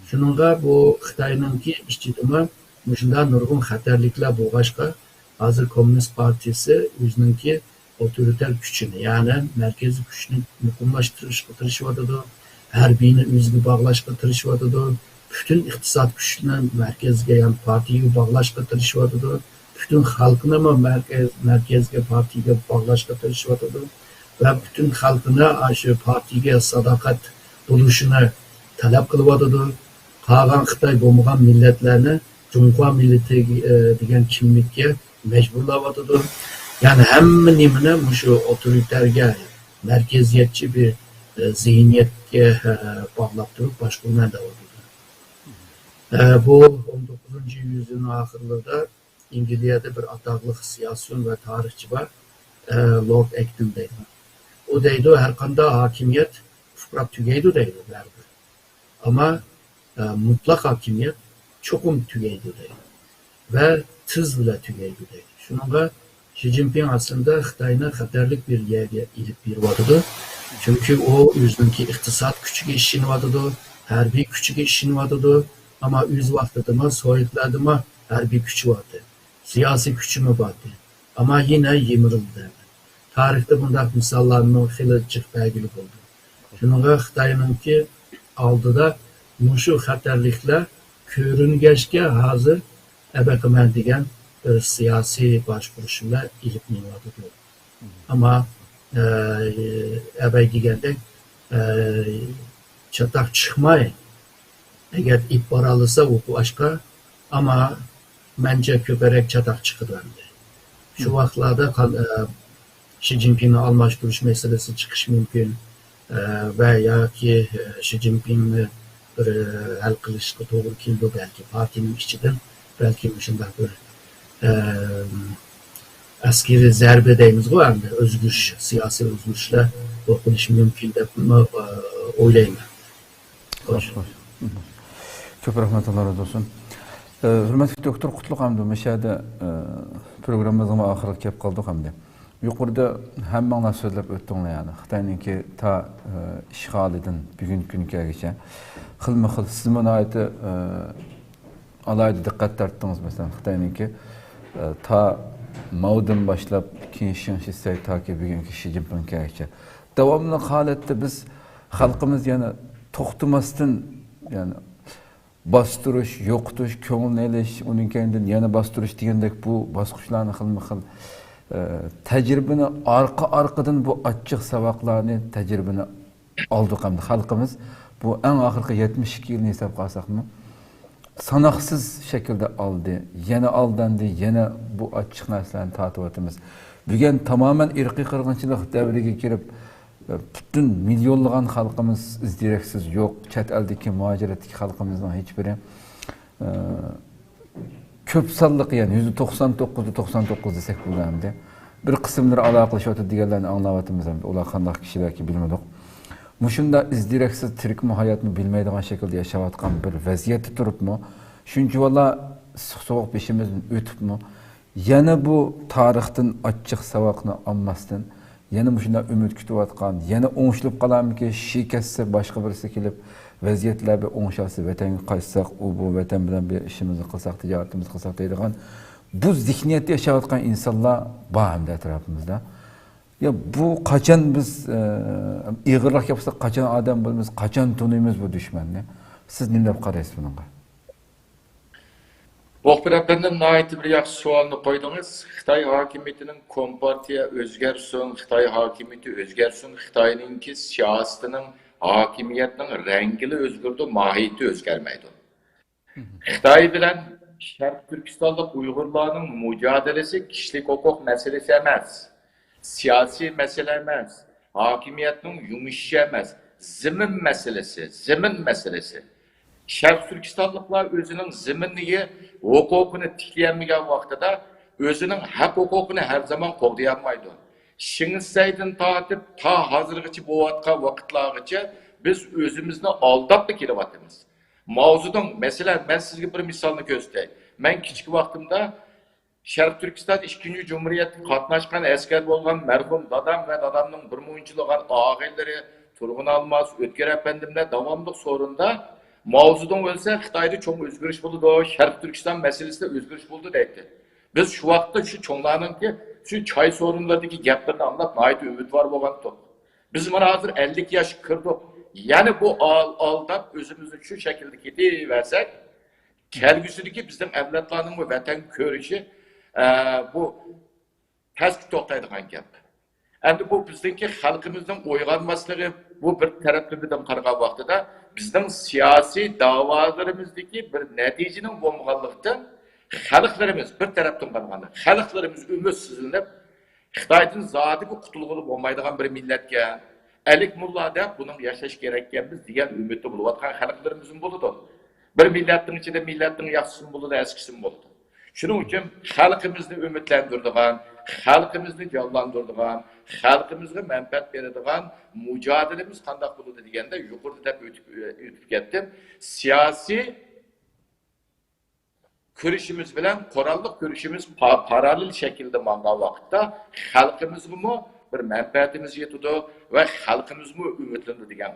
شۇنىڭغا بۇ خىتاينىڭكى ئىچىدىمۇ مۇشۇنداق نۇرغۇن خەتەرلىكلەر بولغاچقا، ھازىر كوممۇنىست پارتىيىسى ئۆزىنىڭكى ئاپتورىتار كۈچىنى، يەنى مەركىزىي كۈچنى مۇقىملاشتۇرۇشقا تىرىشىۋاتىدۇ. ھەربىينى ئۆزىگە باغلاشقا تىرىشىۋاتىدۇ. پۈتۈن ئىقتىساد كۈچىنى مەركەزگە، يەنى پارتىيىگە باغلاشقا تىرىشىۋاتىدۇ. پۈتۈن خەلقنىمۇ مەركەز، مەركەزگە، پارتىيىگە باغلاشقا تىرىشىۋاتىدۇ. ۋە پۈتۈن خەلقنى ئاشۇ پارتىيىگە ساداقەت بولۇشىنى تەلەپ قىلىۋاتىدۇ. قالغان خىتاي بولمىغان مىللەتلەرنى جۇڭخۇا مىللىتى، ئە، دېگەن كىملىككە مەجبۇرلاۋاتىدۇ. يەنى ھەممە نېمىنى مۇشۇ ئاپتورىتارگە، مەركەزىيەتچى بىر، ئە، زېھنىيەتكە، ئە، باغلاپ تۇرۇپ باشقۇرىمەن دەۋاتىدۇ. ئە، بۇ ئون توققۇزىنچى يۈزيىلنىڭ ئاخىرلىرىدا ئەنگلىيەدە بىر ئاتاقلىق سىياسىيون ۋە تارىخچى بار، ئە، لورد ئەكتون دەيدۇ. ئۇ دەيدۇ، ھەرقانداق ھاكىمىيەت ئۇپراپ تۈگەيدۇ دەيدۇ بەرىبىر. ئەمما، ئە، مۇتلەق ھاكىمىيەت چوقۇم تۈگەيدۇ دەيدۇ. ۋە تېز بىلەن تۈگەيدۇ دەيدۇ. شۇنىڭغا شى جىنپىڭ ئەسلىدە خىتاينى خەتەرلىك بىر يەرگە ئېلىپ بېرىۋاتىدۇ. چۈنكى ئۇ ئۆزىنىڭكى ئىقتىساد كۈچىگە ئىشىنىۋاتىدۇ، ھەربىي كۈچىگە ئىشىنىۋاتىدۇ. ئەمما ئۆز ۋاقتىدىمۇ سوۋېتلاردىمۇ ھەربىي كۈچى بار ئىدى، سىياسىي كۈچىمۇ بار ئىدى. ئەمما يەنە يىمىرىلدى. تارىختا بۇنداق مىساللارنى خېلى جىق بەرگىلى بولىدۇ. شۇنىڭغا خىتاينىڭكى ئالدىدا مۇشۇ خەتەرلىكلەر كۆرۈنگەچكە ھازىر ئەبە قىلىمەن دېگەن بىر سىياسىي باشقۇرۇش بىلەن ئېلىپ مېڭىۋاتىدۇ. ئەمما، ئە، ئەبەي دېگەندەك، ئە، چاتاق چىقماي، ئەگەر ئېلىپ بارالىسا ئۇ باشقا، ئەمما مەنچە كۆپرەك چاتاق چىقىدۇ ئەمدى. شۇ ۋاقىتلاردا قان-، ئە، شى جىنپىڭنى ئالماشتۇرۇش مەسىلىسى چىقىشى مۇمكىن، ئە، ۋە ياكى، ئە، شى جىنپىڭنى بىر، ئە، ھەل قىلىشقا توغرا كېلىدۇ بەلكى پارتىيىنىڭ ئىچىدىن، بەلكى مۇشۇنداق بىر، ئە، ئەسكىرىي زەربە دەيمىزغۇ ئەمدى، ئۆزگىرىش، سىياسىي ئۆزگىرىشلەر بولۇپ قېلىشى مۇمكىن دەپمۇ، ئە، ئويلايمەن. خوش. خوش. كۆپ رەھمەت، ئاللا رازى بولسۇن. ئە، ھۆرمەتلىك دوكتور قۇتلۇق ھەمدە مۇشۇ يەردە، ئە، پروگراممىمىزنىڭ ئاخىرىغا كەپ قالدۇق ئەمدى. يۇقىرىدا ھەممىڭلار سۆزلەپ ئۆتتۈڭلار، يەنى خىتاينىڭكى تا، ئە، ئىشغالىدىن بۈگۈنكى كۈنگە كەلگۈچە خىلمۇ خىل، سىزمۇ ناھايىتى، ئە، ئالاھىدە دىققەت تارتتىڭىز، مەسىلەن، خىتاينىڭكى، ئە، تا ماودىن باشلاپ، كېيىن شېڭ شىسەي تاكى بۈگۈنكى شى جىنپىڭ كەلگۈچە داۋاملىق ھالەتتە بىز خەلقىمىز يەنە توختىماستىن، يەنە باستۇرۇش، يوقىتىش، كۆڭۈلنى ئېلىش، ئۇنىڭ كەينىدىن يەنە باستۇرۇش دېگەندەك بۇ باسقۇچلارنى خىلمۇ خىل، ئە، تەجرىبىنى ئارقا ئارقىدىن بۇ ئاچچىق ساۋاقلارنى، تەجرىبىنى ئالدۇق ئەمدى خەلقىمىز. بۇ ئەڭ ئاخىرقى يەتمىش ئىككى يىلنى ھېسابقا ئالساقمۇ، ساناقسىز شەكىلدە ئالدى، يەنە ئالداندى، يەنە بۇ ئاچچىق نەرسىلەرنى تارتىۋاتىمىز. بۈگۈن تامامەن ئىرقىي قىرغىنچىلىق دەۋرىگە كىرىپ، پۈتۈن مىليونلىغان خەلقىمىز ئىز دېرەكسىز يوق، چەت ئەلدىكى مۇھاجىرەتتىكى خەلقىمىزنىڭ ھېچبىرى، ئە، كۆپ سانلىق، يەنى يۈزدە توقسان توققۇز، توقسان توققۇز دېسەك بولىدۇ ئەمدى. بىر قىسىملىرى ئالاقىلىشىۋاتىدۇ دېگەنلەرنى ئاڭلاۋاتىمىز ئەمدى. ئۇلار قانداق كىشىلەركى بىلمىدۇق. مۇشۇنداق ئىز دېرەكسىز تىرىكمۇ ھاياتمۇ بىلمەيدىغان شەكىلدە ياشاۋاتقان بىر ۋەزىيەتتە تۇرۇپمۇ، شۇنچىۋالا ئىسسىق سوغۇق بېشىمىزدىن ئۆتۈپمۇ، يەنە بۇ تارىختىن ئاچچىق ساۋاقنى ئالماستىن، يەنە مۇشۇنداق ئۈمىد كۈتۈۋاتقان، يەنە ئوڭشىلىپ قالارمىكىن، شىكەستە باشقا بىرسى كېلىپ، ۋەزىيەتلەر بىر ئوڭشالسا، ۋەتەنگە قايتساق، ئۇ بۇ ۋەتەن بىلەن بىر ئىشىمىزنى قىلساق، تىجارىتىمىزنى قىلساق دەيدىغان بۇ زېھنىيەتتە ياشاۋاتقان ئىنسانلار بار ئەمدى ئەتراپىمىزدا. يا، بۇ قاچان بىز، ئە، ئېغىرراق گەپ قىلساق، قاچان ئادەم بولىمىز، قاچان تونۇيمىز بۇ دۈشمەننى؟ سىز نېمە دەپ قارايسىز بۇنىڭغا؟ مۇخبىر ئەپەندىم، ناھايىتى بىر ياخشى سوئالنى قويدىڭىز. خىتاي ھاكىمىيىتىنىڭ، كومپارتىيە ئۆزگەرسۇن، خىتاي ھاكىمىيىتى ئۆزگەرسۇن، خىتاينىڭكى سىياسىتىنىڭ، ھاكىمىيەتنىڭ رەڭگىلا ئۆزگىرىدۇ، ماھىيىتى ئۆزگەرمەيدۇ. خىتاي بىلەن شەرقىي تۈركىستانلىق ئۇيغۇرلارنىڭ مۇجادىلىسى كىشىلىك ھوقۇق مەسىلىسى ئەمەس، سىياسىي مەسىلە ئەمەس، ھاكىمىيەتنىڭ يۇمشىشى ئەمەس، زېمىن مەسىلىسى، زېمىن مەسىلىسى. شەرقىي تۈركىستانلىقلار ئۆزىنىڭ زېمىنىگە ھوقۇقىنى تىكلىيەلمىگەن ۋاقتىدا ئۆزىنىڭ ھەق ھوقۇقىنى ھەر زامان قوغدىيالمايدۇ. شېڭشەيدىن تارتىپ تا ھازىرغىچە بولۇۋاتقان ۋاقىتلارغىچە بىز ئۆزىمىزنى ئالداپلا كېلىۋاتىمىز. ماۋزېدۇڭ، مەسىلەن، مەن سىزگە بىر مىسالنى كۆرسىتەي. مەن كىچىك ۋاقتىمدا شەرقىي تۈركىستان ئىككىنچى جۇمھۇرىيەتكە قاتناشقان ئەسكەر بولغان مەرھۇم دادام ۋە دادامنىڭ بىر مۇنچىلىغان ئاغىنىلىرى، تۇرغۇن ئالماس، ئۆتكۈر ئەپەندىملەر داۋاملىق سورۇندا، ماۋزېدۇڭ ئۆلسە، خىتايدا چوڭ ئۆزگىرىش بولىدۇ، شەرقىي تۈركىستان مەسىلىسىدە ئۆزگىرىش بولىدۇ دەيتتى. بىز شۇ ۋاقىتتا شۇ چوڭلارنىڭكى شۇ چاي سورۇنلىرىدىكى گەپلىرىنى ئاڭلاپ ناھايىتى ئۈمىدۋار بولغانتۇق. بىز مانا ھازىر ئەللىك ياشقا كىردۇق. يەنە بۇ ئال-، ئالداپ ئۆزىمىزنى شۇ شەكىلدە كېتىۋەرسەك، كەلگۈسىدىكى بىزنىڭ ئەۋلادلارنىڭمۇ ۋەتەن كۆرۈشى، ئە، بۇ پەسكە توختايدىغان گەپ. ئەمدى بۇ بىزنىڭكى خەلقىمىزنىڭ ئويغانماسلىقى، بۇ بىر تەرەپلىمىدىن قارىغان ۋاقتىدا بىزنىڭ سىياسىي داۋالىرىمىزدىكى بىر نەتىجىنىڭ بولمىغانلىقىدىن خەلقلىرىمىز، بىر تەرەپتىن قارىغاندا، خەلقلىرىمىز ئۈمىدسىزلىنىپ، خىتايدىن زادىلا قۇتۇلغىلى بولمايدىغان بىر مىللەتكەن، ئەلىك موللا دەپ بۇنىڭ ياشاش كېرەككەنمىز دېگەن ئۈمىدتە بولۇۋاتقان خەلقلىرىمىزمۇ بولىدۇ. بىر مىللەتنىڭ ئىچىدە مىللەتنىڭ ياخشىسىمۇ بولىدۇ، ئەسكىسىمۇ بولىدۇ. شۇنىڭ ئۈچۈن خەلقىمىزنى ئۈمىدلەندۈرىدىغان، خەلقىمىزنى جانلاندۇرىدىغان، خەلقىمىزگە مەنپەئەت بېرىدىغان مۇجادىلىمىز قانداق بولىدۇ دېگەندە يۇقىرىدا دەپ ئۆتۈپ، ئۆتۈپ كەتتىم. سىياسىي كۈرىشىمىز بىلەن قوراللىق كۈرىشىمىز پا-، پاراللېل شەكىلدە ماڭغان ۋاقىتتا خەلقىمىزغىمۇ بىر مەنپەئەتىمىز يېتىدۇ ۋە خەلقىمىزمۇ ئۈمىدلىنىدۇ دېگەن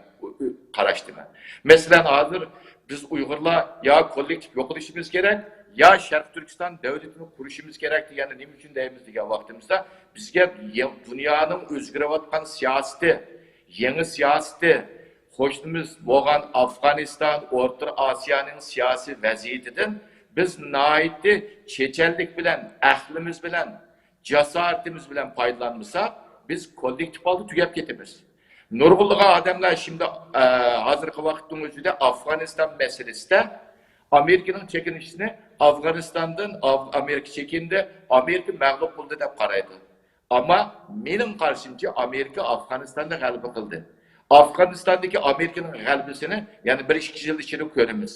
قاراشتىمەن. مەسىلەن، ھازىر بىز ئۇيغۇرلار يا كوللېكتىپ يوقىلىشىمىز كېرەك، يا شەرقىي تۈركىستان دۆلىتىنى قۇرۇشىمىز كېرەك دېگەننى نېمە ئۈچۈن دەيمىز دېگەن ۋاقتىمىزدا، بىزگە يە-، دۇنيانىڭ ئۆزگىرىۋاتقان سىياسىتى، يېڭى سىياسىتى، قوشنىمىز بولغان ئافغانىستان، ئوتتۇرا ئاسىيانىڭ سىياسىي ۋەزىيىتىدىن بىز ناھايىتى چېچەنلىك بىلەن، ئەقلىمىز بىلەن، جاسارىتىمىز بىلەن پايدىلانمىساق، بىز كوللېكتىپ ھالدا تۈگەپ كېتىمىز. نۇرغۇنلىغان ئادەملەر شىمدا، ئە، ھازىرقى ۋاقىتنىڭ ئۆزىدە ئافغانىستان مەسىلىسىدە ئامېرىكىنىڭ چېكىنىشىنى ئافغانىستاندىن ئاف-، ئامېرىكا چېكىندى، ئامېرىكا مەغلۇپ بولدى دەپ قارايدۇ. ئەمما مېنىڭ قارىشىمچە، ئامېرىكا ئافغانىستاندا غەلىبە قىلدى. ئافغانىستاندىكى ئامېرىكىنىڭ غەلىبىسىنى يەنە بىر ئىككى يىل ئىچىدە كۆرىمىز.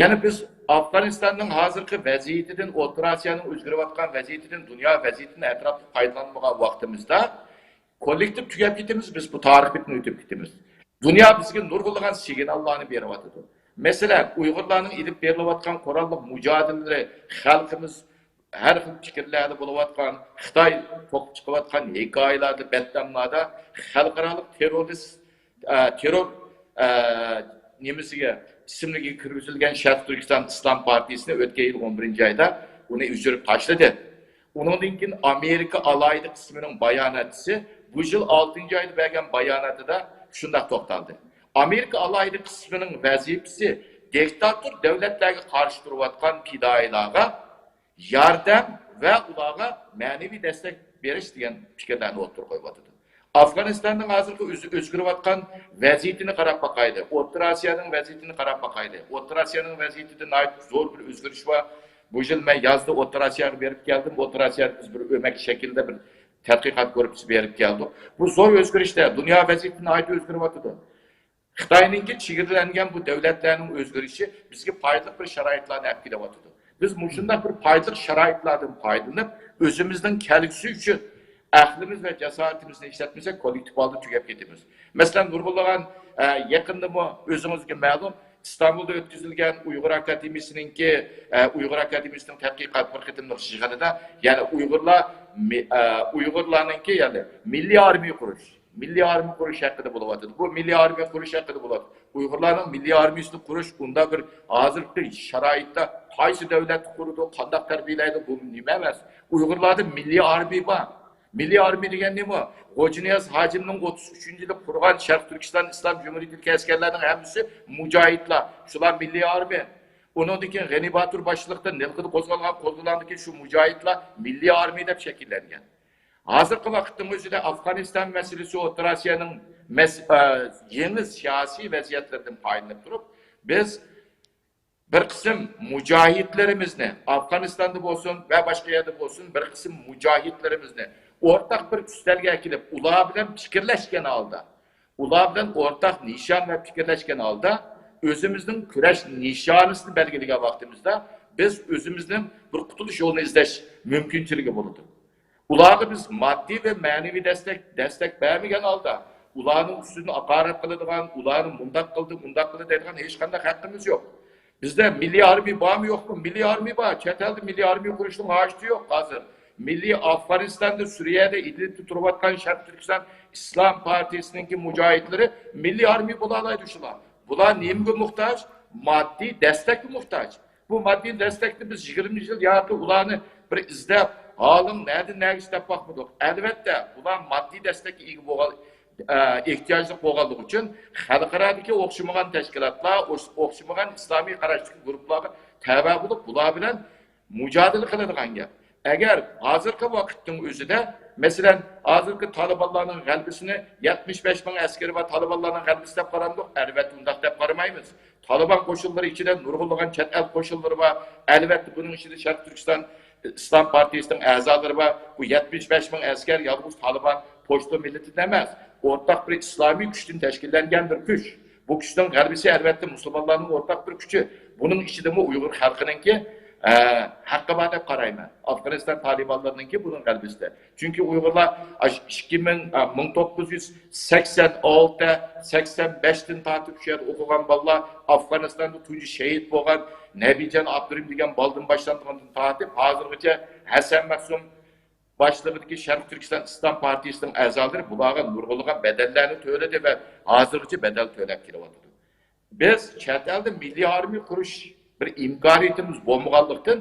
يەنە بىز ئافغانىستاننىڭ ھازىرقى ۋەزىيىتىدىن، ئوتتۇرا ئاسىيانىڭ ئۆزگىرىۋاتقان ۋەزىيىتىدىن، دۇنيا ۋەزىيىتىدىن ئەتراپلىق پايدىلانمىغان ۋاقتىمىزدا، كوللېكتىپ تۈگەپ كېتىمىز، بىز بۇ تارىخ بېتىنى ئۆتۈپ كېتىمىز. دۇنيا بىزگە نۇرغۇنلىغان سىگناللارنى بېرىۋاتىدۇ. مەسىلەن، ئۇيغۇرلارنىڭ ئېلىپ بېرىلىۋاتقان قوراللىق مۇجادىلىلىرى، خەلقىمىز ھەر خىل پىكىرلەردە بولۇۋاتقان، خىتاي توقۇپ چىقىۋاتقان ھېكايىلەردە، بەتناملاردا خەلقئارالىق تېررورىست، ئە، تېررور، ئە، نېمىسىگە، ئىسىملىكىگە كىرگۈزۈلگەن شەرقىي تۈركىستان ئىسلام پارتىيىسىنى ئۆتكەن يىل ئون بىرىنچى ئايدا ئۇنى ئۆچۈرۈپ تاشلىدى. ئۇنىڭدىن كېيىن ئامېرىكا ئالاھىدە قىسمىنىڭ باياناتچىسى بۇ يىل ئالتىنچى ئايدا بەرگەن باياناتىدا شۇنداق توختالدى. ئامېرىكا ئالاھىدە قىسمىنىڭ ۋەزىپىسى دىكتاتور دۆلەتلەرگە قارشى تۇرۇۋاتقان پىدائىيلارغا ياردەم ۋە ئۇلارغا مەنىۋى دەستەك بېرىش دېگەن پىكىرلەرنى ئوتتۇرىغا قويۇۋاتىدۇ. ئافغانىستاننىڭ ھازىرقى ئۆز-، ئۆزگىرىۋاتقان ۋەزىيىتىنى قاراپ باقايلى، ئوتتۇرا ئاسىيانىڭ ۋەزىيىتىنى قاراپ باقايلى. ئوتتۇرا ئاسىيانىڭ ۋەزىيىتىدە ناھايىتى زور بىر ئۆزگىرىش بار. بۇ يىل مەن يازدا ئوتتۇرا ئاسىياغا بېرىپ كەلدىم. ئوتتۇرا ئاسىيادا بىز بىر ئۆمەك شەكلىدە بىر تەتقىقات گۇرۇپپىسى بېرىپ كەلدۇق. بۇ زور ئۆزگىرىشلەر، دۇنيا ۋەزىيىتى ناھايىتى ئۆزگىرىۋاتىدۇ. خىتاينىڭكى چېگرىلەنگەن بۇ دۆلەتلەرنىڭ ئۆزگىرىشى بىزگە پايدىلىق بىر شارائىتلارنى ئەپ كېلىۋاتىدۇ. بىز مۇشۇنداق بىر پايدىلىق شارائىتلاردىن پايدىلىنىپ، ئۆزىمىزنىڭ كەلگۈسى ئۈچۈن ئەقلىمىز ۋە جاسارىتىمىزنى ئىشلەتمىسەك، كوللېكتىپ ھالدا تۈگەپ كېتىمىز. مەسىلەن، نۇرغۇنلىغان، ئە، يېقىندىمۇ ئۆزىڭىزگە مەلۇم، ئىستانبۇلدا ئۆتكۈزۈلگەن ئۇيغۇر ئاكادېمىيىسىنىڭكى، ئە، ئۇيغۇر ئاكادېمىيىسىنىڭ تەتقىقات بىر قېتىملىق يىغىنىدا، يەنى ئۇيغۇرلار مى-، ئە، ئۇيغۇرلارنىڭكى، يەنى مىللىي ئارمىيە قۇرۇش، مىللىي ئارمىيە قۇرۇش ھەققىدە بولۇۋاتىدۇ. بۇ مىللىي ئارمىيە قۇرۇش ھەققىدە بولۇۋاتىدۇ. ئۇيغۇرلارنىڭ مىللىي ئارمىيىسىنى قۇرۇش ئۇنداق بىر ھازىرقى شارائىتتا قايسى دۆلەتتە قۇرىدۇ، قانداق تەربىيەلەيدۇ، بۇ نېمە ئەمەس. ئۇيغۇرلاردا مىللىي ئارمىيە بار. مىللىي ئارمىيە دېگەن نېمە؟ غوجىنىياز ھاجىمنىڭ ئوتتۇز ئۈچىنچى يىلى قۇرغان شەرقىي تۈركىستان ئىسلام جۇمھۇرىيىتىدىكى ئەسكەرلەرنىڭ ھەممىسى مۇجاھىدلار. شۇلار مىللىي ئارمىيە. ئۇنىڭدىن كېيىن غېنى باتۇر باشچىلىقىدا نىلقىدا قوزغالغان قوزغىلاڭدىكى شۇ مۇجاھىدلار مىللىي ئارمىيە دەپ شەكىللەنگەن. ھازىرقى ۋاقىتنىڭ ئۆزىدە ئافغانىستان مەسىلىسى ئوتتۇرا ئاسىيانىڭ مەس-، ئە، يېڭى سىياسىي ۋەزىيەتلىرىدىن پايدىلىنىپ تۇرۇپ، بىز بىر قىسىم مۇجاھىدلىرىمىزنى، ئافغانىستاندا بولسۇن ۋە باشقا يەردە بولسۇن، بىر قىسىم مۇجاھىدلىرىمىزنى ئورتاق بىر ئۈستەلگە ئەكېلىپ، ئۇلار بىلەن پىكىرلەشكەن ھالدا، ئۇلار بىلەن ئورتاق نىشان ۋە پىكىرلەشكەن ھالدا، ئۆزىمىزنىڭ كۈرەش نىشانىسىنى بەلگىلىگەن ۋاقتىمىزدا، بىز ئۆزىمىزنىڭ بىر قۇتۇلۇش يولىنى ئىزدەش مۇمكىنچىلىكى بولىدۇ. ئۇلارغا بىز ماددىي ۋە مەنىۋى دەستەك، دەستەك بەرمىگەن ھالدا، ئۇلارنىڭ ئۈستىدىن ھاقارەت قىلىدىغان، ئۇلارنى مۇنداق قىلدى، ئۇنداق قىلدى دەيدىغان ھېچقانداق ھەققىمىز يوق. بىزدە مىللىي ئارمىيە بارمۇ يوقمۇ؟ مىللىي ئارمىيە بار. چەت ئەلدە مىللىي ئارمىيە قۇرۇشنىڭ ھاجىتى يوق ھازىر. مىللىي ئافغانىستاندا، سۈرىيەدە، ئىدلىبتە تۇرۇۋاتقان شەرقىي تۈركىستان ئىسلام پارتىيىسىنىڭكى مۇجاھىدلىرى مىللىي ئارمىيە بولالايدۇ شۇلار. بۇلار نېمىگە موھتاج؟ ماددىي دەستەككە موھتاج. بۇ ماددىي دەستەكنى بىز يىگىرمە يىل ياكى ئۇلارنى بىر ئىزدەپ، ھالىڭ نەدىن نەگىچە دەپ باقمىدۇق. ئەلۋەتتە، بۇلار ماددىي دەستەككە ئىگە بولغان، ئە، ئېھتىياجلىق بولغانلىقى ئۈچۈن خەلقئارادىكى ئوخشىمىغان تەشكىلاتلار، ئوخ-، ئوخشىمىغان ئىسلامىي قاراشتىكى گۇرۇپپىلارغا تەۋە بولۇپ، بۇلار بىلەن مۇجادىلە قىلىدىغان گەپ. ئەگەر ھازىرقى ۋاقىتنىڭ ئۆزىدە، مەسىلەن، ھازىرقى تالىبانلارنىڭ غەلىبىسىنى يەتمىش بەش مىڭ ئەسكىرى بار تالىبانلارنىڭ غەلىبىسى دەپ قارامدۇق؟ ئەلۋەتتە، ئۇنداق دەپ قارىمايمىز. تالىبان قوشۇنلىرى ئىچىدە نۇرغۇنلىغان چەت ئەل قوشۇنلىرى بار. ئەلۋەتتە، بۇنىڭ ئىچىدە شەرقىي تۈركىستان ئىسلام پارتىيىسىنىڭ ئەزالىرى بار. بۇ يەتمىش بەش مىڭ ئەسكەر يالغۇز تالىبان پوشتۇ مىللىتىدىن ئەمەس، ئورتاق بىر ئىسلامىي كۈچتىن تەشكىللەنگەن بىر كۈچ. بۇ كۈچنىڭ غەلىبىسى، ئەلۋەتتە، مۇسۇلمانلارنىڭ ئورتاق بىر كۈچى. بۇنىڭ ئىچىدىمۇ ئۇيغۇر خەلقىنىڭكى، ئە، ھەققى بار دەپ قارايمەن. ئافغانىستان تالىبانلىرىنىڭكى بۇنىڭ غەلىبىسىدە. چۈنكى ئۇيغۇرلار ئاشۇ ئىككى مىڭ، ئە، مىڭ توققۇز يۈز سەكسەن ئالتە، سەكسەن بەشتىن تارتىپ شۇ يەردە ئوقۇغان بالىلار، ئافغانىستاندا تۇنجى شېھىت بولغان نەبىجان ئابدۇرېھىم دېگەن بالىدىن باشلانغاندىن تارتىپ، ھازىرغىچە ھەسەن مەخسۇم باشلىقىدىكى شەرقىي تۈركىستان ئىسلام پارتىيىسىنىڭ ئەزالىرى بۇلارغا نۇرغۇنلىغان بەدەللەرنى تۆلىدى ۋە ھازىرغىچە بەدەل تۆلەپ كېلىۋاتىدۇ. بىز چەت ئەلدە مىللىي ئارمىيە قۇرۇش بىر ئىمكانىيىتىمىز بولمىغانلىقتىن،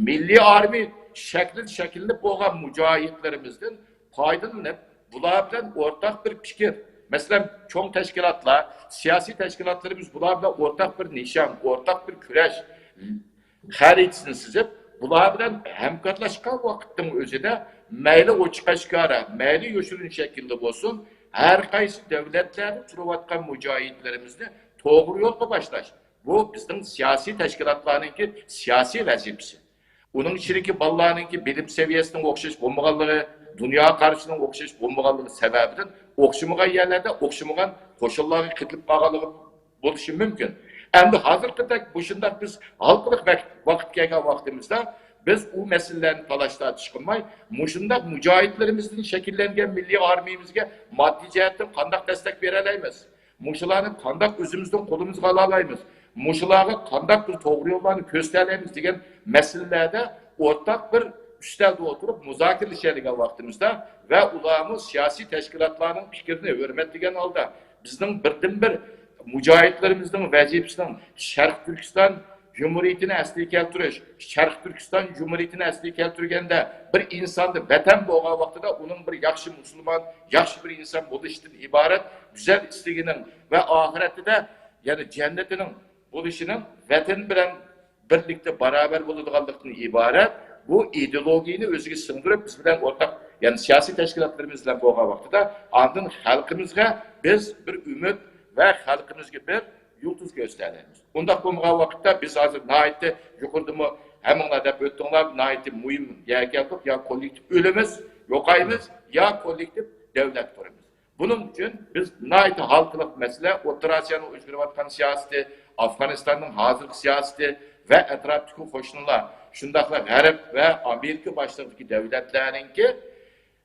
مىللىي ئارمىيە شەكلىدە شەكىللىنىپ بولغان مۇجاھىدلىرىمىزدىن پايدىلىنىپ، بۇلار بىلەن ئورتاق بىر پىكىر، مەسىلەن، چوڭ تەشكىلاتلار، سىياسىي تەشكىلاتلىرىمىز بۇلار بىلەن ئورتاق بىر نىشان، ئورتاق بىر كۈرەش خەرىتىسىنى سىزىپ، بۇلار بىلەن ھەمكارلاشقان ۋاقىتنىڭ ئۆزىدە مەيلى ئوچۇق ئاشكارا، مەيلى يوشۇرۇن شەكىلدە بولسۇن، ھەر قايسى دۆلەتلەردە تۇرۇۋاتقان مۇجاھىدلىرىمىزنى توغرا يولغا باشلاش، بۇ بىزنىڭ سىياسىي تەشكىلاتلارنىڭكى سىياسىي ۋەزىپىسى. ئۇنىڭ ئىچىدىكى بالىلارنىڭكى بىلىم سەۋىيەسىنىڭ ئوخشاش بولمىغانلىقى، دۇنيا قارىشىنىڭ ئوخشاش بولمىغانلىقى سەۋەبىدىن ئوخشىمىغان يەرلەردە ئوخشىمىغان قوشۇنلارغا قېتىلىپ قالغانلىقى بولۇشى مۇمكىن. ئەمدى ھازىرقىدەك مۇشۇنداق بىز ھالقىلىق ۋاقىت، ۋاقىت كەلگەن ۋاقتىمىزدا بىز ئۇ مەسىلىلەرنى تالاش تارتىش قىلماي، مۇشۇنداق مۇجاھىدلىرىمىزدىن شەكىللەنگەن مىللىي ئارمىيىمىزگە ماددىي جەھەتتىن قانداق دەستەك بېرەلەيمىز؟ مۇشۇلارنى قانداق ئۆزىمىزنىڭ قولىمىزغا ئالالايمىز؟ مۇشۇلارغا قانداق بىر توغرا يوللارنى كۆرسىتەلەيمىز دېگەن مەسىلىلەردە ئورتاق بىر ئۈستەلدە ئولتۇرۇپ مۇزاكىرىلىشەلىگەن ۋاقتىمىزدا ۋە ئۇلارمۇ سىياسىي تەشكىلاتلارنىڭ پىكرىنى ھۆرمەتلىگەن ھالدا بىزنىڭ بىردىنبىر مۇجاھىدلىرىمىزنىڭ ۋەزىپىسىنىڭ شەرقىي تۈركىستان جۇمھۇرىيىتىنى ئەسلىگە كەلتۈرۈش، شەرقىي تۈركىستان جۇمھۇرىيىتىنى ئەسلىگە كەلتۈرگەندە، بىر ئىنساندا ۋەتەن بولغان ۋاقتىدا ئۇنىڭ بىر ياخشى مۇسۇلمان، ياخشى بىر ئىنسان بولۇشتىن ئىبارەت گۈزەل ئىستىكىنىڭ ۋە ئاخىرەتتە يەنى جەننىتىنىڭ بولۇشىنىڭ ۋەتەن بىلەن بىرلىكتە باراۋەر بولىدىغانلىقتىن ئىبارەت بۇ ئىدېئولوگىيەنى ئۆزىگە سىڭدۈرۈپ، بىز بىلەن ئورتاق، يەنى سىياسىي تەشكىلاتلىرىمىز بىلەن بولغان ۋاقتىدا، ئاندىن خەلقىمىزگە بىز بىر ئۈمىد ۋە خەلقىمىزگە بىر يۇلتۇز كۆرسىتەلەيمىز. ئۇنداق بولمىغان ۋاقىتتا بىز ھازىر ناھايىتى يۇقىرىدىمۇ ھەممىڭلار دەپ ئۆتتۈڭلار، ناھايىتى مۇھىم يەرگە كەلدۇق، يا كوللېكتىپ ئۆلىمىز، يوقايمىز، يا كوللېكتىپ دۆلەت قۇرىمىز. بۇنىڭ ئۈچۈن بىز ناھايىتى ھالقىلىق مەسىلە، ئوتتۇرا ئاسىيانىڭ ئۆزگىرىۋاتقان سىياسىتى، ئافغانىستاننىڭ ھازىرقى سىياسىتى ۋە ئەتراپتىكى قوشنىلار، شۇنداقلا غەرب ۋە ئامېرىكا باشلىقىدىكى دۆلەتلەرنىڭكى،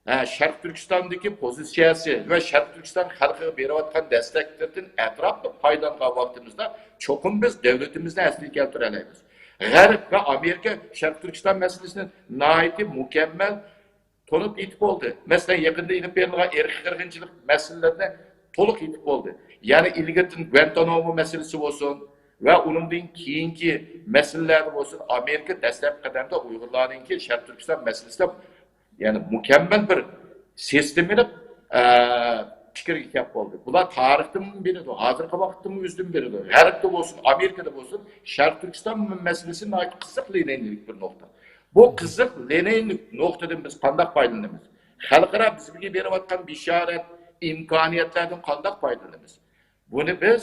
ھە، شەرقىي تۈركىستاندىكى پوزىتسىيەسى ۋە شەرقىي تۈركىستان خەلقىگە بېرىۋاتقان دەستەكلىرىدىن ئەتراپلىق پايدىلانغان ۋاقتىمىزدا، چوقۇم بىز دۆلىتىمىزنى ئەسلىگە كەلتۈرەلەيمىز. غەرب ۋە ئامېرىكا شەرقىي تۈركىستان مەسىلىسىنى ناھايىتى مۇكەممەل تونۇپ يېتىپ بولدى. مەسىلەن، يېقىندا ئېلىپ بېرىلغان ئىرقىي قىرغىنچىلىق مەسىلىلىرىنى تولۇق يېتىپ بولدى. يەنى ئىلگىرىدىن گۇەنتانامو مەسىلىسى بولسۇن ۋە ئۇنىڭدىن كېيىنكى مەسىلىلەردە بولسۇن، ئامېرىكا دەسلەپكى قەدەمدە ئۇيغۇرلارنىڭكى شەرقىي تۈركىستان مەسىلىسىدە، يەنى مۇكەممەل بىر سىستېمىلىق، ئە، پىكىرگە كەپ بولدى. بۇلار تارىختىنمۇ بىلىدۇ، ھازىرقى ۋاقىتتىمۇ ئۆزىدىن بىلىدۇ. غەربتە بولسۇن، ئامېرىكىدا بولسۇن، شەرقىي تۈركىستان مەسىلىسى ناھايىتى قىزىق لىنىيىلىك بىر نۇقتا. بۇ قىزىق لىنىيىلىك نۇقتىدىن بىز قانداق پايدىلىنىمىز؟ خەلقئارا بىزگە بېرىۋاتقان بېشارەت، ئىمكانىيەتلەردىن قانداق پايدىلىنىمىز؟ بۇنى بىز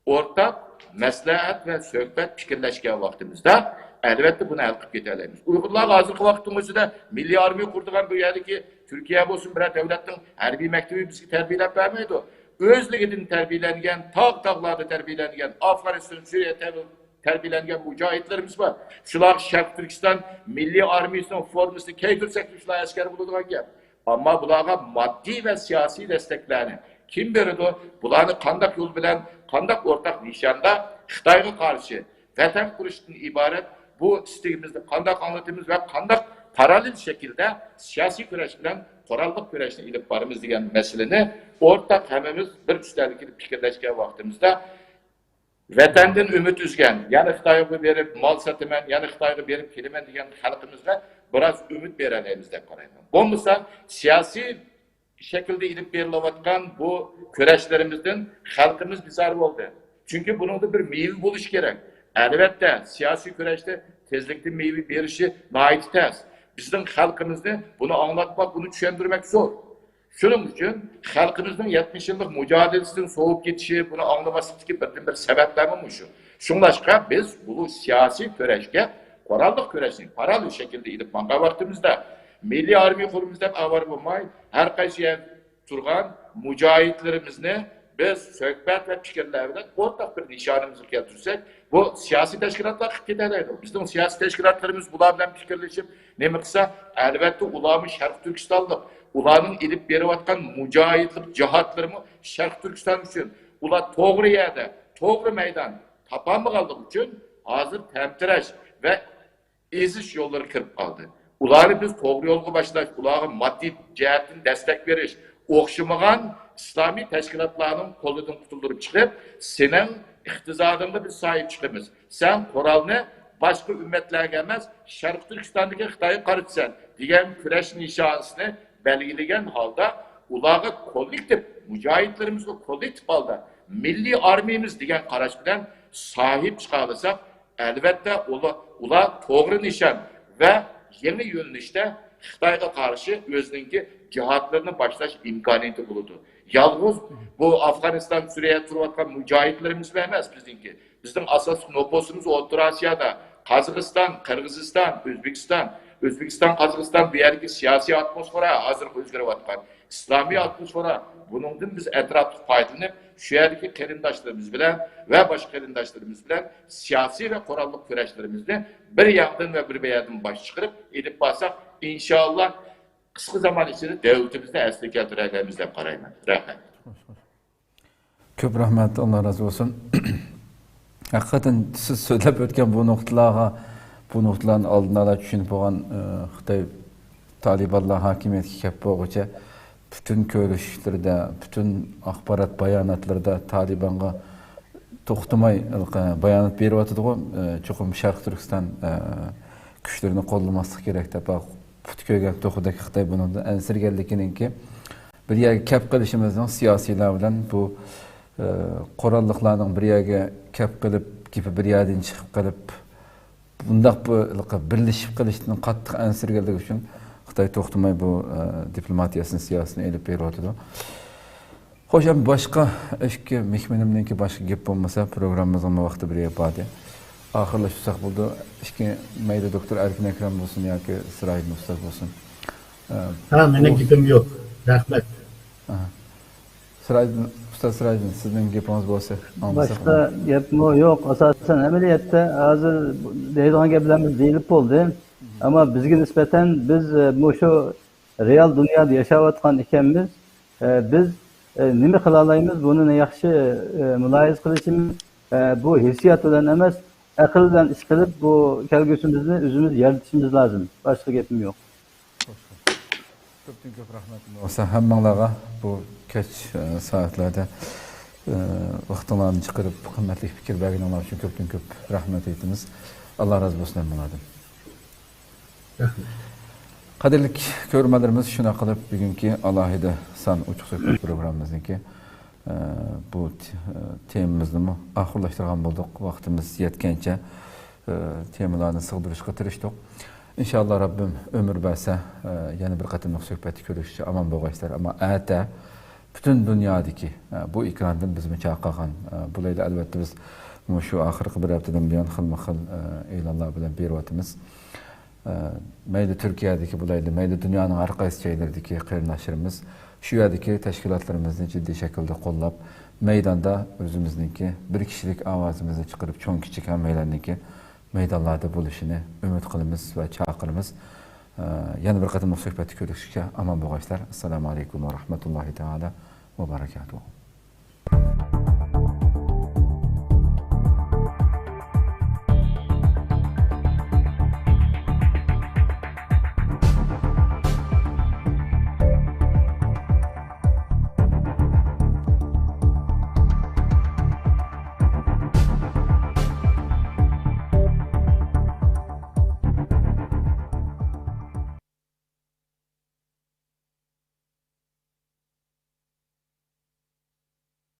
ئورتاق مەسلىھەت ۋە سۆھبەت پىكىرلەشكەن ۋاقتىمىزدا، ئەلۋەتتە، بۇنى ھەل قىلىپ كېتەلەيمىز. ئۇيغۇرلارغا ھازىرقى ۋاقىتنىڭ ئۆزىدە مىللىي ئارمىيە قۇرىدىغان بۇ يەردىكى تۈركىيە بولسۇن، بىرەر دۆلەتنىڭ ھەربىي مەكتىپى بىزگە تەربىيەلەپ بەرمەيدۇ. ئۆزلۈكىدىن تەربىيەلەنگەن، تاغ-تاغلاردا تەربىيەلەنگەن، ئافغانىستان، سۈرىيە تەربىيەلەنگەن مۇجاھىدلىرىمىز بار. شۇلارغا شەرقىي تۈركىستان مىللىي ئارمىيىسىنىڭ فورمىسىنى كىيدۈرسەكلا، شۇلار ئەسكەر بولىدىغان گەپ. ئەمما بۇلارغا ماددىي ۋە سىياسىي دەستەكلەرنى كىم بېرىدۇ؟ بۇلارنى قانداق يول بىلەن، قانداق ئورتاق نىشاندا خىتايغا قارشى ۋەتەن قۇرۇشتىن ئىبارەت بۇ ئىستىكىمىزنى قانداق ئاڭلىتىمىز ۋە قانداق پاراللېل شەكىلدە سىياسىي كۈرەش بىلەن قوراللىق كۈرەشنى ئېلىپ بارىمىز دېگەن مەسىلىنى ئورتاق ھەممىمىز بىر ئۈستەلگە كېلىپ پىكىرلەشكەن ۋاقتىمىزدا، ۋەتەندىن ئۈمىد ئۈزگەن، يەنە خىتايغا بېرىپ مال ساتىمەن، يەنە خىتايغا بېرىپ كېلىمەن دېگەن خەلقىمىزگە بىراز ئۈمىد بېرەلەيمىز دەپ قارايمەن. بولمىسا سىياسىي شەكىلدە ئېلىپ بېرىلىۋاتقان بۇ كۈرەشلىرىمىزدىن خەلقىمىز بىزار بولدى. چۈنكى بۇنىڭدا بىر مېۋە بولۇشى كېرەك. ئەلۋەتتە، سىياسىي كۈرەشتە تېزلىكتە مېۋە بېرىشى ناھايىتى تەس. بىزنىڭ خەلقىمىزنى بۇنى ئاڭلاتماق، بۇنى چۈشەندۈرمەك زور. شۇنىڭ ئۈچۈن خەلقىمىزنىڭ يەتمىش يىللىق مۇجادىلىسىدىن سوۋۇپ كېتىشى، بۇنى ئاڭلىماسلىقتىكى بىردىنبىر سەۋەبلەرمۇ مۇشۇ. شۇڭلاشقا بىز بۇ سىياسىي كۈرەشكە قوراللىق كۈرەشنى پاراللېل شەكىلدە ئېلىپ ماڭغان ۋاقتىمىزدا، مىللىي ئارمىيە قۇرىمىز دەپ ئاۋارە بولماي، ھەر قايسى يەردە تۇرغان مۇجاھىدلىرىمىزنى بىز سۆھبەت ۋە پىكىرلەر بىلەن ئورتاق بىر نىشانىمىزغا كەلتۈرسەك، بۇ سىياسىي تەشكىلاتلار قىلىپ كېتەلەيدۇ. بىزنىڭ سىياسىي تەشكىلاتلىرىمىز بۇلار بىلەن پىكىرلىشىپ نېمە قىلسا، ئەلۋەتتە، ئۇلارمۇ شەرقىي تۈركىستانلىق. ئۇلارنىڭ ئېلىپ بېرىۋاتقان مۇجاھىدلىق جىھادلىرىمۇ شەرقىي تۈركىستان ئۈچۈن. ئۇلار توغرا يەردە، توغرا مەيدان تاپالمىغانلىقى ئۈچۈن ھازىر تەمتىرەش ۋە ئېزىش يوللىرىغا كىرىپ قالدى. ئۇلارنى بىز توغرا يولغا باشلاش، ئۇلارغا ماددىي جەھەتتىن دەستەك بېرىش، ئوخشىمىغان ئىسلامىي تەشكىلاتلارنىڭ قولىدىن قۇتۇلدۇرۇپ چىقىپ، سېنىڭ ئىقتىسادىڭغا بىز ساھىب چىقىمىز. سەن قورالنى باشقا ئۈممەتلەرگە ئەمەس، شەرقىي تۈركىستاندىكى خىتايغا قارىتىسەن دېگەن كۈرەش نىشانىسىنى بەلگىلىگەن ھالدا، ئۇلارغا كوللېكتىپ، مۇجاھىدلىرىمىزغا كوللېكتىپ ھالدا مىللىي ئارمىيىمىز دېگەن قاراش بىلەن ساھىب چىقالىساق، ئەلۋەتتە، ئۇلا-، ئۇلار توغرا نىشان ۋە يېڭى يۆنىلىشتە خىتايغا قارشى ئۆزىنىڭكى جىھادلىرىنى باشلاش ئىمكانىيىتى بولىدۇ. يالغۇز بۇ ئافغانىستان، سۈرىيەدە تۇرۇۋاتقان مۇجاھىدلىرىمىز بىلەن ئەمەس بىزنىڭكى. بىزنىڭ ئاساسلىق نوپۇسىمىز ئوتتۇرا ئاسىيادا، قازاقىستان، قىرغىزىستان، ئۆزبېكىستان. ئۆزبېكىستان، قازاقىستان بۇ يەردىكى سىياسىي ئاتموسفېرا ھازىرقى ئۆزگىرىۋاتقان ئىسلامىي ئاتموسفېرا. بۇنىڭدىن بىز ئەتراپلىق پايدىلىنىپ، شۇ يەردىكى قېرىنداشلىرىمىز بىلەن ۋە باشقا قېرىنداشلىرىمىز بىلەن سىياسىي ۋە قوراللىق كۈرەشلىرىمىزنى بىر ياندىن ۋە بىر يەردىن باش چىقىرىپ ئېلىپ بارساق، ئىنشائاللا، قىسقا زامان ئىچىدە دۆلىتىمىزنى ئەسلىگە كەلتۈرەلەيمىز دەپ قارايمەن. رەھمەت. كۆپ رەھمەت، ئاللا رازى بولسۇن. ھەقىقەتەن سىز سۆزلەپ ئۆتكەن بۇ نۇقتىلارغا، بۇ نۇقتىلارنى ئالدىن ئالا چۈشىنىپ بولغان، ئى، خىتاي تالىبانلار ھاكىمىيەتكە كەپ بولغۇچە پۈتۈن كۆرۈشۈشلىرىدە، پۈتۈن ئاخبارات باياناتلىرىدا تالىبانغا توختىماي بايانات بېرىۋاتىدىغۇ، ئى، چوقۇم شەرقىي تۈركىستان، ئى، كۈچلىرىنى قوللىماسلىق كېرەك دەپ، پۇت كۆرگەن توخۇدەك خىتاي بۇنىڭدىن ئەنسىرىگەنلىكىنىڭكى بىر يەرگە كەپ قېلىشىمىزنىڭ سىياسىيلار بىلەن بۇ، ئى، قوراللىقلارنىڭ بىر يەرگە كەپ قېلىپ، گېپى بىر يەردىن چىقىپ قېلىپ، بۇنداق بۇ بىرلىشىپ قېلىشتىن قاتتىق ئەنسىرىگەنلىكى ئۈچۈن خىتاي توختىماي بۇ، ئى، دىپلوماتىيەسىنى، سىياسىتىنى ئېلىپ بېرىۋاتىدۇ. خوش، ئەمدى باشقا ئىككى مېھمىنىمنىڭكى باشقا گېپى بولمىسا، پروگراممىمىزنىڭ ۋاقتى بىر يەر باردى. ئاخىرلاشتۇرساق بولىدۇ. ئىككى، مەيلى دوكتور ئەركىن ئەكرەم بولسۇن ياكى سىراجىدىن ئۇستاز بولسۇن. ئە، ھە، مېنىڭ بۇ گېپىم يوق. رەھمەت. ئاھا. سىراجىدىن، ئۇستاز سىراجىدىن، سىزنىڭ گېپىڭىز بولسا ئاڭلىساق. باشقا گەپمۇ يوق. ئاساسەن، ئەمەلىيەتتە ھازىر دەيدىغان گەپلىرىمىز دېيىلىپ بولدى. ئەمما بىزگە نىسبەتەن بىز، ئە، مۇشۇ رېئال دۇنيادا ياشاۋاتقان ئىكەنمىز. ئە، بىز، ئە، نېمە قىلالايمىز؟ بۇنى ياخشى، ئە، مۇلاھىزە قىلىشىمىز، ئە، بۇ ھېسسىيات بىلەن ئەمەس، ئەقىل بىلەن ئىش قىلىپ، بۇ كەلگۈسىمىزنى ئۆزىمىز يارىتىشىمىز لازىم. باشقا گېپىم يوق. كۆپتىن كۆپ رەھمەت. بولسا ھەممىڭلارغا بۇ كەچ، ئە، سائەتلەردە، ئە، ۋاقتىڭلارنى چىقىرىپ قىممەتلىك پىكىر بەرگىنىڭلار ئۈچۈن كۆپتىن كۆپ رەھمەت ئېيتىمىز. ئاللا رازى بولسۇن ھەممىڭلاردىن. رەھمەت. قەدىرلىك كۆرۈرمەنلىرىمىز، شۇنداق قىلىپ بۈگۈنكى ئالاھىدە سان ئوچۇق سۆھبەت پروگراممىمىزنىڭكى، ئە، بۇ ت-، ئە، تېمىمىزنىمۇ ئاخىرلاشتۇرغان بولدۇق. ۋاقتىمىز يەتكەنچە، ئە، تېمىلارنى سىغدۇرۇشقا تىرىشتۇق. ئىنشاللا رەببىم ئۆمۈر بەرسە، ئە، يەنە بىر قېتىملىق سۆھبەتتە كۆرۈشكىچە ئامان بولغايسىلەر. ئەمما ئەتە پۈتۈن دۇنيادىكى، ئە، بۇ ئېكراندىن بىزمۇ چاقىرغان، ئە، بۇلايلى ئەلۋەتتە بىز مۇشۇ ئاخىرقى بىر ھەپتىدىن بۇيان خىلمۇ خىل، ئە، ئېلانلار بىلەن بېرىۋاتىمىز. ئە، مەيلى تۈركىيەدىكى بۇلايلى، مەيلى دۇنيانىڭ ھەر قايسى جايلىرىدىكى قېرىنداشلىرىمىز شۇ يەردىكى تەشكىلاتلىرىمىزنى جىددىي شەكىلدە قوللاپ، مەيداندا ئۆزىمىزنىڭكى بىر كىشىلىك ئاۋازىمىزنى چىقىرىپ، چوڭ كىچىك ھەممەيلەننىڭكى مەيدانلاردا بولۇشىنى ئۈمىد قىلىمىز ۋە چاقىرىمىز. ئە، يەنە بىر قېتىملىق سۆھبەتتە كۆرۈشكىچە ئامان بولغايسىلەر. ئەسسالامۇ ئەلەيكۇم ۋە رەھمەتۇللاھى تائالا ۋە بەرەكاتۇھۇ.